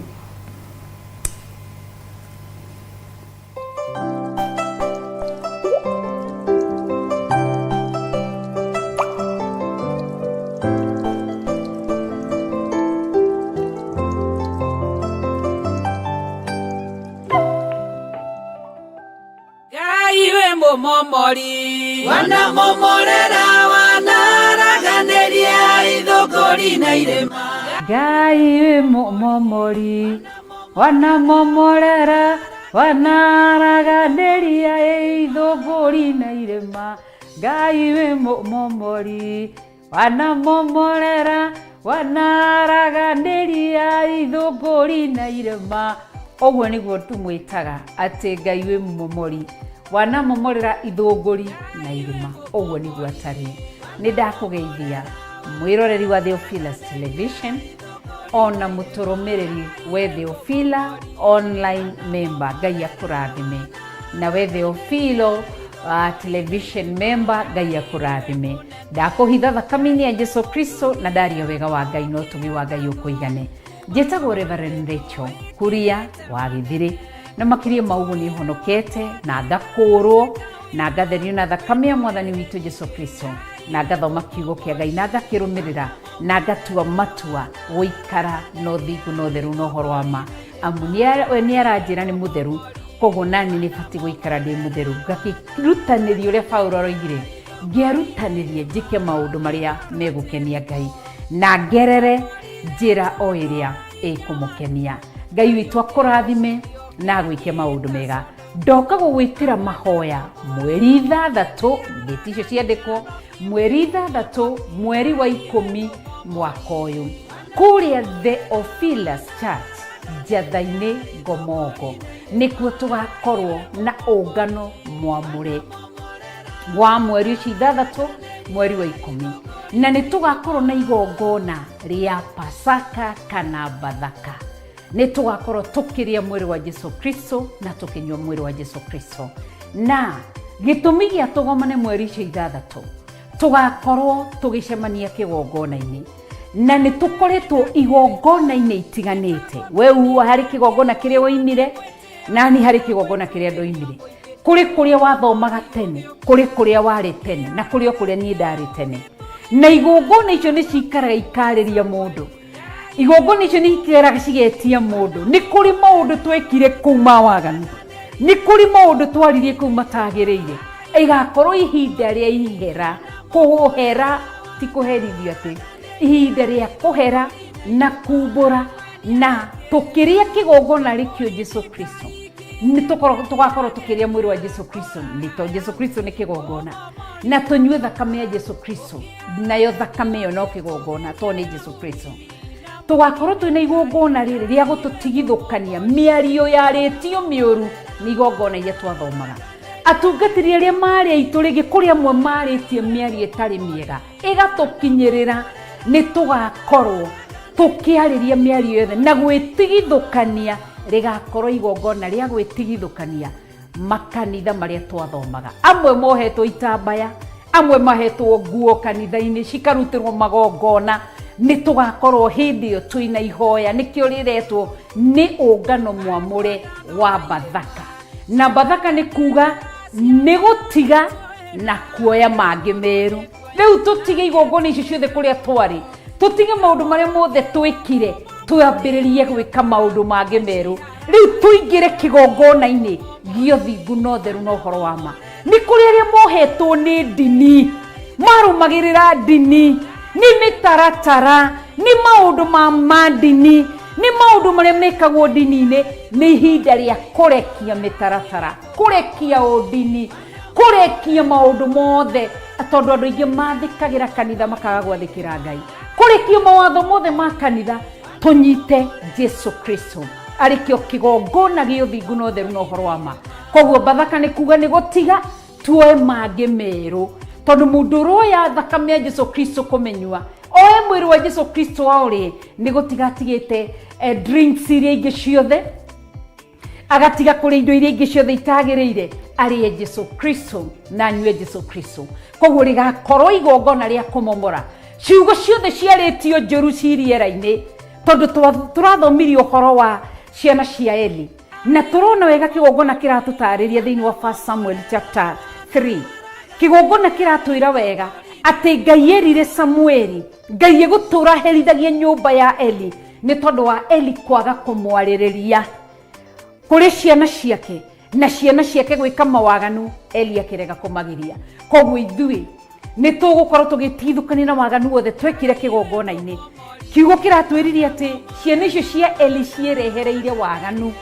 Ngai wĩ mũmomori wanamomorera wanaraganĩria ithũngũri na irĩma. Ngai wĩ mũmomori wanamomorera wanaraganĩria ithũngũri na irĩma. Ngai wĩ mũmomori wanamomorera wanaraganĩria ithũngũri na irĩma. Ũguo nĩguo tũmwĩtaga atĩ Ngai wĩ mũmomori wanamomorera ithũngũri na irĩma. Ũguo nĩguo atariĩ. Nĩ ndakũgeithia mwĩroreri wa Theophilus Television ona mũtũrũmĩrĩri we Theophila online member, Ngai akũrathime. Na we Theophilo television member, Ngai akũrathime. Ndakũhitha thakame-inĩ ya Jesu Kristo na ndaria wega wa Ngai na ũtugi wa Ngai ũkũigane. Njĩtagwo Reverend Rachel Kuria wa Gĩthirĩ, na makĩria ma ũguo nĩ honokete na ngakũũrwo na ngatherio na thakame ya Mwathani witũ Jesu Kristo, na ngathoma kiugo kĩa Ngai na ngakĩrũmĩrĩra na ngatua matua gũikara na ũthingu na ũtheru na ũhoro wa ma, amu we nĩ aranjĩra nĩ mũtheru, koguo nani nĩ batiĩ gũikara ndĩ mũtheru. Ngakĩrutanĩria ũrĩa Paulo aroigire, ngĩarutanĩrie njĩke maũndũ marĩa megũkenia Ngai na ngerere njĩra o ĩrĩa ĩkũmũkenia. Ngai witũ akũrathime na agwĩke maũndũ mega. Ndoka gũgwĩtĩra mahoya mweri 6, ndĩti icio ciandĩkwo, mweri 6 mweri wa 10 mwaka ũyũ, kũrĩa Theophilus Church Njatha-inĩ Ngomongo, nĩkuo tũgakorwo na ũngano mwamũre wa mweri ũcio 6 mweri wa 10, na nĩ tũgakorwo na igongona rĩa Pasaka kana Bathaka. Nĩ tũgakorwo tũkĩrĩa mwĩrĩ wa Jesu Kristo na tũkĩnyua mwĩrĩ wa Jesu Kristo. Na gĩtũmi gĩa tũgomane mweri ũcio 6, tũgakorwo tũgĩcemania kĩgongona-inĩ, na nĩ tũkoretwo igongona-inĩ itiganĩte. We harĩ kĩgongona kĩrĩa woimire, nani harĩ kĩgongona kĩrĩa ndoimire. Kũrĩ kũrĩa wathomaga tene, kũrĩ kũrĩa warĩ tene, na kũrĩ o kũrĩa niĩ ndarĩ tene. Na igongona icio nĩ cikaraga ikarĩria mũndũ. Igongona icio nĩ ikaraga cigetia mũndũ. Nĩ kũrĩ maũndũ twekire kũu ma waganu, nĩ kũrĩ maũndũ twaririe kũu matagĩrĩire. Ĩgakorwo ihinda rĩa ihera, kũhera ti kũherithio atĩ, ihinda rĩa kũhera na kumbũra, na tũkĩrĩa kĩgongona rĩkĩo Jesu Kristo. Nĩ tũgakorwo tũkĩrĩa mwĩrĩ wa Jesu Kristo, nĩ tondũ Jesu Kristo nĩ kĩgongona, na tũnyue thakame ya Jesu Kristo, nayo thakame ĩyo no kĩgongona tondũ nĩ Jesu Kristo. Tũgakorwo twĩna igongona rĩrĩ rĩa gũtũtigithũkania mĩario yarĩtio mĩũru nĩ igongona iria twathomaga. Atungatĩri arĩa marĩ aitũ rĩngĩ kũrĩ amwe marĩtie mĩario ĩtarĩ mĩega ĩgatũkinyĩrĩra, nĩ tũgakorwo tũkĩarĩria mĩario yothe na gwĩtigithũkania. Rĩgakorwo igongona rĩa gwĩtigithũkania makanitha marĩa twathomaga. Amwe mohetwo itambaya, amwe mahetwo nguo kanitha-inĩ cikarutĩrwo magongona. Nĩ tũgakorwo hĩndĩ ĩyo twĩna ihoya, nĩkĩo rĩretwo nĩ ũngano mwamũre wa Bathaka. Na Bathaka nĩ kuga nĩ gũtiga na kuoya mangĩ merũ. Rĩu tũtige igongona icio ciothe kũrĩa twarĩ, tũtige maũndũ marĩa mothe twĩkire, twambĩrĩrie gwĩka maũndũ mangĩ merũ. Rĩu tũingĩre kĩgongona-inĩ gĩa ũthingu na ũtheru na ũhoro wa ma. Nĩ kũrĩ arĩa mohetwo nĩ ndini, marũmagĩrĩra ndini. Nĩ mĩtaratara, nĩ maũndũ ma mandini, nĩ maũndũ marĩa mekagwo ndini-inĩ. Nĩ ihinda rĩa kũrekia mĩtaratara, kũrekia ũndini, kũrekia maũndũ mothe, tondũ andũ aingĩ mathĩkagĩra kanitha makaga gwathĩkĩra Ngai. Kũrekia mawatho mothe ma kanitha, tũnyite Jesu Kristo arĩ kĩo kĩgongona gĩa ũthingu na ũtheru na ũhoro wa ma. Koguo Bathaka nĩ kuga nĩ gũtiga tuoe mangĩ merũ, tondũ mũndũ ũroya thakame ya Jesu Kristo kũmenyua, oe mwĩrĩ wa Jesu Kristo aũrĩe, nĩ gũtiga atigĩte drinks iria ingĩ ciothe, agatiga kũrĩa indo iria ingĩ ciothe itagĩrĩire, arĩe Jesu Kristo na anyue Jesu Kristo. Koguo rĩgakorwo igongona rĩa kũmomora ciugo ciothe ciarĩtio njũru ci rĩera-inĩ, tondũ tũrathomirie ũhoro wa ciana cia Eli, na tũrona wega kĩgongona kĩratũtarĩria thĩinĩ wa 1 Samuel chapter 3. Kĩgongona kĩratwĩra wega atĩ Ngai erire Samueli, Ngai egũtũra herithagia nyũmba ya Eli nĩ tondũ wa Eli kwaga kũmwarĩrĩria kũrĩ ciana ciake, na ciana ciake gwĩka mawaganu, Eli akĩrega kũmagiria. Koguo ithuĩ nĩ tũgũkorwo tũgĩtigithũkania na waganu wothe twekire kĩgongona-inĩ. Kiugo kĩratwĩrire atĩ ciana icio cia Eli ciĩrehereire waganu.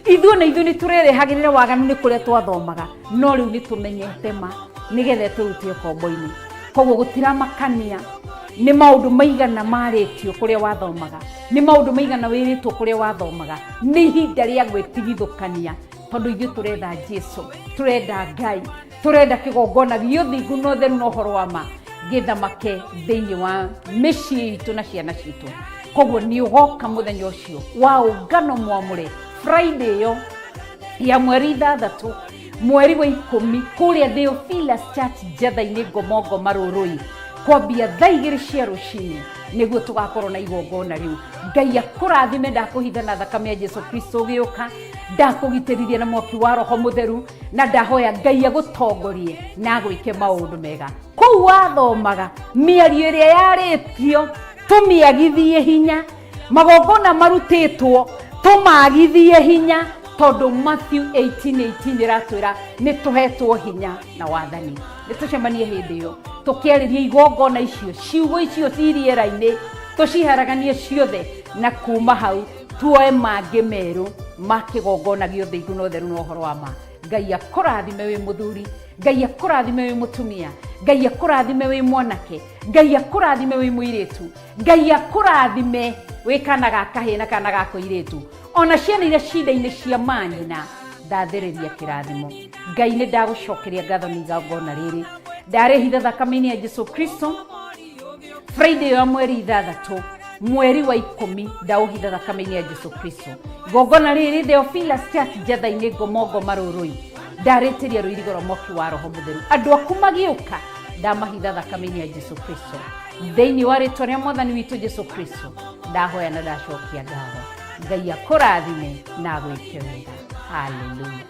Ithuĩ na ithuĩ nĩ tũrerehagĩrĩra waganu nĩ kũrĩa twathomaga, no rĩu nĩ tũmenyete ma nĩgetha tũrute ũkombo-inĩ. Koguo gũtiramakania nĩ maũndũ maigana marĩtio kũrĩa wathomaga, nĩ maũndũ maigana wĩrĩtwo kũrĩa wathomaga, nĩ ihinda rĩa gwĩtigithũkania, tondũ ithuĩ tũretha Jesu, tũrenda Ngai, tũrenda kĩgongona gĩa ũthingu na ũtheru na ũhoro wa ma gĩthamake thĩinĩ wa mĩciĩ itũ na ciana citũ. Koguo nĩ ũgoka mũthenya ũcio wa ũngano mwamũre, Friday ĩyo ya mweri 6 mweri wa 10, kũrĩa Theophilus Church Njetha-inĩ, Ngomongo Marũrũi, kwambia thaa 2 cia rũcinĩ, nĩguo tũgakorwo na igongona rĩu. Ngai akũrathime. Ndakũhitha na thakame ya Jesu Kristo ũgĩũka, ndakũgitĩrithia na mwaki wa Roho Mũtheru, na ndahoya Ngai agũtongorie na agwĩke maũndũ mega. Kũu wathomaga, mĩario ĩrĩa yarĩtio tũmĩagithie hinya, magongona marutĩtwo tũmagithie hinya, tondũ Matthew 18:18 ĩratwĩra nĩ tũhetwo hinya na wathani. Nĩ tũcemanie hĩndĩ ĩyo tũkĩarĩria igongona icio, ciugo icio ci rĩera-inĩ tũciharaganie ciothe, na kuma hau tuoe mangĩ merũ ma kĩgongona gĩa ũthingu na ũtheru na ũhoro wa ma. Ngai akũrathime wĩ mũthuri, Ngai akũrathime wĩ mũtumia, Ngai akũrathime wĩ mwanake, Ngai akũrathime wĩ mũirĩtu, Ngai akũrathime wĩ kana ga kahĩĩ na kana ga kũirĩtu, ona ciana iria cinda-inĩ cia manyina, ndathĩrĩria kĩrathimo. Ngai, nĩ ndagũcokeria ngatho nĩ igongona rĩrĩ ndarĩhitha thakame-inĩ ya Jesu Kristo. Friday ya mweri 6 mweri wa 10, ndaũhitha thakame-inĩ ya Jesu Kristo. Igongona rĩrĩ Theophilus Church Njetha-inĩ, Ngomongo Marũrũi, ndarĩtĩria rũirigo rwa mwaki wa Roho Mũtheru. Andũ aku magĩũka, ndamahitha thakame-inĩ ya Jesu Kristo. Thĩinĩ wa rĩtwa rĩa Mwathani witũ Jesu Kristo ndahoya na ndacokia ngatho. Ngai akũrathime na agwĩke wega. Haleluya.